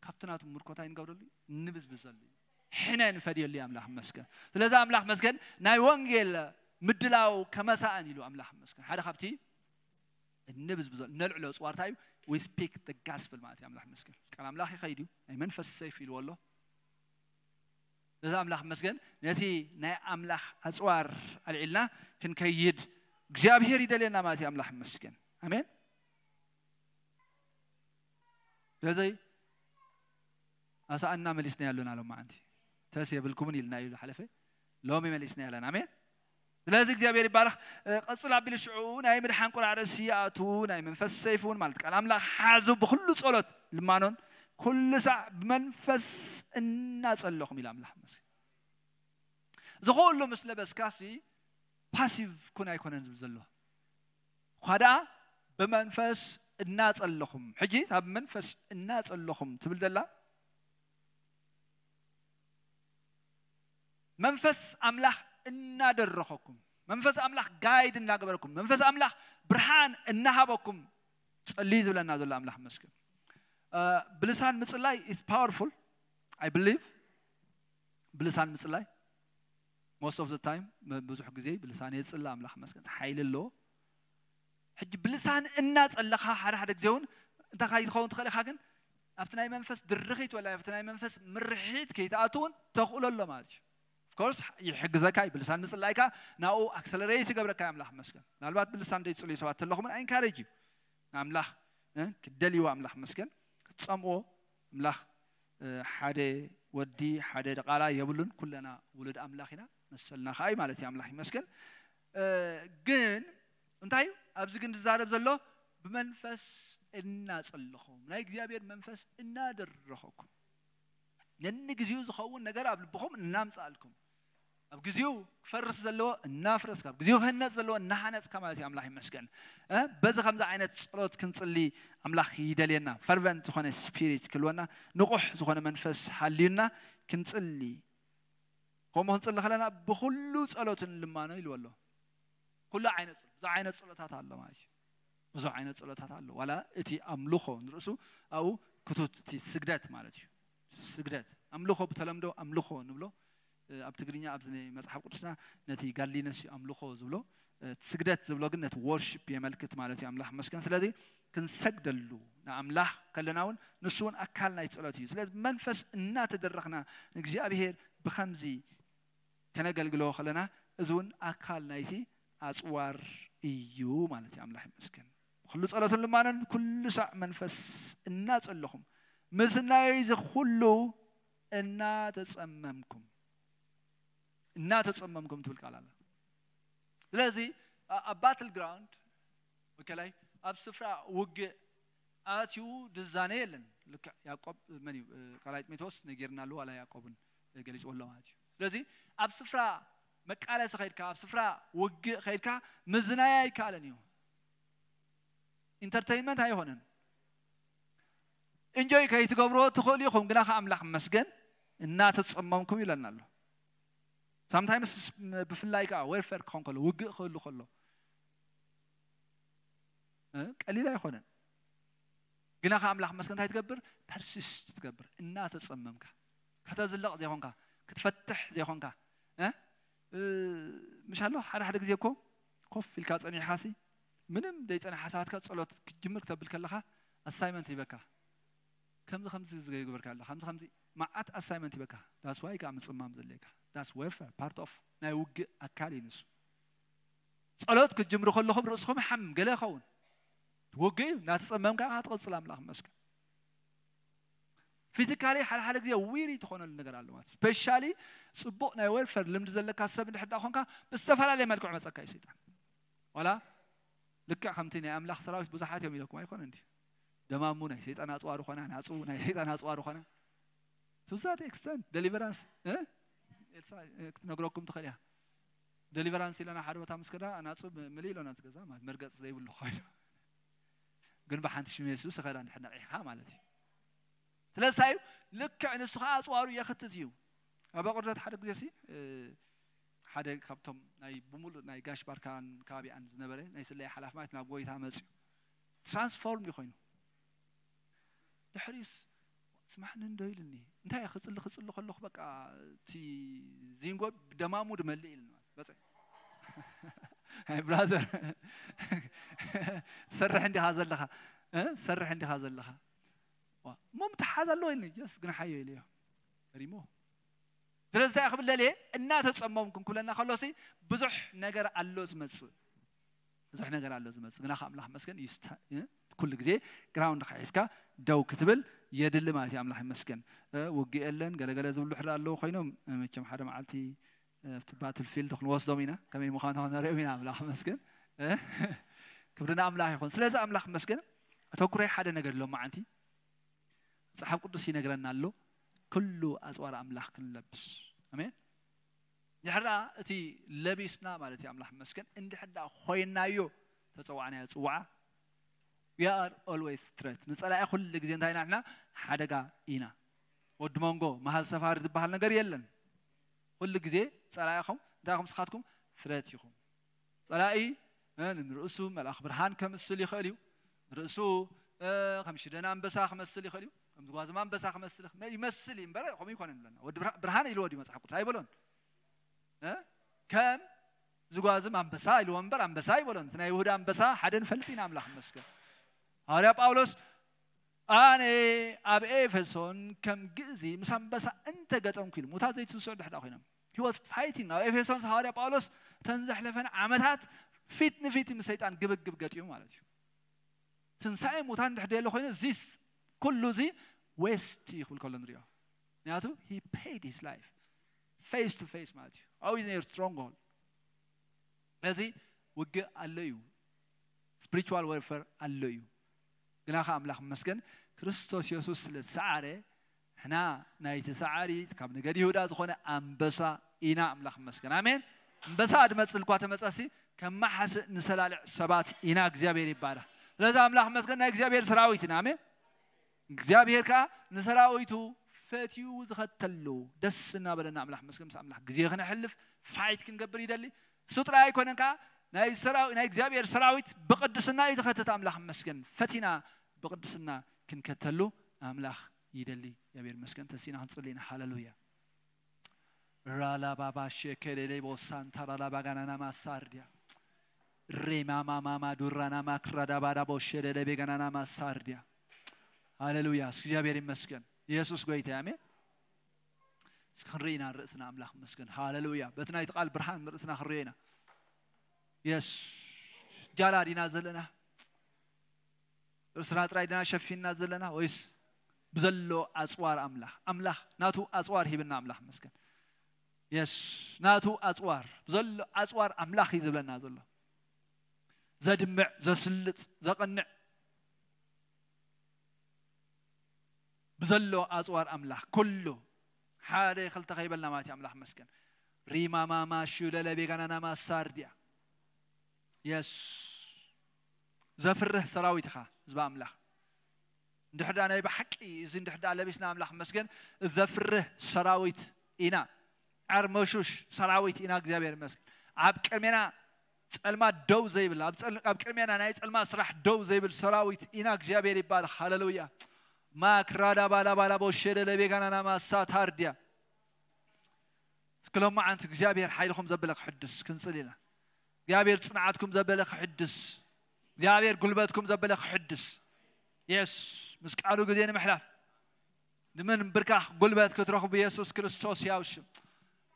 ካብቲ ናቱ ምርኮ እንታይ ንገብረሉ እዩ? ንብዝብዘሉ እዩ። ሕነ ንፈድየሉ እዩ። ኣምላኽ ይመስገን። ስለዚ ኣምላኽ ይመስገን፣ ናይ ወንጌል ምድላው ከመሳእን ኢሉ ኣምላኽ ይመስገን። ሓደ ካብቲ እንብዝብዞ እነልዕሎ ጽዋር እንታይ እዩ? We speak the gospel ማለት እዩ። ኣምላኽ ይመስገን። ቃል ኣምላኽ ይኸይድ እዩ። ናይ መንፈስ ሰይፍ ኢልዎ ኣሎ። ነዚ ኣምላኽ ይመስገን፣ ነቲ ናይ ኣምላኽ ኣጽዋር ኣልዒልና ክንከይድ እግዚኣብሔር ይደልየና ማለት እዩ። ኣምላኽ ይመስገን። ኣሜን። ስለዚ ኣሳእና መሊስና ያለና ሎም መዓንቲ ተስ የብልኩምን ኢልና እዩ ዝሓለፈ። ሎሚ መሊስና ያለን። ኣሜን። ስለዚ እግዚኣብሔር ይባረኽ። እ፣ ቀጽል ኣቢሉ ሽዑ ናይ ምድሓን ቁራዕ ርእሲ ይኣቱ፣ ናይ መንፈስ ሰይፍ እውን ማለት ቃል ኣምላኽ ሓዙ ብኩሉ ጸሎት ልማኖን ኩሉ ሳዕ ብመንፈስ እናጸለኹም ኢሉ ኣምላኽ መስል። እዚ ኩሉ ምስ ለበስካሲ ፓሲቭ ኩን ኣይኮነን ዝብል ዘሎ። እኳ ደኣ ብመንፈስ እናጸለኹም፣ ሕጂ ኣብ መንፈስ እናጸለኹም ትብል ዘላ መንፈስ ኣምላኽ እናደረኸኩም፣ መንፈስ ኣምላኽ ጋይድ እናገበረኩም፣ መንፈስ ኣምላኽ ብርሃን እናሃበኩም ጸልዩ ዝብለና ዘሎ ኣምላኽ መስገን። እ፣ ብልሳን ምጽላይ is powerful, I believe። ብልሳን ምጽላይ most of the time፣ ም- ብዙሕ ግዜ ብልሳን የጽለ ኣምላኽ መስገን ሓይሊ ኣለዎ። ሕጂ ብልሳን እናጸለኻ ሓደ ሓደ ግዜ እውን እንታይ ከይትኸውን ትኽእል ኢኻ፣ ግን ኣብቲ ናይ መንፈስ ድርኺት ወላ ኣብቲ ናይ መንፈስ ምርሒት ከይትኣቱ እውን ተኽእሎ ኣሎ ማለት እዩ። Of course ይሕግዘካ እዩ። ብልሳን ምጽላይካ ናብኡ ኣክሰለሬት ይገብረካ እዩ ኣምላኽ መስገን። ምናልባት ብልሳን ዘይትጽልዩ ሰባት ተለኹምን ኣይንካሬጅ እዩ ንኣምላኽ፣ እ፣ ክደልይዎ ኣምላኽ መስገን፣ ክትጸምዎ ኣምላኽ፣ እ፣ ሓደ ወዲ ሓደ ድቓላ የብሉን። ኩለና ውሉድ ኣምላኽ ኢና፣ መሰልና ከኣ እዩ ማለት እዩ። ኣምላኽ ይመስገን። እ፣ ግን እንታይ እዩ ኣብዚ ግን ዝዛረብ ዘሎ? ብመንፈስ እናጸለኹም፣ ናይ እግዚኣብሔር መንፈስ እናደረኸኩም፣ ነንግዜኡ ዝኸውን ነገር ኣብ ልብኹም እናምጻእልኩም፣ ኣብ ግዜኡ ክፈርስ ዘለዎ እናፍረስካ፣ ኣብ ግዜኡ ክህነጽ ዘለዎ እናሃነጽካ ማለት እዩ። ኣምላኽ ይመስገን። እ፣ በዚ ከምዚ ዓይነት ጸሎት ክንጽሊ ኣምላኽ ይደልየና። ፈርቨንት ዝኾነ ስፒሪት ክህልወና፣ ንቑሕ ዝኾነ መንፈስ ሃልዩና ክንጽሊ። ከምኡ ክንጽሊ ከለና ብኹሉ ጸሎትን ልማኖ ኢልዎ ኣሎ። ኩሉ ዓይነት ጸሎት፣ ብዙሕ ዓይነት ጸሎታት ኣሎ ማለት እዩ። ብዙሕ ዓይነት ጸሎታት ኣሎ። ዋላ እቲ ኣምልኾ ንርእሱ ኣብኡ ክቱት፣ እቲ ስግደት ማለት እዩ። ስግደት፣ ኣምልኾ፣ ብተለምዶ ኣምልኾ ንብሎ፣ እ፣ ኣብ ትግርኛ ኣብዚ ናይ መጽሓፍ ቅዱስና ነቲ ጋድሊነስ እዩ ኣምልኾ ዝብሎ። እ፣ ስግደት ዝብሎ ግን ነቲ ዎርሺፕ የመልክት ማለት እዩ። ኣምላኽ መስገን። ስለዚ ክንሰግደሉ ንኣምላኽ ከለና እውን ንሱ እውን ኣካል ናይ ጸሎት እዩ። ስለዚ መንፈስ እናተደረኽና ንእግዚኣብሔር ብኸምዚ ከነገልግሎ ከለና፣ እዚ እውን ኣካል ናይቲ ኣጽዋር እዩ ማለት እዩ። ኣምላኽ ይመስገን። ኩሉ ጸሎትን ልማንን ኩሉ ሳዕ መንፈስ እናጸለኹም፣ ምስናይ እዚ ኩሉ እናተጸመምኩም፣ እናተጸመምኩም ትብል ቃል ኣላ። ስለዚ ኣ-፣ ኣብ ባትል ግራውንድ፣ ወከላይ ኣብ ስፍራ ውግእ ኣትዩ ድዛነ የለን። ልክዕ ያዕቆብ፣ መን እዩ? እ፣ ካልኣይ ጢሞቴዎስ ነጊርና ኣለዎ፣ ዋላ ያዕቆብን ገሊጽዎ ኣሎ ማለት እዩ። ስለዚ ኣብ ስፍራ መቃለሲ ከይድካ፣ ኣብ ስፍራ ውግእ ከይድካ ምዝናይ ኣይከኣልን እዩ። ኢንተርቴይንመንት ኣይኾነን። ኢንጆይ ከይትገብርዎ ትኽእሉ ኢኹም፣ ግና ከ ኣምላኽ መስገን እናተጸመምኩም ይለና ኣሎ። ሳምታይምስ ብፍላይ ከዓ ዌርፌር ክኾን ከሎ፣ ውግእ ክህሉ ከሎ፣ እ፣ ቀሊል ኣይኾነን። ግና ከ ኣምላኽ መስገን እንታይ ትገብር? ፐርሲስት ትገብር። እናተጸመምካ፣ ከተዝልቕ ዘይኮንካ፣ ክትፈትሕ ዘይኮንካ፣ እ፣ እ፣ ምሽ ኣሎ። ሓደ ሓደ ግዜ እኮ ኮፍ ኢልካ ጸኒሕካሲ፣ ምንም ዘይጸንሐ ሰዓትካ ጸሎት ክትጅምር ክተብል ከለኻ፣ ኣሳይመንት ይበካ። ከምዚ ከምዚ ዝገበርካ ኣሎ፣ ከምዚ ከምዚ መዓት ኣሳይመንት ይበካ። ዳስ ዋይ ከዓ ምጽማም ዘድልየካ። ዳስ ዌርፌር፣ ፓርት ኦፍ ናይ ውግእ ኣካል እዩ ንሱ። ጸሎት ክትጅምሩ ከለኹም ርእስኹም ሓም ገለ ይኸውን። ትውግእ እዩ፣ እናተጸመምካ ከዓ ትቕጽል። ኣምላኽ ይመስገን። ፊዚካሊ ሓደ ሓደ ግዜ ዊሪ ትኾነሉ ነገር ኣሎ ማለት እዩ። ስፔሻሊ ጽቡቕ ናይ ዌርፌር ልምዲ ዘለካ ሰብ እንድሕር ደኣ ኾንካ፣ ብዝተፈላለየ መልክዑ መጸካ እዩ ሰይጣን። ዋላ ልክዕ ከምቲ ናይ ኣምላኽ ሰራዊት ብዙሓት እዮም ኢለኩም ኣይኮነ እንዲ። ደማሙ ናይ ሰይጣን ኣጽዋር ኾና፣ ናጹ ናይ ሰይጣን ኣጽዋር ኾና። To that extent, deliverance፣ እ? ኤልሳ፣ እ፣ ክትነግረኩም ትኽእል እያ። ደሊቨራንስ ኢለና ሓደ ቦታ ምስ ከዳ፣ ናጹ ም-፣ ምልእ ኢሎና እቲ ገዛ ማለት መርገጽ ዘይብሉ ኮይኑ። ግን ብሓንቲ ሽም የሱስ ኸዳ እንድሕር ነቒሕኻ ማለት እዩ። ስለዚ እንታይ እዩ? ልክዕ ንሱ ኸዓ ኣጽዋሩ የኽትት እዩ። ኣብ ኣቑርደት ሓደ ግዜ ሲ፣ እ፣ ሓደ ካብቶም ናይ ብምሉእ ናይ ጋሽ ባርካን ከባቢኣን ዝነበረ ናይ ስለያ ሓላፊ ማለት ናብ ጎይታ መጽዩ። ትራንስፎርም እዩ ኮይኑ። ድሕሪኡስ፣ "ስማዕኒ እንዶ" ኢልኒ። እንታይ እየ ክጽሊ፣ ክጽሊ ከለኹ በቃ እቲ ዚንጎ ብደማሙ ድመልእ ኢልኒ ማለት በጸ። ኣይ ብራዘር፣ ትሰርሕ እንዲኻ ዘለኻ፣ እ? ትሰርሕ እንዲኻ ዘለኻ። ዋ፣ እሞ ምትሓዝ ኣለዎ ኢልኒ። ጀስት ግን ሓዮ ኢለዮ። ሪሞ። ስለዚ እንታይ ክብል ደልየ? እናተጸመምኩም ክብለና ከሎሲ ብዙሕ ነገር ኣሎ ዝመጽእ። ብዙሕ ነገር ኣሎ ዝመጽእ። ግና ከ ኣምላኽ መስገን እዩ ስታ-፣ እ? ኩሉ ግዜ ግራውንድ ሒዝካ ደው ክትብል የድሊ ማለት እዩ። ኣምላኽ ይመስገን። እ፣ ውግእ የለን፣ ገለገለ ዝብሉ ሕራ ኣለዉ ኮይኖም፣ እ፣ መቸም ሓደ መዓልቲ፣ እ፣ ኣብቲ ባትል ፊልድ ክንወስዶም ኢና። ከመይ ምዃኑ ክንሪኦም ኢና። ኣምላኽ ይመስገን። እ? ክብሪ ንኣምላኽ ይኹን። ስለዚ ኣምላኽ ይመስገን። ኣተኩረይ ሓደ ነገር ኣሎ መዓልቲ። መጽሓፍ ቅዱስ ይነግረና ኣሎ፣ ኩሉ ኣጽዋር ኣምላኽ ክንለብስ። ኣሜን። ድሕር ደኣ እቲ ለቢስና ማለት እዩ፣ ኣምላኽ ይመስገን፣ እንድሕር ደኣ ኮይናዮ፣ ተጸዋዕናዮ ጽዋዓ፣ we are always threat። ንጸላኢ ኩሉ ግዜ እንታይ ኢና ንሕና? ሓደጋ ኢና። ወዲ መንጎ፣ መሃል ሰፋሪ ዝበሃል ነገር የለን። ኩሉ ግዜ ጸላኢኹም እንታይ ኢኹም? ንስኻትኩም threat ኢኹም። ጸላኢ፣ እ፣ ንርእሱ መልኣኽ ብርሃን ከምስል ይኽእል እዩ። ንርእሱ፣ እ፣ ከም ሽደን ኣንበሳ ክመስል ይኽእል እዩ። ከም ዝጓዝም ኣንበሳ ክመስል ይኽ-፣ ይመስል እዩ እምበር፣ ከምኡ ይኮነን ብለና። ወዲ ብርሃ-፣ ብርሃን ኢልዎ ድዩ መጽሓፍ ቅዱስ? ኣይበሎን። እ? ከም ዝጓዝም ኣንበሳ ኢልዎ እምበር፣ ኣንበሳ ኣይበሎን። እቲ ናይ ይሁዳ ኣንበሳ ሓደ ንፈልጥ ኢና፣ ኣምላኽ ይመስገን። ሃዋርያ ጳውሎስ፣ "ኣነ ኣብ ኤፌሶን ከም ግእዚ ምስ ኣንበሳ እንተገጠምኩ" ኢሉ፣ ሙታት ዘይትንስኡ ድሕዳ ኮይኖም። He was fighting። ኣብ ኤፌሶን ሃዋርያ ጳውሎስ እተን ዘሕለፈን ዓመታት ፊት ንፊት ምስ ሰይጣን ግብግብ ገጢሙ ማለት እዩ። ትንሳኤ ሙታን ድሕር ደሎ ኮይኑ፣ ዚስ ኩሉ እዚ ዌስት እዩ ክብል ከሎ ንሪኦ። ምክንያቱ he paid his life face to face ማለት እዩ። Always near stronghold። ስለዚ ውግእ ኣሎ እዩ። ስፒሪቹዋል ዌርፌር ኣሎ እዩ። ግና ከ ኣምላኽ ይመስገን፣ ክርስቶስ የሱስ ስለ ዝሰዓረ፣ ንሕና ናይቲ ሰዓሪ ካብ ነገድ ይሁዳ ዝኾነ ኣንበሳ ኢና። ኣምላኽ ይመስገን። ኣሜን። ኣንበሳ ድመጽእ እኳ ተመጸሲ፣ ከማሓስእ ንሰላልዕ ሰባት ኢና። እግዚኣብሔር ይባረኽ። ስለዚ ኣምላኽ ይመስገን፣ ናይ እግዚኣብሔር ሰራዊት ኢና። ኣሜን። እግዚኣብሔር ከኣ ንሰራዊቱ ፈትዩ ዝኸተሉ፣ ደስ እናበለና ኣምላኽ ይመስገን፣ ምስ ኣምላኽ ግዜ ክነሕልፍ፣ ፋይት ክንገብር ይደሊ። እሱ ጥራይ ኣይኮነን ከኣ ናይ ሰራዊ ናይ እግዚኣብሔር ሰራዊት ብቅድስና እዩ ዝኸተት። ኣምላኽ መስገን ፈቲና ብቅድስና ክንከተሉ ኣምላኽ ይደሊ። እግዚኣብሔር መስገን ተሲና ክንጽልይና። ሃሌሉያ። ራላ ባባ ሸከሌሌ ቦሳንታ ራላ ባጋናና ማሳርዲያ ሬማ ማማ ማዱራና ማክራዳ ባዳ ቦሸሌሌ ቤጋናና ማሳርዲያ። ሃሌሉያ። እስኪ እግዚኣብሔር ይመስገን። ኢየሱስ ጎይታ። ኣሜን። እስኪ ክንርኢ ኢና ርእስና። ኣምላኽ መስገን። ሃሌሉያ። በቲ ናይቲ ቃል ብርሃን ርእስና ክንርኢ ኢና። የስ ጃላ ዲና ዘለና ርእስና ጥራይ ዲና ሸፊንና ዘለና ወይስ ብዘሎ ኣጽዋር ኣምላኽ ኣምላኽ ናቱ ኣጽዋር ሂብና። ኣምላኽ መስገን። የስ ናቱ ኣጽዋር ብዘሎ ኣጽዋር ኣምላኽ እዩ ዝብለና ዘሎ። ዘድምዕ፣ ዘስልጥ፣ ዘቕንዕ ብዘሎ ኣጽዋር ኣምላኽ ኩሉ ሓደ ክልተ ከይበልና ማለት እዩ። ኣምላኽ መስገን። ሪማማማ ሹለለ ቤጋናና ማሳርዲያ። የስ ዘፍርህ ሰራዊት ኢኻ ህዝቢ ኣምላኽ። እንድሕዳ ናይ ብሓቂ እዚ እንድሕዳ ለቢስና ኣምላኽ መስገን ዘፍርህ ሰራዊት ኢና። ዓርመሹሽ ሰራዊት ኢና። እግዚኣብሔር ይመስገን። ኣብ ቅድሜና ጸልማት ደው ዘይብል ኣብ ቅድሜና ናይ ጸልማት ስራሕ ደው ዘይብል ሰራዊት ኢና። እግዚኣብሔር ይባረኽ። ሃሌሉያ። ማክራዳ ባላ ባላ ቦሸደ ለቤጋናና ማሳ ታርዲያ። እስኪ ሎማዓንቲ እግዚኣብሔር ሓይልኹም ዘበለ ክሕድስ ክንጽል ኢና። እግዚኣብሔር ጽንዓትኩም ዘበለ ክሕድስ፣ እግዚኣብሔር ጉልበትኩም ዘበለ ክሕድስ። የስ ምስ ቃሉ ግዜ ንምሕላፍ ንምንብርካኽ ጉልበት ክትረኽቡ ኢየሱስ ክርስቶስ ያውሽም።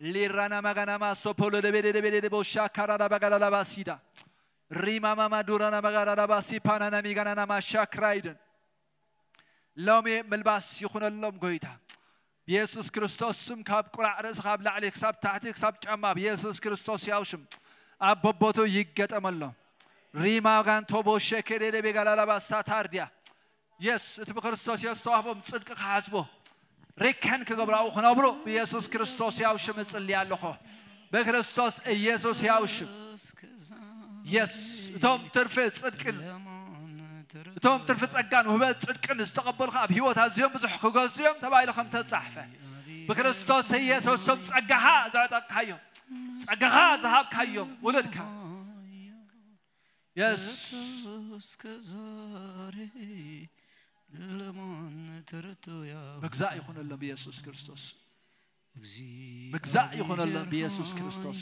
ሊራና ማጋናማ ሶፖሎ ደቤደ ደቤደ ደቦ ሻካራዳ ባጋዳዳ ባሲዳ ሪማማማ ዱራና ማጋዳዳ ባሲ ፓናና ሚጋናና ማሻክራይደን ሎሚ ምልባስ ይኹነሎም ጎይታ። ብየሱስ ክርስቶስ ስም ካብ ቁራዕ ርእሲ ካብ ላዕሊ ክሳብ ታሕቲ ክሳብ ጫማ ብየሱስ ክርስቶስ ያውሽም ኣብ በቦቱ ይገጠመሎም። ሪማጋንቶ ቦሸ ኬዴደ ቤጋላላባ ሳታርዲያ የስ እቲ ብክርስቶስ የስ ተዋህቦም ጽድቂ ክሓስቦ ሪከን ክገብራኡ ክነብሩ ብየሱስ ክርስቶስ ያውሽም እጽሊ ኣለኹ። ብክርስቶስ ኢየሱስ ያውሽም የስ እቶም ትርፊ ጽድቅን እቶም ትርፊ ጸጋን ውህበት ጽድቅን ዝተቐበልካ ኣብ ህይወት ኣዝዮም ብዙሕ ክገዙ እዮም ተባሂሉ ከም ተጻሕፈ ብክርስቶስ ኢየሱስ ስም ጸጋኻ ዘዕጠቕካዮም ጸጋኻ ዝሃብካዮም ውሉድካ የስ እስከ ዛሬ ለማን ተረቶ ያ መግዛእ ይኹነሎም ብኢየሱስ ክርስቶስ። መግዛእ ይኹነሎም ብኢየሱስ ክርስቶስ።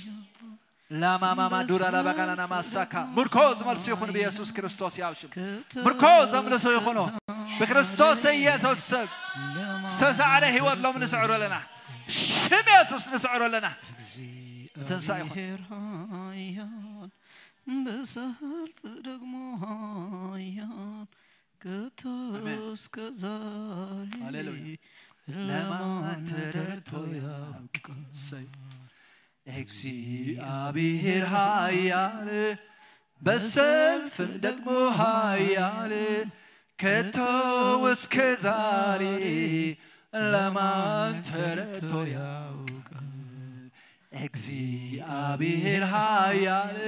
ላማማማ ዱራ ላባጋናና ማሳካ ምርኮ ዝመልሱ ይኹን ብኢየሱስ ክርስቶስ ያብሽም ምርኮ ዘምልሱ ይኹኑ። ብክርስቶስ ኢየሱስ ስም ዝተሳዕረ ህይወት ሎም ንስዕሮ ኣለና። ሽም የሱስ ንስዕሮ ኣለና። ትንሳእ ይኹን። በሰልፍ ደግሞ ኃያል ከቶ እስከ ዛሬ ሃሌሉያ። ለማን ተረቶ ያውቃል። እሰይ። እግዚአብሔር ኃያል በሰልፍ ደግሞ ኃያል ከቶ እስከ ዛሬ ለማን ተረቶ ያውቃል። እግዚአብሔር ኃያል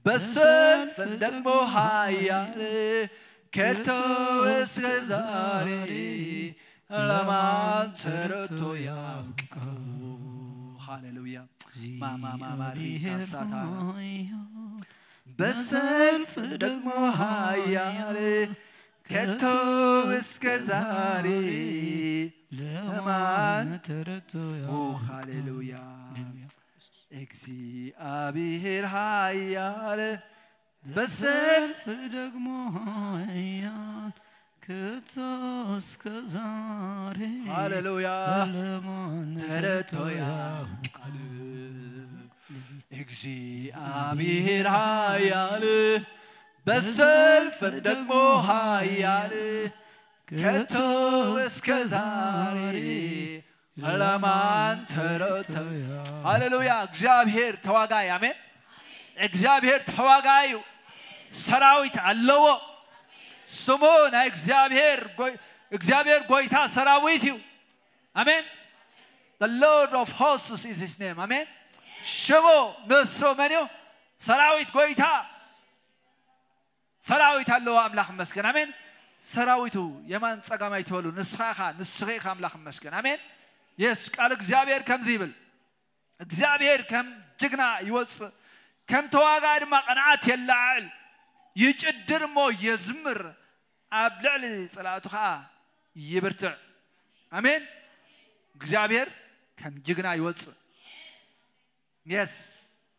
በሰልፍ ደግሞ ኃያል ከቶ እስከ ዛሬ ለማን ተረቶ ያውቃል። ሃሌሉያ። ማማማማሪ ካሳታ በሰልፍ ደግሞ ኃያል ከቶ እስከ ዛሬ ለማን ተረቶ ያውቃል። ሃሌሉያ። እግዚአብሔር ኃያል በሰልፍ ደግሞ ኃያል ከቶ እስከ ዛሬ ሃሌሉያ ለማን ተረቶ ያውቃል። እግዚአብሔር ኃያል በሰልፍ ደግሞ ኃያል ከቶ እስከ ዛሬ ለማን ተረቶ። ሃሌሉያ። እግዚአብሔር ተዋጋይ። አሜን። እግዚአብሔር ተዋጋይ እዩ። ሰራዊት ኣለዎ። ስሙ ናይ እግዚኣብሔር ጎይ- እግዚኣብሔር ጎይታ ሰራዊት እዩ። አሜን። The Lord of hosts is his name. አሜን። ሽሙ ንሱ መን እዩ? ሰራዊት ጎይታ ሰራዊት ኣለዎ። ኣምላኽ መስገን። ኣሜን። ሰራዊቱ የማን ጸጋም ኣይትበሉ። ንስኻ ኢኻ፣ ንስኺ ኢኻ። ኣምላኽ መስገን። ኣሜን። የስ ቃል እግዚኣብሔር ከምዚ ይብል፣ እግዚኣብሔር ከም ጅግና ይወጽእ፣ ከም ተዋጋኢ ድማ ቅንዓት የለዓዕል። ይጭድር እሞ የዝምር፣ ኣብ ልዕሊ ጸላእቱ ኸኣ ይብርትዕ። ኣሜን። እግዚኣብሔር ከም ጅግና ይወጽእ። የስ፣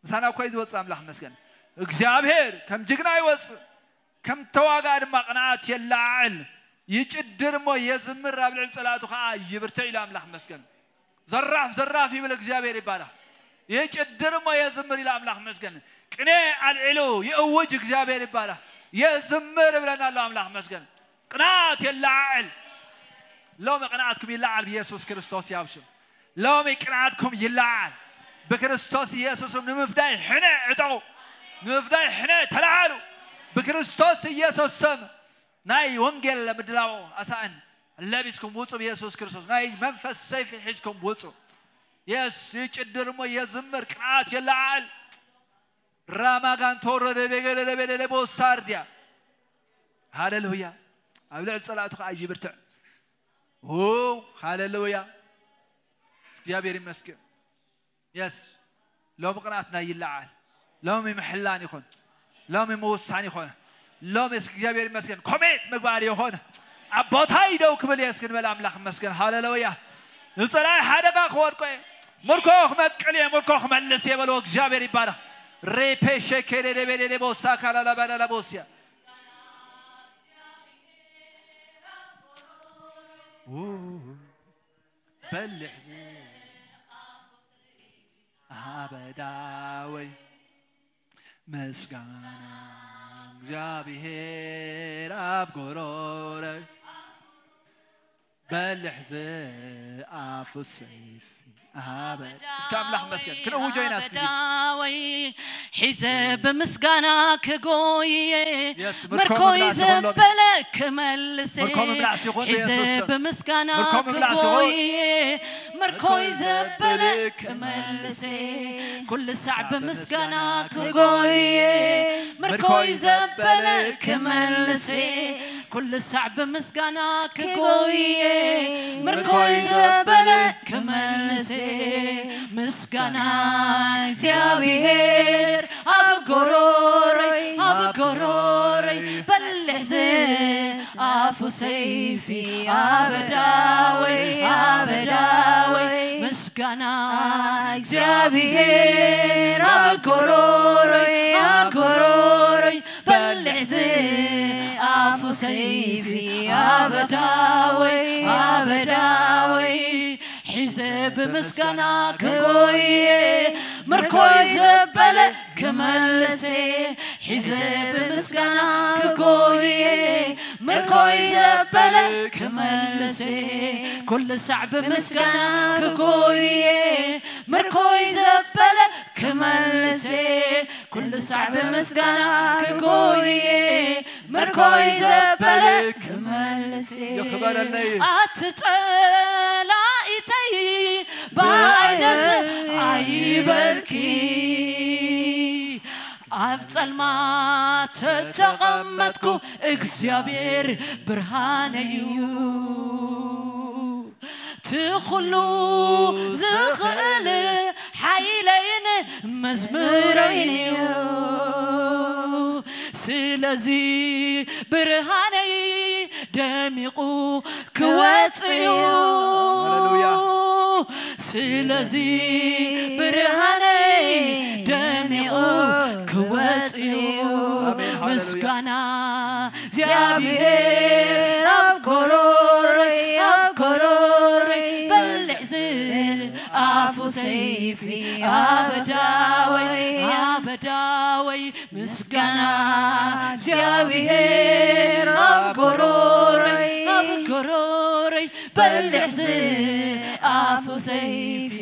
ምሳና እኮ እዩ ዝወጽእ። ኣምላኽ መስገን። እግዚኣብሔር ከም ጅግና ይወጽእ፣ ከም ተዋጋ ድማ ቅንዓት የለዓዕል። ይጭድር እሞ የዝምር፣ ኣብ ልዕሊ ጸላእቱ ኸኣ ይብርትዕ ኢሉ ኣምላኽ መስገን። ዘራፍ ዘራፍ ይብል፣ እግዚኣብሔር ይባረኽ። ይጭድር እሞ የዝምር ኢሉ ኣምላኽ መስገን። ቅኔ ኣልዒሉ ይእውጅ፣ እግዚኣብሔር ይባረኽ። የዝምር ይብለና ኣሎ ኣምላኽ መስገን። ቅንዓት የለዓዕል። ሎሚ ቅንዓትኩም ይለዓል ብኢየሱስ ክርስቶስ ያው ሽም። ሎሚ ቅንዓትኩም ይለዓል። ብክርስቶስ ኢየሱስም ንምፍዳይ ሕነ ዕጠቑ። ንምፍዳይ ሕነ ተለዓሉ። ብክርስቶስ ኢየሱስ ስም ናይ ወንጌል ምድላው ኣሳእን ለቢስኩም ውጹ። ብኢየሱስ ክርስቶስ ናይ መንፈስ ሰይፊ ሒዝኩም ውጹ። የስ ይጭድር እሞ የዝምር፣ ቅንዓት የለዓዕል። ራማጋንቶሮ ደቤገደደቤደደቦ ሳርድያ። ሃሌሉያ። ኣብ ልዕሊ ጸላእቱ ኸኣ ይብርትዕ። ኦ፣ ሃሌሉያ። እግዚኣብሔር ይመስገን። የስ ሎሚ ቅንኣትና ይለዓል። ሎሚ ምሕላን ይኹን። ሎሚ ምውሳን ይኹን። ሎሚ እስኪ እግዚኣብሔር ይመስገን ኮሜት ምግባር ይኹን። ኣብ ቦታይ ደው ክብል እየ እስኪ ንበል ኣምላኽ ይመስገን። ሃሌሉያ። ንጸላይ ሓደጋ ክወድቆ እየ። ምርኮ ክመቅል እየ፣ ምርኮ ክመልስ እየ በልዎ። እግዚኣብሔር ይባረኽ። ሬፔ ሸኬሬ ደቤዴ ቦሳ ካላላባዳላ ቦስያ። በልሕ ዝ ኣበዳወይ ምስጋና እግዚኣብሔር ኣብ ጎሮረይ በልሕ ዝኣፉ ሰይፊ ኣበዳ። እስከ ኣምላኽ መስገን። ክንእውጆ ኢና እስኪ። ኣበዳወይ ሒዘ ብምስጋና ክጎየ የስ፣ ምርኮ ምርኮይ ምብላዕ ሲኾን ሎሚ። ዘበለ ክመልሰ ምርኮ ምብላዕ ሲኾን ሒዘ በኢየሱስ ስም። ብምስጋና ምርኮ ምብላዕ ሲኾን። ክጎየ ምርኮይ ዘበለ ክመልሰ ኩሉ ሳዕ ብምስጋና ክጎየ ምርኮይ ዘበለ ክመልሰ ኩሉ ሳዕ ብምስጋና ክጎየ ምርኮይ ዘበለ ክመልሰ ምስጋና እግዚኣብሔር ኣብ ጎሮረይ ኣብ ጎሮረይ በልሕ ዝኣፉ ሰይፊ ኣበዳወይ ኣበዳወይ ምስጋና እግዚኣብሔር ኣብ ጎሮረይ ኣብ ጎሮረይ በልሕ ዝኣፉ ሰይፊ ኣበዳወይ ኣበዳወይ ሒዘ ብምስጋና ክጎየ ምርኮይ ዘበለ ክመልሰ ሒዘ ብምስጋና ክጎየ ምርኮይ ዘበለ ክመልሰ ኩሉ ሳዕ ብምስጋና ክጎየ ምርኮይ ዘበለ ክመልሰ ኩሉ ሳዕ ብምስጋና ክጎየ ምርኮይ ዘበለ ክመልስ ይኽበረለይ። ኣቲ ጸላኢተይ ብዓይነስ ኣይበልኪ ኣብ ጸልማት ተተቐመጥኩ እግዚኣብሔር ብርሃነይ እዩ። ትኹሉ ዝኽእል ሓይለይን መዝሙረይን እዩ። ስለዚ ብርሃነይ ደሚቑ ክወጽእ እዩ። ሃሌሉያ። ስለዚ ብርሃነይ ደሚቑ ክወጽእ እዩ። ኣሜን፣ ሃሌሉያ። ምስጋና እግዚኣብሔር ኣብ ጎሮሮይ፣ ኣብ ጎሮሮይ በልዕ ዝኣፉ ሰይፊ ኣበዳወይ፣ ኣበዳወይ ምስጋና እግዚኣብሔር ኣብ ጎሮሮይ፣ ኣብ ጎሮሮይ በልዕ ዝኣፉ ሰይፊ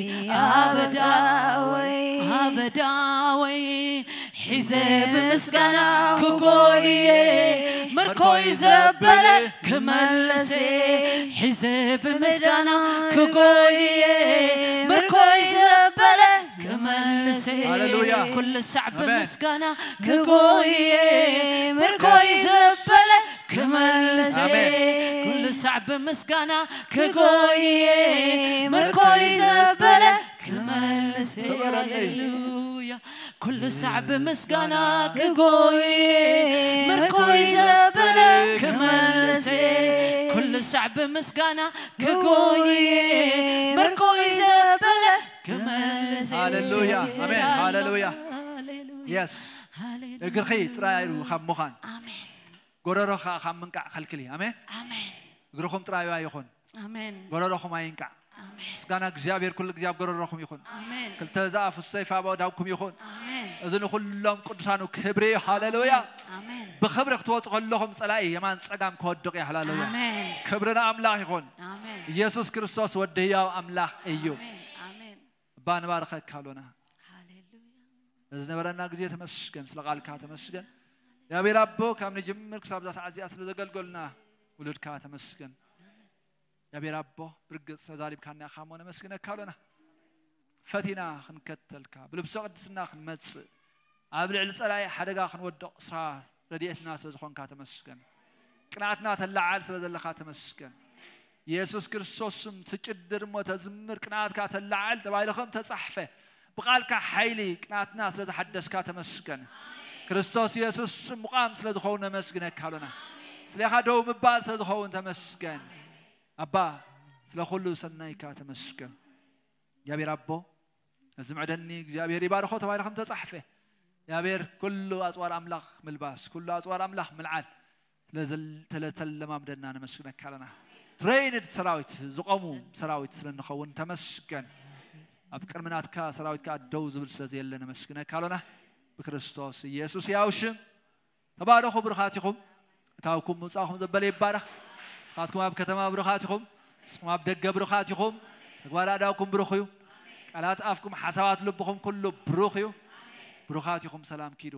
ኣበዳወይ፣ ኣበዳወይ ሒዘ ብምስጋና ክጎይየ ምርኮይ ዘበለ ክመልሰ ሒዘ ብምስጋና ክጎይየ ምርኮይ ዘበለ ክመልሰ ሃሌሉያ። ኩሉ ሳዕ ኣሜን። ብምስጋና ክጎይየ ምርኮይ ዘበለ ክመልሰ ኣሜን። ኩሉ ሳዕ ብምስጋና ክጎይየ ምርኮይ ዘበለ ክመልሰ ክብረለይ። ሃሌሉያ። ኩሉ ሳዕ ብምስጋና ክጎይ፣ ምርኮይ ዘበለ ክመልስ። ኩሉ ሳዕ ብምስጋና ክጎይ፣ ምርኮይ ዘበለ ክመልስ። ሃሌሉያ፣ ኣሜን፣ ሃሌሉያ። ሃሌሉያ፣ የስ ሃሌሉያ። እግርኺ ጥራይ እዩ ካብ ምዃን ኣሜን፣ ጎረሮ ከዓ ካብ ምንቃዕ ከልክሊ። ኣሜን። ኣሜን፣ እግርኹም ጥራይ ይኹን፣ ኣሜን፣ ጎረሮኹም ኣይንቃዕ። ኣሜን፣ ምስጋና እግዚኣብሔር ኩሉ ግዜ ኣብ ጎረሮኹም ይኹን። ኣሜን፣ ክልተ ዝኣፉ ሰይፍ ኣብ ኣእዳውኩም ይኹን። ኣሜን፣ እዚ ንኩሎም ቅዱሳኑ ክብሪ እዩ። ሃሌሉያ። ኣሜን፣ ብክብሪ ክትወፁ ከለኹም ፀላኢ የማን ፀጋም ክወድቕ እዩ። ሃሌሉያ። ኣሜን፣ ክብሪ ንኣምላኽ ይኹን። ኣሜን፣ ኢየሱስ ክርስቶስ ወዲ ህያው ኣምላኽ እዩ። ኣሜን፣ ኣሜን። እባ ንባርኸካ ኣሎና። ሃሌሉያ፣ እዚ ነበረና ግዜ ተመስገን፣ ስለ ቃልካ ተመስገን። እግዚኣብሔር ኣቦ ካብ ንጅምር ክሳብ እዛ ሰዓት እዚኣ ስለ ዘገልገሉና ውሉድካ ተመስገን። እግዚኣብሔር ኣቦ ብርግጽ ተዛሪብካና ኢኻ እሞ ነመስግነካ ኣሎና። ፈቲና ክንከተልካ ብልብሰ ቅድስና ክንመጽእ ኣብ ልዕሊ ጸላኢ ሓደጋ ክንወድቕ ሳ ረድኤትና ስለ ዝኾንካ ተመስገን። ቅንኣትና ተለዓል ስለ ዘለኻ ተመስገን። ኢየሱስ ክርስቶስ ስም ትጭድር እሞ ተዝምር ቅንኣትካ ተለዓል ተባሂሉ ከም ተጻሕፈ ብቓልካ ሓይሊ ቅንኣትና ስለ ዝሓደስካ ተመስገን። ክርስቶስ ኢየሱስ ስም ሙቓም ስለ ዝኸውን ነመስግነካ ኣሎና። ስሌኻ ደው ምባል ስለ ዝኸውን ተመስገን። ኣባ ስለ ኩሉ ሰናይካ ተመስገን። እግዚኣብሔር ኣቦ እዚ ምዕደኒ እግዚኣብሔር ይባርኾ ተባሂሉ ከም ተጻሕፈ እግዚኣብሔር ኩሉ ኣጽዋር ኣምላኽ ምልባስ ኩሉ ኣጽዋር ኣምላኽ ምልዓል ስለተለማምደና ነመስግነካ ኣለና። ትሬይንድ ሰራዊት ዝቆሙ ሰራዊት ስለ ንኸውን ተመስገን። ኣብ ቅድሚ ናትካ ሰራዊት ከዓ ደው ዝብል ስለ ዘየለ ነመስግነካ ኣለና። ብክርስቶስ ኢየሱስ ያው ሽም ተባረኹ ብሩኻት ኢኹም። እታውኩም ምውፃእኹም ዘበለ ይባረኽ። ንስኻትኩም ኣብ ከተማ ብሩኻት ኢኹም። ንስኹም ኣብ ደገ ብሩኻት ኢኹም። ተግባር ኣእዳውኩም ብሩኽ እዩ። ቃላት ኣፍኩም ሓሳባት ልብኹም ኩሉ ብሩኽ እዩ። ብሩኻት ኢኹም። ሰላም ኪዱ።